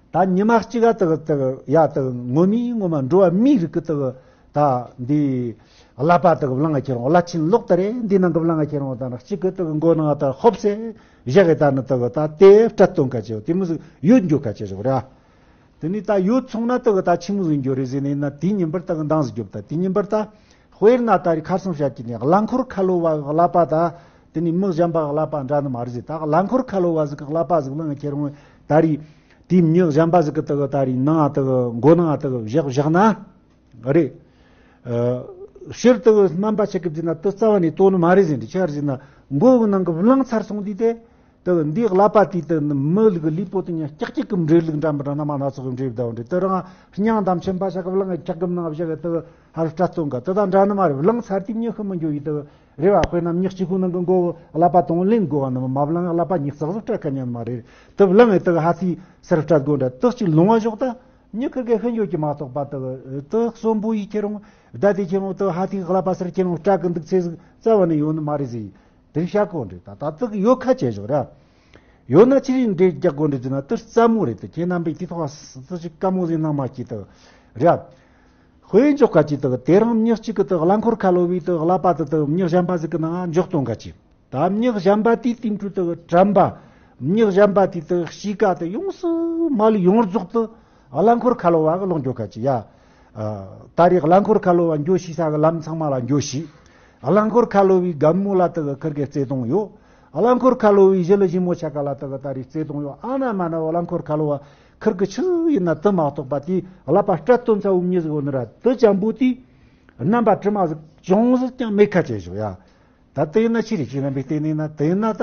ད་ཉི་མ་གཅིག་ག་དག་དག་ཡ་དག་ངོ་མའི་ངོ་མ་འགྲོ་བ་མིའི་རིགས་ཀྱི་དག་ད་འདི་ཀླད་པ་དག་བླང་ང་ཁྱེར་འོང་བླ་ཆེན་ལོག་ལྟ་རེ་འདི་ནང་གི་བླང་ང་ཁྱེར་འོང་ད་ནི་གཅིག་གི་དག་མགོ་ནང་ད་ཧོབ་སེ་བཞག་གི་ད་ནི་དག་ད་དེ་སྤྲད་སྟོན་ཁ་ཆེ་དེ་མོ་ཟིག་ཡོད་འགྱོ་ཁ་ཆེ་ཞོག་ར། དེ་ནི་ད་ཡོད་སོང་ན་དག་ད་ཆི་མོ་ཟིག་འགྱོ་རེ་ཟེར་ནས་ན་དེ་ཉིན་པར་དག་འདང་ཟིག་རྒྱོབ་ད་དེ་ཉིན་པར་ད། དཔེར་ན་ད་རེས་ཁ་སང་བཤད་ཀྱི་ནས་རླངས་འཁོར་ཁ་ལོ་བ་གི་ཀླད་པ་ད་དེ་ནས་མི་གཞན་པ་གི་ཀླད་པ་འདྲ་ནི་མ་རེད་ཟེར། ད་རླངས་འཁོར་ཁ་ལོ་བ་ཟིག་གི་ཀླད་པ་ཟིག་བླངས་ཁྱེར་འོང་ད་རེས་དེའི་མྱི་གཞན་པ་ཟིག་གི་དག་ད་རེས་ནང་དག་མགོ་ནང་དག་བཞག་བཞག་ན་རེད། ཕྱིར་དག་སྨན་པ་ཆེ་གི་བཟླས་ན་དེ་རྩ་བ་ནས་ལྟོ་ནི་མ་རེད་ཟེར་འདི་ཆ་རེད་ཟེར་ན་མགོ་གི་ནང་གི་བླངས་ཚར་སོང་དུས་དེ། དེ་འདིའི་ཀླད་པ་དེའི་དེ་མི་ལུག་ལུས་པོ་དེ་ཉག་ཀྱག་ཀྱག་གི་འབྲས་ལུག་འདྲ་མི་འདྲ་སྣ་མ་སྣ་ཚོགས་ཀྱི་འབྲས་བདའ་བ་འདྲ་དེ་རང་སྙིང་དམ་ཆེན་པ་ཞག་གི་བླངས་ཀྱག་གི་ནང་བཞག་གི་དེ་ཧར་སྤྲད་སྟོན་ག་དེ་དང་འདྲ་ནི་མ་རེད། བླངས་ཚར་དུས་མྱི་ཤི་མི་འགྱོ་ཡི་དེ་རེ་བ་དཔེར་ན་མྱི་གཅིག་པུ་ནང་གི་མགོ་ཀླད་པ་དང་ལེན་དགོས་བ་ནི་མ་བླངས་ཀླད་པ་ཉག་ཙག་ཟིག་སྤྲད་ག་ཉན་མ་རེད། དེ་བླངས་ཡི་དེ་ཧ་ཚི་སར་སྤྲད་དགོས་འདྲ་དེ་གཅིག་ལོང་བ་ཞོག་ད་མྱི་ཁིར་གི་ཤི་འགྱོ་གི་མ་གཏོགས་པ་དེ་དེ་གསོན་པོ་ཡི་ཁྱེར་འོང་བདའ་དེ་ཁྱེར་འོང་དེ་ཧ་ཚི་ཀླད་པ་སར་ཁྱེར་འོང་སྤྲད་གི་འདུག་ཚེ་ཟིག་རྩ་བ་ནས་ཡོད་ནི་མ་རེད་ཟེར། དེ་བཤད་གོ་འདྲི་ད་ད་དག་ཡོད་ཁ་ཆེ་ཞོག་ར། ཡོད་ན་ཆི་རིགས་འདྲེ་རྒྱག་དགོས་འདྲི་ཟེར་ན་དེ་རྩ་མོ་རེད། དེ་ཁྱེད་རྣམ་པས་དེ་ཐོག་སུ་ཞིག་དཀའ་མོ་ཟིག་གནང་མ་སྐྱིད་དག་ར། དཔེ་འཇོག་ཁ་ཅིག་དག་དེ་རང་མྱི་གཅིག་གི་དག་རླངས་འཁོར་ཁ་ལོ་བའི་དག་ཀླད་པ་དེ་དག་མྱི་གཞན་པ་ཟིག་གི་ནང་འཇོག་གཏོང་ཁ་ཅིག་ད་མྱི་གཞན་པ་དེའི་དེ་འཕྲུལ་དག་དྲན་པ། མྱི་གཞན་པ་དེའི་དག་གཤིས་ཀ་དེ་ཡོངས་སུ་མ་ལུས་ཡོངས་རྫོགས་དེ་རླངས་འཁོར་ཁ་ལོ་བ་གི་ལོག་འགྱོ་ཁ་ཅིག་ཡ། ད་རེས་རླངས་འཁོར་ཁ་ལོ་བ་འགྱོ་ཤེས་ས་གི་ལམ་ཚང་མ་ལ་འགྱོ་ཤེས། རླངས་འཁོར་ཁ་ལོ་བའི་རྒན་མོ་ལ་དག་ཁིར་གི་བརྩེ་དུང་ཡོད། རླངས་འཁོར་ཁ་ལོ་བའི་ཞི་ལི་ཞི་མོ་ཆ་ག་ལ་དག་ད་རེས་བརྩེ་དུང་ཡོད། ཨ་ན་མ་ན་རླངས་འཁོར་ཁ་ལོ་བ་ཁིར་གི་ཆི་ཡིན་ན་དེ་མ་གཏོགས་པ་དེ་ཀླད་པ་སྤྲད་སྟོན་ཚ་བོ་མྱི་ཟིག་ཡོད་ནི་ར་དེ་ཅན་པོ་དེ་རྣམ་པ་དྲི་མ་ཟིག་ཅུང་ཟིག་ཀྱང་མེད་ཁ་ཆེ་ཞོག་ཡ། ད་དེ་ཡིན་ན་ཆི་རེད་ཅེ་ན་འབད་བལྟས་ནས་ན་དེ་ཡིན་ན་ད་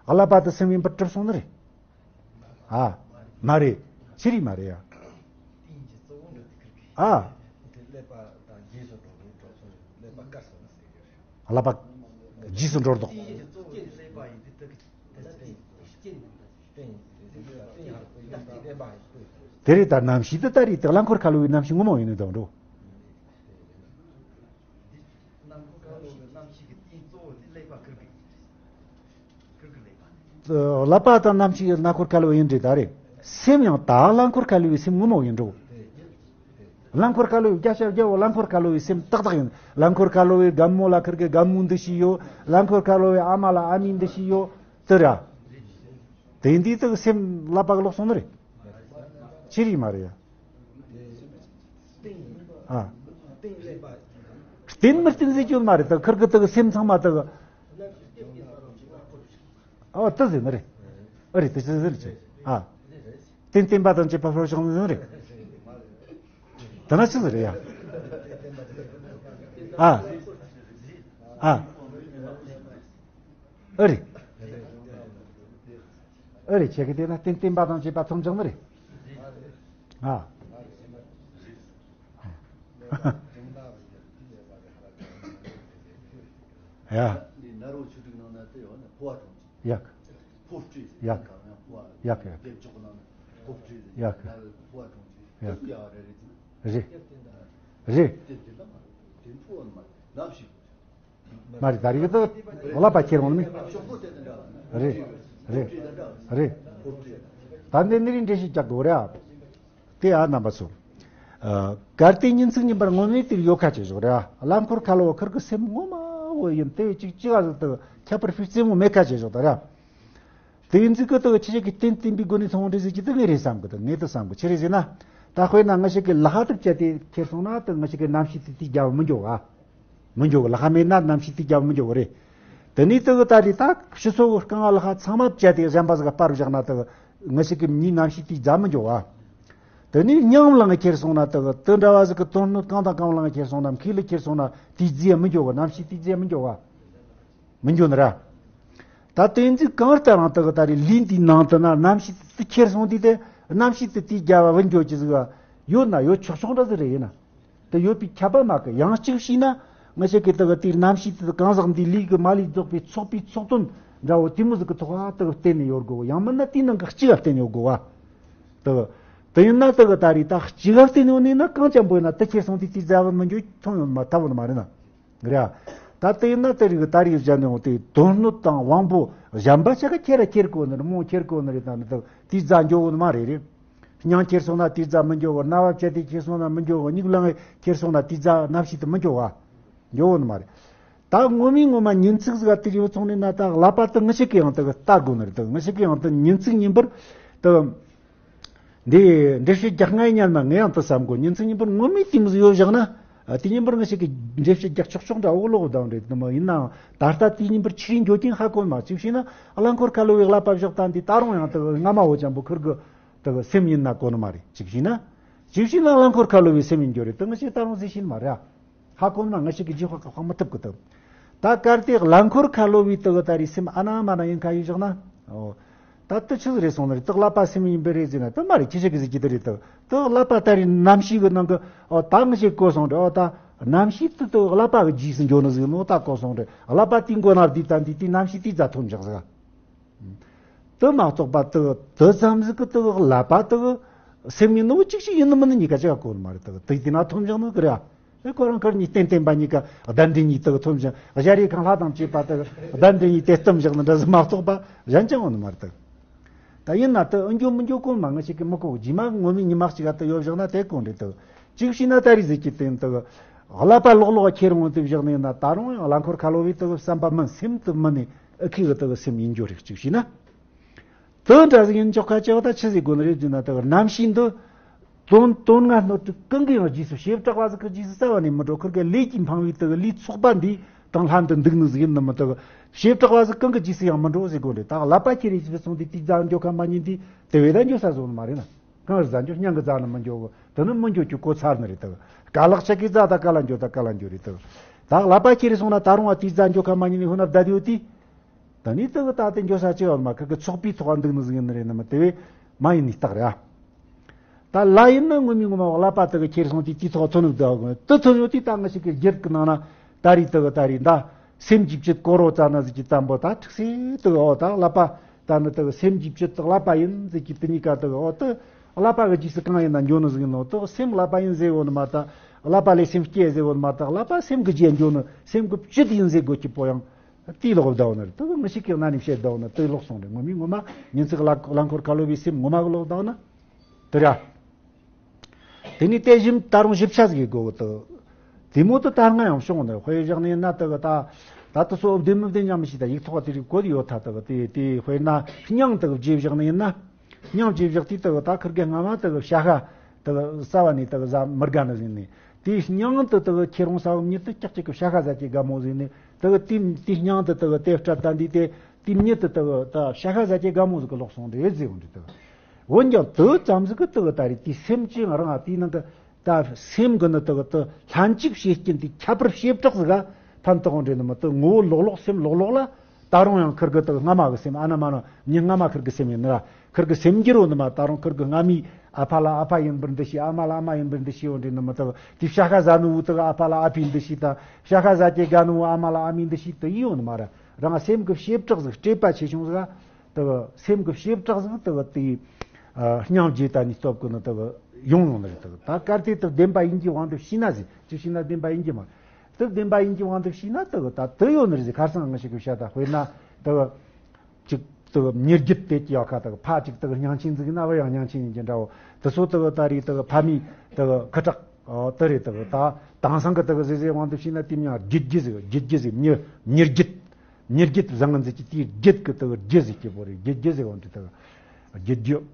ཀླད་པ་དེ་སེམས་ཡིན་པར་གྲུབ་སོང་ནི་རེད། ཨ། མ་རེད། ཆི་རིགས་མ་རེད་ཡ། ཨ། ཀླད་པ་རྗེས་སུ་འགྲོ་མདོག། དེ་རེད་ད་རྣམ་ཤེས་དེ་ད་རེད་དེ་རླངས་འཁོར་ཁ་ལོ་བའི་རྣམ་ཤེས་ངོ་མ་ཡིན་ནི་དང་འགྲོ། རྣམ་ཤེས་ཀྱི་རྟེན་གཙོ་བོ་དེ་ཀླད་པ་ཁིར་གི་ཡིན། ཀླད་པ་དང་རྣམ་ཤེས་རླངས་འཁོར་ཁ་ལོ་ཡིན་འདྲ་ད་རེད། སེམས་ཡང་ད་རླངས་འཁོར་ཁ་ལོ་བའི་སེམས་ངོ་མ་ཡིན་འགྲོ། རླངས་འཁོར་ཁ་ལོ་བའི་རྒྱ་ཤ་རྒྱ་བོ་རླངས་འཁོར་ཁ་ལོ་བའི་སེམས་ཏག་ཏག་ཡིན། རླངས་འཁོར་ཁ་ལོ་བའི་རྒན་མོ་ལ་ཁིར་གི་རྒན་མོ་འདི་ཞིག་ཡོད། རླངས་འཁོར་ཁ་ལོ་བའི་ཨ་མ་ལ་ཨ་མའི་འདི་ཞིག་ཡོད། དེ་ར། དེ་འདི་དག་སེམས་ཀླད་པ་གི་ལོག་སོང་ནི་རེད། ཆི་རིགས་མ་རེད་ཡ། ཨ། རྟེན་མི་རྟེན་ཟེར་རྒྱུ་མ་རེད་ད་ཁིར་གི་དག་སེམས་ཚང་མ་དག་ཨ་དེ་ཟེར་ནི་རེད། ཨ་རེད་དེ་ཟེར་ཟེར་ཆེ། ཨ། རྟེན་བརྟེན་པ་དང་བཅས་པ་ཕར་བཞག་ནི་རེད། ད་ན་ཆི་ཟེར་རེད་ཡ། ཨ། ཨ། ཨ་རེད། ཨ་རེད་ཁྱེད་ཀྱི་དེ་ན་རྟེན་བརྟེན་པ་དང་བཅས་པ་མཚམས་འཇོག་ནི་རེད། ཨ། ཡ། འདི་ནཱ་རོ་ཆོས་དྲུག་ནང་ན་དེ་ཡོད་ན་ཕོ་བ་གྲོང་ཁྱེར། ཡག་ཕོ་བྲིས་ཟེར། ཡག་གང་ཡང་ཕོ་བ། ཡག་ཡག་དེབ་ཆོག་ནང་ན་ཕོ་བྲིས་ཟེར། ཡག་ནཱ་རོ་ཕོ་བ་གྲོང་ཁྱེར། ཡག་དེ་ཡག་རེ་རེ་ཟེར། རེད། རེད། དེ་དེ་ལ་མ་རེད། དེ་ཕོ་བ་མ་རེད། ནམ་ཞིག་མ་རེད། ད་རེས་ད་ཀླད་པ་ཁྱེར་འོང་ནི། རེད། རེད། རེད། ད་འདི་ནི་རིགས་འགྲེལ་བཤད་རྒྱག་དགོས་རེད་ཨ། དེ་ཨ་རྣམ་པ་ཚོ། ཨ། གལ་ཏེ་ཉིན་ཚིག་ཉིན་པར་ངོ་མའི་དེར་ཡོད་ཁ་ཅེས་བཞག་རེད་ཨ། རླངས་འཁོར་ཁ་ལོ་བ་ཁིར་གི་སེམས་ངོ་མ་བོ་ཡིན་དེ་ཅིག་ཅི་ག་ཟིག་ཏུ་ཁྱད་པར་ཕྱིར་རྩེ་མོ་མེད་ཁ་ཅེས་བཞག་ད་རེད་ཨ། དེ་ཡིན་ཚིག་གི་དུ་ཆི་ཞིག་གི་རྟེན་བརྟེན་པའི་སྒོ་ནས་མཐོང་འདྲ་ཟིག་ཅི་དུ་ངས་རེད་བསམ་གི་དུ་ངས་དུ་བསམ་གི་ཆི་རེད་ཟེར་ན། ད་དཔེར་ན་ང་ཞིག་གི་ལ་ཧ་དུ་བཅད་དེ་ཁྱེར་སོང་ན་དུ་ང་ཞིག་གི་རྣམ་ཤེས་དེ་དེའི་རྒྱབ་མི་འགྱོ་ག་མི་འགྱོ་གི། ལ་ཧ་མེད་ན་རྣམ་ཤེས་དེའི་རྒྱབ་མི་འགྱོ་གི་རེད། དེ་ནས་དུ་གི་ད་རེད་ད་ཕྱི་སོ་གི་རྐང་བ་ལ་ཧ་ཚང་མ་བཅད་དེ་གཞན་པ་ཟིག་ག་སྤར་བཞག་ན་དུ་ང་ཞིག་གི་མྱིའི་རྣམ་ཤེས་དེའི་རྒྱབ་མི་འགྱོ་ག་དེ་ནས་སྙིང་ལ་ཁྱེར་སོང་ན་དུ་གི་དུ་འདྲ་བ་ཟིག་གི་དོན་སྣོད་གང་དང་གང་ལ་ཁྱེར་སོང་ན་མཁས་ལ་ཁྱེར་སོང་ན་དེའི་རྒྱབ་མི་འགྱོ་གི། རྣམ་ཤེས་དེའི་རྒྱབ་མི་འགྱོ་ག་མི་འགྱོ་ནི་ར། ད་དེ་ཚོའི་གང་ལྟར་རང་དག་ད་རེས་ལུས་འདིའི་ནང་དུ་ན་རྣམ་ཤེས་དེ་ཁྱེར་སོང་དུས་དེ་རྣམ་ཤེས་དེ་དེའི་རྒྱབ་བ་བུད་འགྱོ་རྒྱུ་ཟིག་ཡོད་ན་ཡོད་ཆོག་ཆོག་འདྲ་ཟིག་རེད། ཡིན་ན་དེ་ཡོད་པའི་ཁྱབ་པ་མ་གི། ཡང་གཅིག་བྱས་ན་ང་ཞིག་གི་དག་དེའི་རྣམ་ཤེས་དེ་གང་ཟག་འདིའི་ལུས་ཀྱི་མ་ལུས་རྫོགས་པའི་ཚོགས་པའི་ཚོགས་དོན་འདྲ་བོ་དེ་མོ་ཟིག་གི་ཐོག་ལ་དག་བརྟེན་ནས་ཡོད་དགོས། ཡང་མིན་ན་དེའི་ནང་གི་གཅིག་ག་བརྟེན་ནས་ཡོད་དགོས་བ། དག་དེ་ཡིན་ན་དག་ད་རེས་ད་གཅིག་ག་བརྟེན་ནས་ཡོད་ནས་ན་གང་ཅན་པོ་ཡིན་ན་དེ་ཁྱེར་སོང་དུས་དེའི་རྒྱབ་བ་མི་འགྱོ་མཐོང་ཡོད་མ་ཐབས་ཡོད་མ་རེད་ན། རེད། ད་དེ་ན་དེ་རིགས་ད་རིགས་གཞན་ནས་འོང་དེ་དོན་སྣོད་དང་དབང་པོ་གཞན་པ་ཆ་ག་ཁྱེར་ར་ཁྱེར་དགོས་ནི་རེད། མོ་ཁྱེར་དགོས་ནི་རེད། ད་ནི་ད་དེའི་རྩ་འགྱོ་གོ་ནི་མ་རེད་རེད། སྙིང་ཁྱེར་སོང་ན་དེའི་རྩ་མི་འགྱོ་གོ། རྣ་བ་བཅད་དེ་ཁྱེར་སོང་ན་མི་འགྱོ་གོ། མྱིག་ལང་ངེ་ཁྱེར་སོང་ན་དེའི་རྩ་རྣམ་ཤེས་དེ་མི་འགྱོ་ག་འགྱོ་གོ་ནི་མ་རེད། ད་ངོ་མའི་ངོ་མ་ཉིན་ཚིག་ཟིག་ག་དེ་ཡོད་སོང་ནས་ན་ད་ཀླད་པ་དེ་ངི་ཞིག་གི་ཡང་དེ་ལྟ་དགོས་ནི་རེད། དེ་ངི་ཞིག་གི་ཡང་དེ་ཉིན་ཚིག་ཉིན་པར་དེ། འདི་འགྲེལ་བཤད་རྒྱག་སྔ་ཡི་ཉན་མ་ངས་ཡང་དུ་བསམ་གོ། ཉིན་ཚིག་ཉིན་པར་ངོ་མའི་དེ་མོ་ཟིག་ཡོད་བཞག་ན། ཨ། དེ་ཉིན་པར་ངི་ཞིག་གི་འགྲེལ་བཤད་རྒྱག་ཆོག་ཆོག་འདྲ་འོག་ལོག་དང་རེད་དམ། ཡིན་ནའང་ད་ལྟ་དེ་ཉིན་པར་ཕྱིར་འགྱོ་གིན་ཧ་གོ་མ། གཅིག་བྱས་ན་རླངས་འཁོར་ཁ་ལོ་བའི་ཀླད་པ་བཞག་སྟངས་འདི་ད་རུང་ཡང་དུ་སྔ་མ་བོ་ཅན་པོ་ཁིར་གི་དུ་སེམས་ཡིན་ན་གོ་ནི་མ་རེད། གཅིག་བྱས་ན། གཅིག་བྱས་ན་རླངས་འཁོར་ཁ་ལོ་བའི་སེམས་ཡིན་རྒྱུ་རེད། དུ་ངི་ཞིག་ད་རུང་ཟིག་ཤེས་ནི་མ་རེད། ཧ་གོ་ན་ང་ཞིག་གི་རྗེས་དཔག་གི་དཔག་མི་ཐུབ་གི་ཐུབ། ད་གལ་ཏེ་རླངས་འཁོར་ཁ་ལོ་བའི་དུ་གི་ད་རེས་སེམས་ཨ་ན་མ་ན་ཡིན་ཁ་ཡིན་བཞག་ན། ཨོ། ད་དུ་ཆི་ཟིག་རེད་སོང་ནི་རེད། དུ་ཀླད་པ་སེམས་ཡིན་པའི་རེད་ཟེར་ན་དུ་མ་རེད། ཁྱི་ཞིག་གི་ཟིག་གི་དུ་རེད། དུ་དུ་ཀླད་པ་ད་རེས་རྣམ་ཤེས་གི་ནང་གི་ཨོ་ད་ང་ཞིག་གོ་སོང་རེད། ཨོ་ད་རྣམ་ཤེས་དུ་དུ་ཀླད་པ་གི་རྗེས་སུ་འགྱོ་ནི་ཟིག་ནོ་ད་གོ་སོང་རེད། ཀླད་པ་དེའི་མགོ་ན་བསྡུས་ད་འདི་དེའི་རྣམ་ཤེས་དེའི་རྩ་ཐོན་བཞག་ཟིག་དུ་མ་གཏོགས་པ་དུ་དུ་ཙམ་ཟིག་གི་དུ་ཀླད་པ་དུ་སེམས་ཉིད་ནོ་གཅིག་ཞིག་ཡིན་ནི་མིན་ནི་གཉིས་ཀ་ཅིག་ག་གོ་ནི་མ་རེད། དུ་དུ་དེ་ན་ཐོན་བཞག་ནི་གི་རེད། ཨེ་ཁོ་རང་ཁར་གཉིས་རྟེན་བརྟེན་པ་གཉིས་ཀ་གདན་འདྲེན་གཉིས་དུ་ཐོན་བཞག་གཞལ་ཡས་ཁང་ལྷ་དང་བཅས་པ་དུ་གདན་འདྲེན་གཉིས་དེ་སྟོན་བཞག་ནི་འདྲ་ཟིག་མ་གཏོགས་པ་གཞན་ཅང་ཡོང་ནི་མ་རེད། དུ་ད་ཡིན་ན་དུ་ཨེ་འགྱོ་མི་འགྱོ་གོ་མ་ང་ཞིག་གི་མི་གོ། རྗེས་མ་ངོ་མའི་ཉི་མ་གཅིག་ག་དུ་ཡོད་བཞག་ན་དེ་གོ་འདྲ་དུ་གཅིག་བྱས་ན་ད་རེས་ཟིག་གི་སྟེང་དུ་ཀླད་པ་ལོག་ལོག་ཁྱེར་འོང་དུ་བཞག་ནི་ཡིན་ན་ད་རུང་ཡང་རླངས་འཁོར་ཁ་ལོ་བའི་དུ་བསམ་པ་མིན། སེམས་དུ་མིན་ནི་ཨེ་ཁི་གི་དུ་སེམས་ཡིན་རྒྱུ་རེད། གཅིག་བྱས་ན། དོན་འདྲ་ཟིག་ཡིན་ཆོག་ཁ་ཅེ་བ་ད་ཆི་ཟིག་དགོས་ནི་རེད་ཟེར་ན། དག་རྣམ་ཤེས་འདི་དོན་དོན་ལྔ་སྣོད་དྲུག་གང་གི་ཡང་རྗེས་སུ། བྱེ་བྲག་པ་ཟིག་གི་རྗེས་སུ་རྩ་བ་ནས་མི་འགྲོ། ཁིར་གི་ལས་ཀྱིས་འཕངས་པའི་དག་ལས་ཚོགས་པ་འདིའི་དང་ལྷན་དུ་འདུག་ནི་ཟིག་ཡིན་ནི་མི། དག་བྱེ་བྲག་པ་ཟིག་གང་གི་རྗེས་སུ་ཡང་མི་འགྲོ་ཟེར་དགོས་རེད། ད་ཀླད་པ་ཁྱེར་རེ་ཞིག་སོང་དུས་དེའི་རྩ་འགྱོ་ཁ་མ་ཉན་དུས་དེ་བས་ད་འགྱོ་ས་བཟོ་ནི་མ་རེད་ན། གང་རེད་རྩ་འགྱོ། སྙིང་གི་རྩ་ནི་མི་འགྱོ་གི། དེ་ནི་མི་འགྱོ་རྒྱུ་གོ་ཚར་ནི་རེད། དག་རྐང་ལག་ཆ་གི་རྩ་ད་ག་ལ་འགྱོ། ད་ག་ལ་འགྱོ་རེད། དག་ད་ཀླད་པ་ཁྱེར་རེ་སོང་ན་ད་རུང་བ་དེའི་རྩ་འགྱོ་ཁ་མ་ཉན་ནི་ཧོ་ན་བསྡད་ཡོད་དུས། ད་ནི་དེ་གི་ད་དེ་འགྱོ་ས་ཅི་ཡོད་མ། ཁི་གི་ཚོགས་པའི་ཐོག་འདུག་ནི་ཟིག་ཡིན་ནི་རེད་ནི་མི། དེ་བས་མ་ཡིན་ནི་རྟགས་རེད་ཨ། ད་ལ་ཡིན་ན་ངོ་མའི་ངོ་མ་བ་ཀླད་པ་དེ་གི་ཁྱེར་སོང་དུས་དེའི་ཐོག་ཐོན་ནི་དེ་གི་དེ་ཐོན་ཡོད་དུས་ད་ང་ཞིག་གི་རྒྱུད་གི་ནང་ན་ད་རེས་དེ་གི་ད་རེས་ད་སེམས་ཀྱི་བཅུད་ཀོ་རོ་ཙ་ན་ཟིག་གི་ཙམ་པོ་ད་ཁྲིག་སེ་དེ་གི་ཨོ་ད་ཀླད་པ་ད་ནི་དེ་གི་སེམས་ཀྱི་བཅུད་དེ་ཀླད་པ་ཡིན་ཟིག་གི་དེ་གཉིས་ཀ་དེ་གི་ཨོ་དེ་ཀླད་པ་གི་རྗེས་སུ་གང་ཡིན་ན་འགྱོ་ནི་ཟིག་ཡིན་ནོ། དེ་སེམས་ཀླད་པ་ཡིན་ཟེར་ཡོད་ནི་མ་ད་ཀླད་པ་ལས་སེམས་སྐྱེ་ཟེར་ཡོད་ནི་མ་ད་ཀླད་པ་སེམས་གི་རྗེས་འགྱོ་ནི་སེམས་གི་བཅུད་ཡིན་ཟེར་དགོས་ཀྱི་པོ་ཡང་། དེའི་ལོག་བསྡད་ནི་རེད། དེ་ངི་ཞིག་གི་གནའ་ནས་བཤད་བསྡད་ནི་དེ་ལོག་སོང་རེད། ངོ་མའི་ངོ་མ་ཉིན་ཚིག་ལ་རླངས་འཁོར་ཁ་ལོ་བའི་སེམས་ངོ་མ་གི་ལོག་བསྡད་ནི་དེ་རེད། དེ་ནས་དེ་བཞིན་ད་རུང་ཞིབ་ཆ་ཟིག་གི་དགོས་གི་དེ། དེ་མོ་དེ་ད་སྔ་ཡང་བྱུང་ནི་དཔེ་བཞག་ནི་ཡིན་ན་དེ་གི་ད་ད་དེ་སོ་བདེ་མི་བདེ་མཉམ་མི་ཤེས། ད་ཡིག་ཐོག་དེ་རིགས་བཀོད་ཡོད་ཐ་དེ་གི་དེ་དེ་དཔེར་ན་སྙིང་དེ་གི་བརྗེ་བཞག་ནི་ཡིན་ན། སྙིང་རྗེ་བཞག་དུས་དེ་གི་ད་ཁིར་གི་སྔ་མ་དེ་གི་བྱ་ཤ་དེ་གི་ཟ་བ་ནས་དེ་གི་ཟ་མི་དགའ་ནི་ཟིག་ནས། དེའི་སྙིང་དེ་དེ་གི་ཁྱེར་འོང་ས་བབ་ཉིད་དུ་ཀྱག་ཀྱག་གི་བྱ་ཤ་ཟ་ཀྱི་དགའ་མོ་ཟིག་ནས། དེ་གི་དེའི་དེའི་སྙིང་དེ་དེ་གི་དེ་སྤྲད་ད་འདི་དེ་དེའི་ཉིད་དུ་དེ་གི་ད་བྱ་ཤ་ཟ་ཀྱི་དགའ་མོ་ཟིག་གི་ལོག་སོང་རེད་ཟེར་འོང་དུས་དེ་གི། འོན་ཀྱང་དེ་ཙམ་ཟིག་གི་དེ་གི་ད་རེད་དེའི་སེམས་ཅན་རང་ཨ་དེའི་ནང་གི་ད་སེམས་གི་ནི་དག་ཏུ་ལྷན་ཅིག་བྱེད་རྐྱེན་དེ་ཁྱད་པར་བྱེ་བྲག་ཟིག་ག་ཕན་ཐོགས་འདྲེ་ནི་མི་དུ་ངོ་བོ་ལོག་ལོག་སེམས་ལོག་ལོག་ལ་ད་རུང་ཡང་ཁིར་གི་དག་སྔ་མ་གི་སེམས་ཨ་ན་མ་ན་མྱི་སྔ་མ་ཁིར་གི་སེམས་ཡིན་ནི་ར། ཁིར་གི་སེམས་འགྱུར་བོ་ནི་མ། ད་རུང་ཁིར་གི་སྔ་མའི་ཨ་ཕ་ལ་ཨ་ཕ་ཡིན་པར་འདུ་ཤེས། ཨ་མ་ལ་ཨ་མ་ཡིན་པར་འདུ་ཤེས་བོ་འདྲེ་ནི་མི་དག་དེ། ཤ་ཤ་ཟ་ནི་བོ་དག་ཨ་ཕ་ལ་ཨ་ཕའི་འདུ་ཤེས་དང་། ཤ་ཤ་ཟ་སྐྱེ་དགའ་ནི་བོ་ཨ་མ་ལ་ཨ་མའི་འདུ་ཤེས་དེ་ཡིན་བོ་ནི་མ་ར། རང་སེམས་གི་བྱེ་བྲག་ཟིག་སྤྲོས་པ་ཆེ་ཆུང་ཟིག་དག་སེམས་གི་བྱེ་བྲག་ཟིག་དག་དེ་ཨ་སྙིང་རྗེ་ད་ནི་སྟོབས་གི་ནི་དག་ཡོང་ཡོང་ནི་རེད། དག་ད་གལ་ཏེ་དག་བདེན་པ་ཡིན་གྱི་དབང་དུ་བྱས་ན་ཟིག་ཅི་བྱས་ན་བདེན་པ་ཡིན་གྱི་མ། དག་བདེན་པ་ཡིན་གྱི་དབང་དུ་བྱས་ན་དག་ད་དེ་ཡོད་ནི་རེད་ཟིག་ཁར་སང་ང་ཞིག་གི་བཤད་ད། དཔེར་ན་དག་ཅིག་དག་མྱི་རྒྱུད་དེ་ཀྱི་ཡག་ཁ་དག་ཕ་ཅིག་དག་སྙིང་ཆེན་ཟིག་ན་བུ་ཡང་སྙིང་ཆེན་ཡིན་གྱི་འདྲ་བོ། དེ་ཚོ་དག་ད་རེས་དག་ཕ་མའི་དག་ཁུ་ཁྲག་ཨོ་དེ་རེད། དག་ད་དེང་སང་གི་དག་ཟེ་ཟེ་དབང་དུ་བྱས་ན་དེ་མྱི་རྒྱུད་རྒྱུད་ཟིག་རྒྱུད་རྒྱུད་ཟིག་མྱི་མྱི་རྒྱུད། མྱི་རྒྱུད་བཟང་ངན་ཟེར་གྱི་དེའི་རྒྱུད་ཀྱི་དག་རྒྱུད་ཟེར་གྱི་བོ་རེད། རྒྱུད་རྒྱུད་ཟེར་བ་འདི་དག་རྒྱུད་རྒྱུད།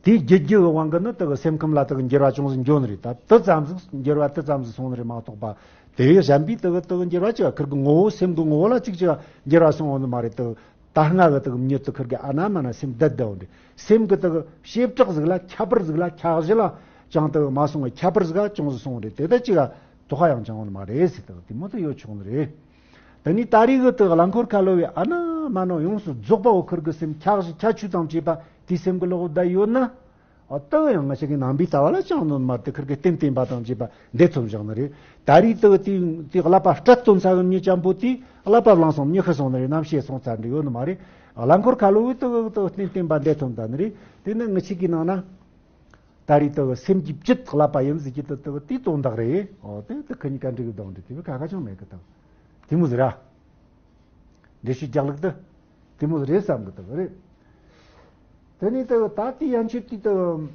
དེའི་རྒྱུད་རྒྱུད་ཀྱི་དབང་གིས་ནི་དག་སེམས་ཁམས་ལ་དག་འགྱུར་བ་ཅུང་ཟད་འགྱོ་ནི་རེད། ད་དེ་ཙམ་ཟིག་འགྱུར་བ་དེ་ཙམ་ཟིག་སོང་ནི་རེད་མ་གཏོགས་པ། དེ་བས་གཞན་པའི་དག་དག་འགྱུར་བ་ཅིག་ཁིར་གི་ངོ་བོ་སེམས་གི་ངོ་བོ་ལ་ཅིག་ཅིག་འགྱུར་བ་སོང་བ་ནི་མ་རེད། དག་ད་སྔ་གི་དག་མྱི་དག་ཁིར་གི་ཨ་ན་མ་ན་སེམས་བདེ་བདེ་བོ་འདྲེ། སེམས་གི་དག་བྱེ་བྲག་ཟིག་ལ་ཁྱད་པར་ཟིག་ལ་ཁྱད་གཞི་ལ་ཅང་དག་མ་སོང་བའི་ཁྱད་པར་ཟིག་ཅུང་ཟིག་སོང་བ་རེད། དེ་ད་ཅིག་དོགས་པ་ཡང་ཅང་བ་ནི་མ་རེད་ཟེར། དག་དེ་མོ་དག་ཡོད་ཆོག་ནི་རེད། དེ་ནས་ད་རེས་གི་དག་རླངས་འཁོར་ཁ་ལོ་བའི་ཨ་ན་མ་ན་ཡོངས་སུ་རྫོགས་པའོ་ཁིར་གི་སེམས་ཁྱད་གཞི་ཁྱད་ཆོས་དང་བཅས་པ་དེའི་སེམས་གི་ལོག་བསྡད་ཡོད་ན། ཨ་དག་ཡང་ང་ཞིག་གི་ནང་པའི་ལྟ་བ་ལ་ཅང་ནོར་མ་དེ་ཁིར་གི་རྟེན་བརྟེན་པ་དང་བཅས་པ་འདི་ཚོ་བཞག་ནི་རེད། ད་རེས་དག་དེ་དེ་ཀླད་པ་སྤྲད་དོན་ས་གི་མྱི་ཅམ་པོ་དེ་ཀླད་པ་བླངས་སོང་མྱི་ཤི་སོང་ནི་རེད། རྣམ་ཤེས་སོང་ཚར་འདྲི་ཡོད་ནི་མ་རེད། རླངས་འཁོར་ཁ་ལོ་བའི་དག་དག་རྟེན་བརྟེན་པ་འདི་ཐོན་ད་ནི་རེད། དེ་ནི་ང་ཞིག་གི་ནང་ན། ད་རེས་དག་སེམས་ཀྱི་བཅུད་ཀླད་པ་ཡིན་ཟེར་གྱི་དག་དག་དེའི་དོན་དག་རེད། ཨོ་དེ་དག་ཁི་གཉིས་ཀ་འབྲེལ་གི་དང་འབྲེལ་དེ་བས་ཁ་ཁ་ཅང་མེད་གི་དང་། དེ་མོ་ཟེར་ར། འགྲེལ་བཤད་རྒྱག་ལུགས་དེ་དེ་མོ་རེད་བསམ་གི་དག་རེད། དེ་ནས་དག་ད་དེ་ཡན་ཆད་དེ་དག་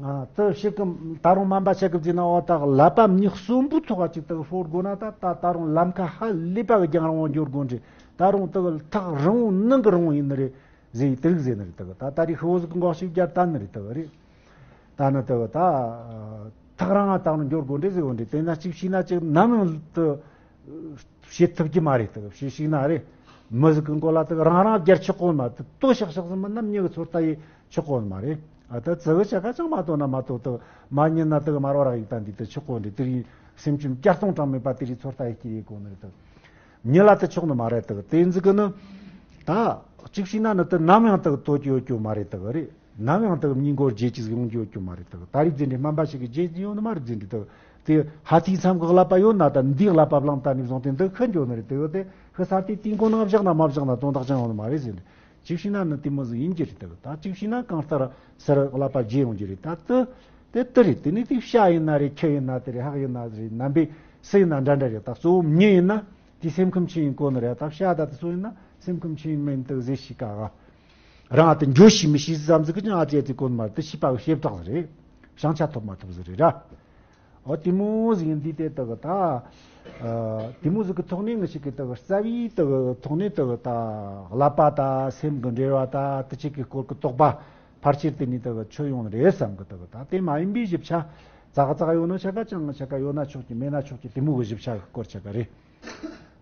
ཨ་དག་ཞིག་གི་ད་རུང་སྨན་པ་ཞིག་གི་བརྩིས་ན་ཨོ་དག་ཀླད་པ་མྱི་གསོན་པོའི་ཐོག་ཅིག་དག་ཤོར་དགོས་ན་ད་ད་ད་རུང་ལམ་ཁ་ཧ་ལས་པ་གི་རྒྱང་རིང་བོ་འགྱོ་དགོས་འདྲ། ད་རུང་དག་ཐག་རིང་བོ་ནང་གི་རིང་བོ་ཡིན་ནི་རེད། ཟེར་དེ་རིགས་ཟེར་ནི་རེད། དག་ད་ད་རེས་ཤི་བོ་ཟིག་གི་འགོག་ཞིག་རྒྱར་བསྟན་ནི་རེད། དག་རེད། ད་ནི་དག་ད་ཐག་རིང་ང་དག་ནི་འགྱོ་དགོས་འདྲ་ཟེར་བོ་འདྲ། དེ་ན་གཅིག་བྱས་ན་གཅིག་ནམ་ཡང་དུ་བྱེད་ཐུབ་ཀྱི་མ་རེད། དག་བྱེད་ཤིག་ན་རེད། མི་ཟིག་གི་མགོ་ལ་དག་རང་རང་རྒྱར་ཆགས་གོ་མ་དུ་ལྟོ་ཤག་ཤག་ཟིག་མིན་ན་མྱི་གི་ཚོད་ལྟ་ཡེ་ཆགས་གོ་མ་རེད། ཨ་ད་ཙི་གི་ཆ་ག་ཅང་མ་ལྟོ་ན་མ་ལྟོ་དག་མ་ཉན་ན་དག་མ་རོ་རག་ཡིག་ད་འདི་དུ་ཆགས་གོ་འདྲ། དེ་རིང་སེམས་ཅན་བརྒྱ་སྟོང་གྲངས་མེད་པ་དེ་རིང་ཚོད་ལྟ་ཡེ་སྐྱེ་ཡེ་གོ་ནི་རེད། དག་མྱི་ལ་དེ་ཆོག་ནི་མ་རེད། དག་དེ་ཟིག་གི་ནི་ད་གཅིག་བྱས་ན་ནི་དེ་ནམ་ཡང་དག་ལྟོ་རྒྱུ་ཡོད་རྒྱུ་མ་རེད། དག་རེད། ནམ་ཡང་དག་མྱི་མགོ་རྒྱས་ཅིག་ཡོང་རྒྱུ་ཡོད་རྒྱུ་མ་རེད། དག་ད་རེས་རྫུན་འདྲེ་སྨན་པ་ཞིག་གི་རྒྱས་ཡོད་ནི་མ་རེད། རྫུན་འདྲེ་དག་དེ་ཧ་ཐིའི་མཚམས་གི་ཀླད་པ་ཡོད་ན་ད་འདིའི་ཀླད་པ་བླངས་ད་ནས་བཟུང་སྟེ་འདི་ཁ་འགྱོ་ནི་རེད། དེ་གི་དེ་ཤི་ས་དེ་དེའི་མགོ་ནང་བཞག་ན་མ་བཞག་ན་དོན་དག་ཅང་ཡོང་ནི་མ་རེད་ཟེར་ནས། གཅིག་བྱས་ན་ནི་དེ་མོ་ཟིག་ཡིན་གྱི་རེད། དག་ད་གཅིག་བྱས་ན་གང་ལྟར་སར་ཀླད་པ་རྒྱས་ཡོང་གི་རེད། ད་དེ་དེ་དེ་རེད། དེ་ནས་དེ་བྱ་ཡིན་ན་རེད། ཁྱི་ཡིན་ན་དེ་རེད། ཧག་ཡིན་ན་རེད། ནམ་པའི་སུ་ཡིན་ན་འདྲ་འདྲ་རེད། ད་གཙོ་བོ་མྱི་ཡིན་ན། དེ་སེམས་ཁམས་ཆེན་ཡིན་གོ་ནི་རེད། ད་བྱ་ད་དེ་ཚོ་ཡིན་ན་སེམས་ཁམས་ཆེན་ཡིན་མིན་དེ་གཟིགས་ཤིག་ག་རང་ཨ་དེ་འགྱོ་ཤེས་མི་ཤེས་ཙམ་ཟིག་གི་ཅང་ཨ་ཙི་ཨ་ཙི་གོ་ནི་མ་རེད། དེ་ཤེས་པ་གི་བྱེ་བྲག་ཟིག་རེད། བྱང་ཆ་ཐོབ་མ་ཐོབ་ཟིག་རེད་ར། ཨོ་དེ་མོ་ཟིག་ཡིན་དུས་དེ་དག་ད་ཨ་དེ་མོ་ཟིག་གི་ཐོག་ནས་ང་ཞིག་གི་དག་རྩ་བའི་དག་ཐོག་ནས་དག་ད་ཀླད་པ་ད་སེམས་གི་འབྲེལ་བ་ད་དེ་ཅིག་གི་སྐོར་གི་དོགས་པ་ཕལ་ཆེར་དེ་ནས་དག་ཆོད་ཡོང་ནི་རེད་བསམ་གི། དག་ད་དེ་མ་ཡིན་པའི་ཞིབ་ཆ་ཙག་ཙག་ཡོད་ན་ཆ་ག་ཅང་ཆ་ག་ཡོད་ན་ཆོག་གི། མེད་ན་ཆོག་གི། དེ་མོ་གི་ཞིབ་ཆ་གི་སྐོར་ཆ་ག་རེད།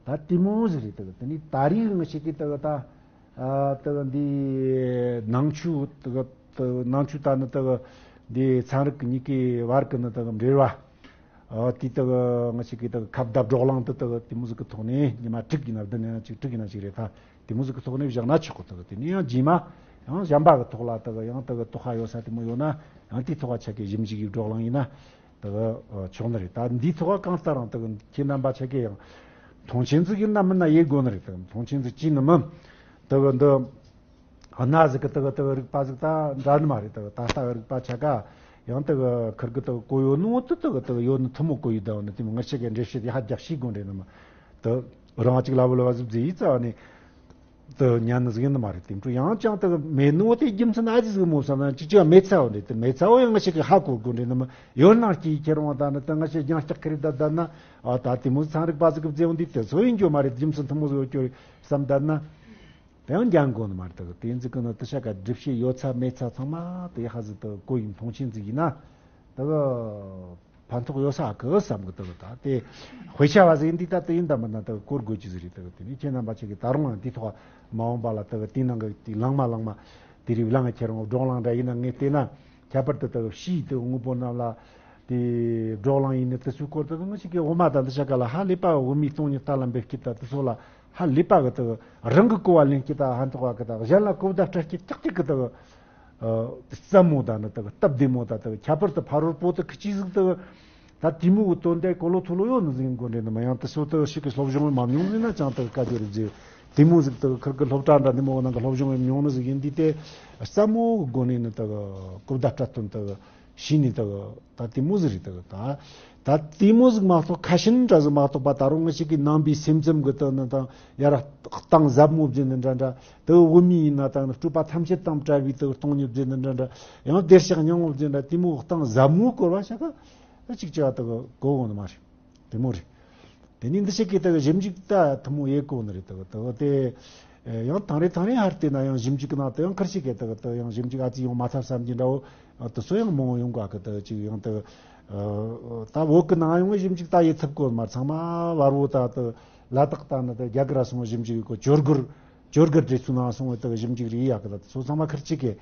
ད་དེ་མོ་ཟིག་རེད། དག་དེ་ནི་ད་རེས་ང་ཞིག་གིས་དག་ད་ཨ་དག་འདི་ནང་ཆོས་དག་དག་ནང་ཆོས་ད་ནི་དག་འདི་ཚན་རིག་གི་གཉིས་ཀའི་བར་གི་ནི་དག་འབྲེལ་བ། ཨ་དེ་དག་ང་ཞིག་གིས་དག་ཁ་བརྡ་བགྲོ་གླེང་དུ་དག་དེ་མོ་ཟིག་གི་ཐོག་ནས་ཉི་མ་དྲུག་ཡིན་ན་བདུན་ཡིན་ན་གཅིག་དྲུག་ཡིན་ན་གཅིག་རེད། ད་དེ་མོ་ཟིག་གི་ཐོག་ནས་བཞག་ན་ཆོག་གི། དག་དེ་ནི་ཡང་རྗེས་མ་ཡང་གཞན་པ་གི་ཐོག་ལ་དག་ཡང་དག་དོགས་པ་ཡོད་ས་དེ་མོ་ཡོད་ན་ཡང་དེའི་ཐོག་ལ་ཆ་གི་ཞིབ་འཇུག་གི་བགྲོ་གླེང་ཡིན་ན། དེ་གི་ཆོག་ནི་རེད། ད་འདིའི་ཐོག་ག་གང་ལྟར་རང་དེ་གི་ཁྱེད་རྣམ་པ་ཆ་གས་ཡང་མཐོང་ཆེན་ཟིག་ཡིན་ན་མིན་ན་ཡེ་དགོས་ནི་རེད། དེ་གི་མཐོང་ཆེན་ཟིག་ཅི་ནི་མིན། དེ་གི་འདི་གནའ་ཟིག་གི་དེ་གི་དེ་གི་རིག་པ་ཟིག་ད་འདྲ་ནི་མ་རེད། དེ་གི་ད་ལྟ་གི་རིག་པ་ཆ་ག་ཡང་དེ་གི་ཁིར་གི་དེ་གི་གོ་ཡོད་ནོ་དེ་དེ་གི་དེ་གི་ཡོད་ནི་ཐུ་མོ་གོ་ཡི་ད་ནི་དེ་མོ་ང་ཆ་གས་འགྲེལ་བཤད་དེ་ཧ་རྒྱག་ཤེས་དགོས་འདྲེ་ནི་མིན། དེ་རང་གཅིག་ལ་བུ་ལ་བ་ཟིག་བཟེ་ཡི་རྩ་བ་ནས། དུ་ཉན་ནི་ཟིག་ཡིན་ནི་མ་རེད། དེ་འཕྲོ་ཡང་ཅང་དུ་མེད་ནོ་དེ་རྒྱུ་མཚན་ཨ་ཙི་ཟིག་མོ་བསམ་ན་ཅིག་ཅིག་མེད་ཚ་བོ་འདྲེ། དེ་མེད་ཚ་བོ་ཡང་ང་ཞིག་གི་ཧ་གོ་དགོས་འདྲེ་ནི་མི་ཡོད་ན་སྐྱིད་ཁྱེར་འོང་ད་ནི་དུ་ང་ཞིག་རྒྱང་སྐྱག་ཁི་རེད་ད་ད་ན། ཨ་ད་དེ་མོ་ཚན་རིག་པ་ཟིག་གི་བརྩེ་བ་འདི་དེ་ཚོ་ཡིན་རྒྱུ་མ་རེད། རྒྱུ་མཚན་ཐུ་མོ་ཟིག་ཡོད་རྒྱུ་རེད་བསམ་ད་ན། དེ་ཡང་རྒྱང་གོ་ནི་མ་རེད། དུ་དེ་ཟིག་གི་ནི་དུ་ཤ་ཀ་སྒྲུབ་བྱེད་ཡོད་ཚ་མེད་ཚ་ཚང་མ་དེ་ཧ་ཟིག་དུ་གོ་ཡིན་མཐོང་ཆེན་ཟིག་ཡིན་ན། དུ། ཕན་ཐོགས་ཡོད་ས་གི་བསམ་གི་འདུག་ད་དེ་དཔེ་ཆ་བ་ཟིག་འདི་ད་དེ་ཡིན་ད་མིན་ད་དེ་གོ་དགོས་ཀྱི་ཟིག་རེད། ད་དེ་ནས་ཁྱེད་རྣམ་པ་ཆ་གིས་ད་རུང་ཡང་དེ་ཐོག་མ་འོངས་པ་ལ་ད་དེ་ནང་གི་དེ་ལང་མ་ལང་མ་དེ་རིགས་ལང་ཁྱེད་རང་བགྲོ་གླེང་འདྲ་ཡིན་ན་ངས་བལྟས་ན་ཁྱད་པར་དུ་ད་ཕྱིའི་དེ་དངོས་པོ་རྣམས་ལ་དེ་བགྲོ་གླེང་ཡིན་ན་དེ་ཚོའི་སྐོར་དུ་ང་ཞིག་གིས་འོ་མ་ད་འདི་ཆ་ག་ལ་ཧ་ལས་པ་འོ་མའི་སྟོང་ཉིད་ལྟ་ལ་འབེབས་ཀྱི་ད་དེ་ཚོ་ལ་ ཧ་ལས་པ་གི་དག་རང་གི་གོ་བ་ལེན་སྐྱེ་ད་ཧ་འཐོག་པ་གི་དག་གཞན་ལ་གོ་བརྡ་སྤྲད་སྐྱེ་ཀྱག་ཀྱག་གི་དག་རྩ་མོ་ད་ནི་དག་སྟབས་བདེ་མོ་ད་དག་ཁྱད་པར་དུ་ཕ་རོལ་པོ་དག་ཁི་ཅི་ཟིག་དག་ད་དེ་མོ་གི་དོན་དེ་གོ་ལོ་ཐོ་ལོ་ཡོད་ནི་ཟིག་ཡིན་དགོས་འདྲེ་ནི་མ་ཡང་དུ་སོ་དག་ཞིག་གི་སློབ་སྦྱོང་མ་མྱོང་ནི་ན་ཅང་དག་བཀའ་བརྒྱུད་རིག་རྫས་དེ་མོ་ཟིག་དག་ཁིར་གི་སློབ་གྲྭ་འདྲ་ནི་མོ་ནང་གི་སློབ་སྦྱོང་མྱོང་ནི་ཟིག་ཡིན་དུས་དེ་རྩ་མོ་གི་སྒོ་ནས་ནི་དག་གོ་བརྡ་སྤྲད་དོན་དག་ཤི་ནི་དག་ད་དེ་མོ་ཟིག་རེད་དག་ད། ད་དེ་མོ་ཟིག་མ་གཏོགས་ཁ་ཤན་འདྲ་ཟིག་མ་གཏོགས་པ་ད་རུང་ང་ཞིག་གི་ནང་པའི་སེམས་ཙམ་གི་དག་ནི་དང་ཡར་གཏིང་ཟབ་མོ་བརྫིས་ནི་འདྲ་འདྲ་དག་བོད་མི་ཡིན་ན་དང་ནི་སྤྲོས་པ་ཐམས་ཅད་དང་བྲལ་བའི་དག་སྟོང་ཉིད་བརྫིས་ནི་འདྲ་འདྲ་ཡང་བདེར་གཤེགས་སྙིང་པོ་བརྫིས་འདྲ་དེ་མོ་གཏིང་ཟབ་མོ་བསྐོར་བ་ཤ་ཀ་ད་ཅིག་ཅིག་དག་གོ་འོང་ནི་མ་རེད། དེ་མོ་རེད། དེ་ནི་འདི་ཞིག་གིས་དག་ཞིབ་འཇུག་ད་ཐུན་མོང་ཡེ་གོ་ནི་རེད་དག་དག་དེ། ཡང་ཐང་རེ་ཐང་རེ་ཧར་དེ་ན་ཡང་ཞིབ་འཇུག་གི་ནང་དུ་ཡང་ཁར་ཞིག་གིས་དག་དག་ཡང་ཞིབ་འཇུག་ཨ་ཙི་ཡོང་མ་ཐབས་བསམ་གྱི་འདྲ་བོ་དུ་སོ་ཡང་མང་བོ་ཡོང་ག་གི་དག་ཅིག་ཡང་དག་ད་བོད་གི་ནང་ཡོང་བའི་ཞིབ་འཇུག་ད་ཡེ་ཐུབ་གོ་མ་ཚང་མ་བར་བོ་ད་དག་ལ་དག་ད་ནི་དག་རྒྱ་གར་སོང་ཞིབ་འཇུག་གི་ཇོ་གར་ཇོ་གར་འདྲེ་ཚུ་ནང་སོང་བའི་དག་ཞིབ་འཇུག་རེད་ཡ་གི་ད་སོ་ཚང་མ་ཁར་ཞིག་གིས།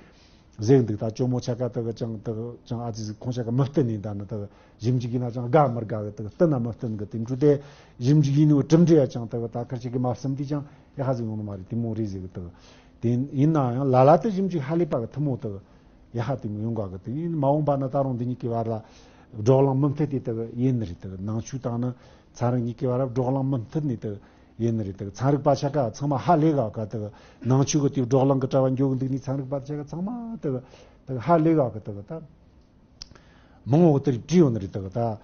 ཟེར་འདུག་ད་ཇོ་མོ་ཆ་ག་དག་ཅང་དག་ཅང་ཨ་ཙི་ཟིག་ཁོང་ཆ་ག་མི་བསྟུན་ནས་ད་ནི་དག་ཞིབ་འཇུག་ཡིན་ན་ཅང་དགའ་མི་དགའ་གི་དག་བསྟུན་ན་མི་བསྟུན་གི་དེ་འཕྲོ་དེ་ཞིབ་འཇུག་ཡིན་ནོ་གྲུབ་འབྲས་ཡ་ཅང་དག་ད་ཁར་ཅིག་གི་མ་བསམ་དུས་ཅང་ཡ་ཧ་ཟིག་ཡོང་ནི་མ་རེད་དེ་མོ་རེད་ཟེར་གི་དག་དེ་ཡིན་ན་ཡང་ལ་ལ་དུ་ཞིབ་འཇུག་ཧ་ལས་པ་གི་ཐུན་མོང་དག་ཡ་ཧ་དེ་མོ་ཡོང་ག་གི་དག་ཡིན་མ་འོངས་པ་ན་ད་རུང་འདི་གཉིས་ཀྱི་བར་ལ་བགྲོ་གླེང་མུ་མཐུད་དེ་དག་ཡིན་ནི་རེད་དག་ནང་ཆོས་དང་ནི་ཚན་རིག་གཉིས་ཀྱི་བར་ལ་བགྲོ་གླེང་མུ་མཐུད་ནས་དག་ཡིན་ནི་རེད་དག་ཚན་རིག་པ་ཆ་ག་ཚང་མ་ཧ་ལས་ག་ག་དག་ནང་ཆོས་གི་དེ་བགྲོ་གླེང་གི་གྲྭ་བ་འགྱོ་གི་འདུག་ནི་ཚན་རིག་པ་ཆ་ག་ཚང་མ་དག་དག་ཧ་ལས་ག་ག་དག་ད་མང་བོ་དེར་བྲིས་ཡོད་ནི་རེད་དག་ད་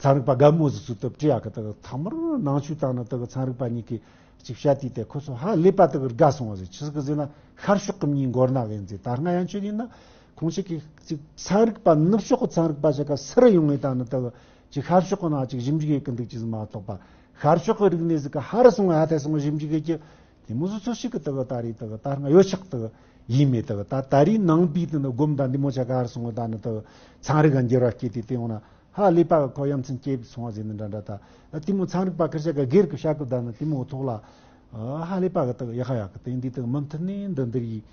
ཚན་རིག་པ་དགའ་མོ་ཟིག་ཚུལ་དུ་བྲིས་ཡ་གི་དག་ཐ་མར་ནང་ཆོས་དང་ནི་དག་ཚན་རིག་པ་གཉིས་ཀྱི་གཅིག་བཤད་དུས་དེ་ཁོ་ཚོ་ཧ་ལས་པ་དག་དགའ་སོང་བ་ཟིག་ཆི་ཟིག་གི་ཟེར་ན་ཤར་ཕྱོགས་གི་མྱིའི་མགོར་ན་གི་ཡིན་ཟིག་ད་སྔ་ཡང་ཆོས་ཡིན་ན་ཁོང་ཞིག་གིས་གཅིག་ཚན་རིག་པ་ནུབ་ཕྱོགས་གི་ཚན་རིག་པ་ཞིག་ག་སུ་རུ་ཡོང་ངེས་ད་ནི་དག་ཅིག་ཤར་ཕྱོགས་གི་ནང་ཅིག་ཞིབ་འཇུག་ཡེད་གི་འདུག་ཅི་ཟིག་མ་གཏོགས་པ། ཤར་ཕྱོགས་ཀྱི་རིག་གནས་ཟིག་ག་ཧར་སོང་བ་ཧ་ཐལ་སོང་བ་ཞིབ་འཇུག་གི་དེ་མོ་ཟིག་ཚོ་ཞིག་གི་དག་ད་རེས་དག་ད་སྔ་ཡོད་ཆག་དག་ཡིན་མེད་དག་ད་ད་རེས་ནང་པའི་དེ་ནི་སྒོམ་ད་འདི་མོ་ཆ་ག་ཧར་སོང་བ་ད་ནི་དག་ཚན་རིག་ག་འགྱུར་བ་སྐྱེས་ཏེ་དེ་ཡོང་ན་ཧ་ལས་པ་གི་ཁོ་ཡ་མཚན་སྐྱེས་སོང་བ་ཟེར་ནི་འདྲ་འདྲ་ད་དེ་མོ་ཚན་རིག་པ་ཁིར་ཆ་ག་སྒེར་གི་བཤད་གི་ད་ནི་དེ་མོ་ཐོག་ལ་ཧ་ལས་པ་གི་དག་ཡ་ཧ་ཡ་གི་དེ་འདི་དག་མུ་མཐུད་ནས་འདི་འདིར་ཡིས།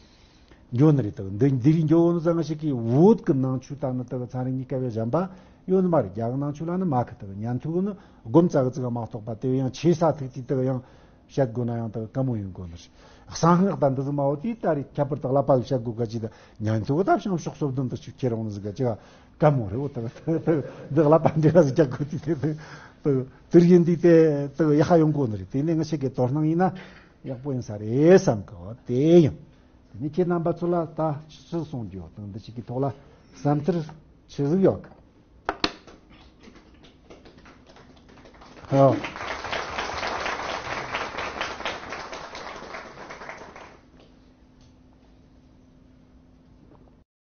འགྱོ་ནི་རེད་དག་འདི་འདི་རིགས་འགྱོ་ནི་ཙང་ཞིག་གིས་བོད་ཀྱི་ནང་ཆོས་དང་ནི་དག་ཚན་རིག་གཉིས་ཀ་བའི་གཞན་པ་ཡོད་ནི་མ་རེད། རྒྱ་གི་ནང་ཆོས་ལ་ནི་མ་ཁི་དག་ཉན་ཐོས་ནི་སྒོམ་ཙག་གི་ཙིག་མ་གཏོགས་པ་དེ་ཡང་ཆེ་ས་ཐུག་དུས་དག་ཡང་བཤད་དགོས་ན་ཡང་དག་དཀའ་མོ་ཡོང་དགོས་ནི་རེད། གསང་སྔགས་དང་འདི་ཟིག་མ་འོ་དེ་ད་རེས་ཁྱད་པར་དུ་བསླབ་པ་བཤད་དགོས་ག་ཅི་ད་ཉན་ཐོས་གི་ད་བྱང་ཕྱོགས་སོ་བདུན་དུ་ཆུ་ཁྱེར་འོང་ནི་ཟིག་ག་ཅི་ག་དཀའ་མོ་རེད། འོ་དག་འདི་བསླབ་པ་འདྲི་ག་ཟིག་རྒྱག་དགོས་དུས་དེ་དག་དུར་ཡིན་དུས་དེ་དག་ཡ་ཧ་ཡོང་དགོས་ནི་རེད། དེ་ནས་ང་ཞིག་གི་དོ་སྣང་ཡིན་ན་ཡག་པོ་ཡིན་ས་རེད་བསམ་གི་འོ་དེ་ཡིན། དེ་ནས་ཁྱེད་རྣམ་པ་ཚོ་ལ་ད་ཆི་ཟིག་གསུང་རྒྱུ་དང་འདི་ཞིག་གི་ཐོག་ལ་བསམ་ཚུལ་ཆི་ཟིག་ཡོད་གི། ཨོ།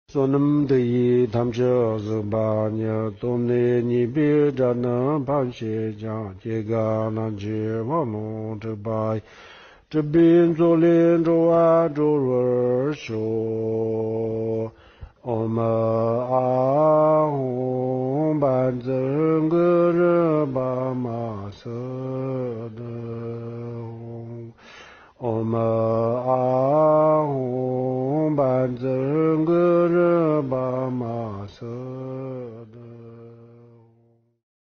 བསོད་ནམས་འདི་ཡིས་ཐམས་ཅད་གཟིགས་པ་ཉིད། ཐོབ་ནས་ཉེས་པའི་དགྲ་རྣམས་ཕམ་བྱས་ཀྱང་། སྐྱེ་རྒ་ན་འཆིའི་རྦ་ཀློང་འཁྲུགས་པ་ཡི། སྲིད་པའི་མཚོ་ལས་འགྲོ་བ་སྒྲོལ་བར་ཤོག་ཨོཾ་ཨཱཿཧཱུྃ་བཛྲ་གུ་རུ་པདྨ་སིདྡྷི་ཧཱུྃ། ཨོཾ་ཨཱཿཧཱུྃ་བཛྲ་གུ་རུ་པདྨ་སིདྡྷི།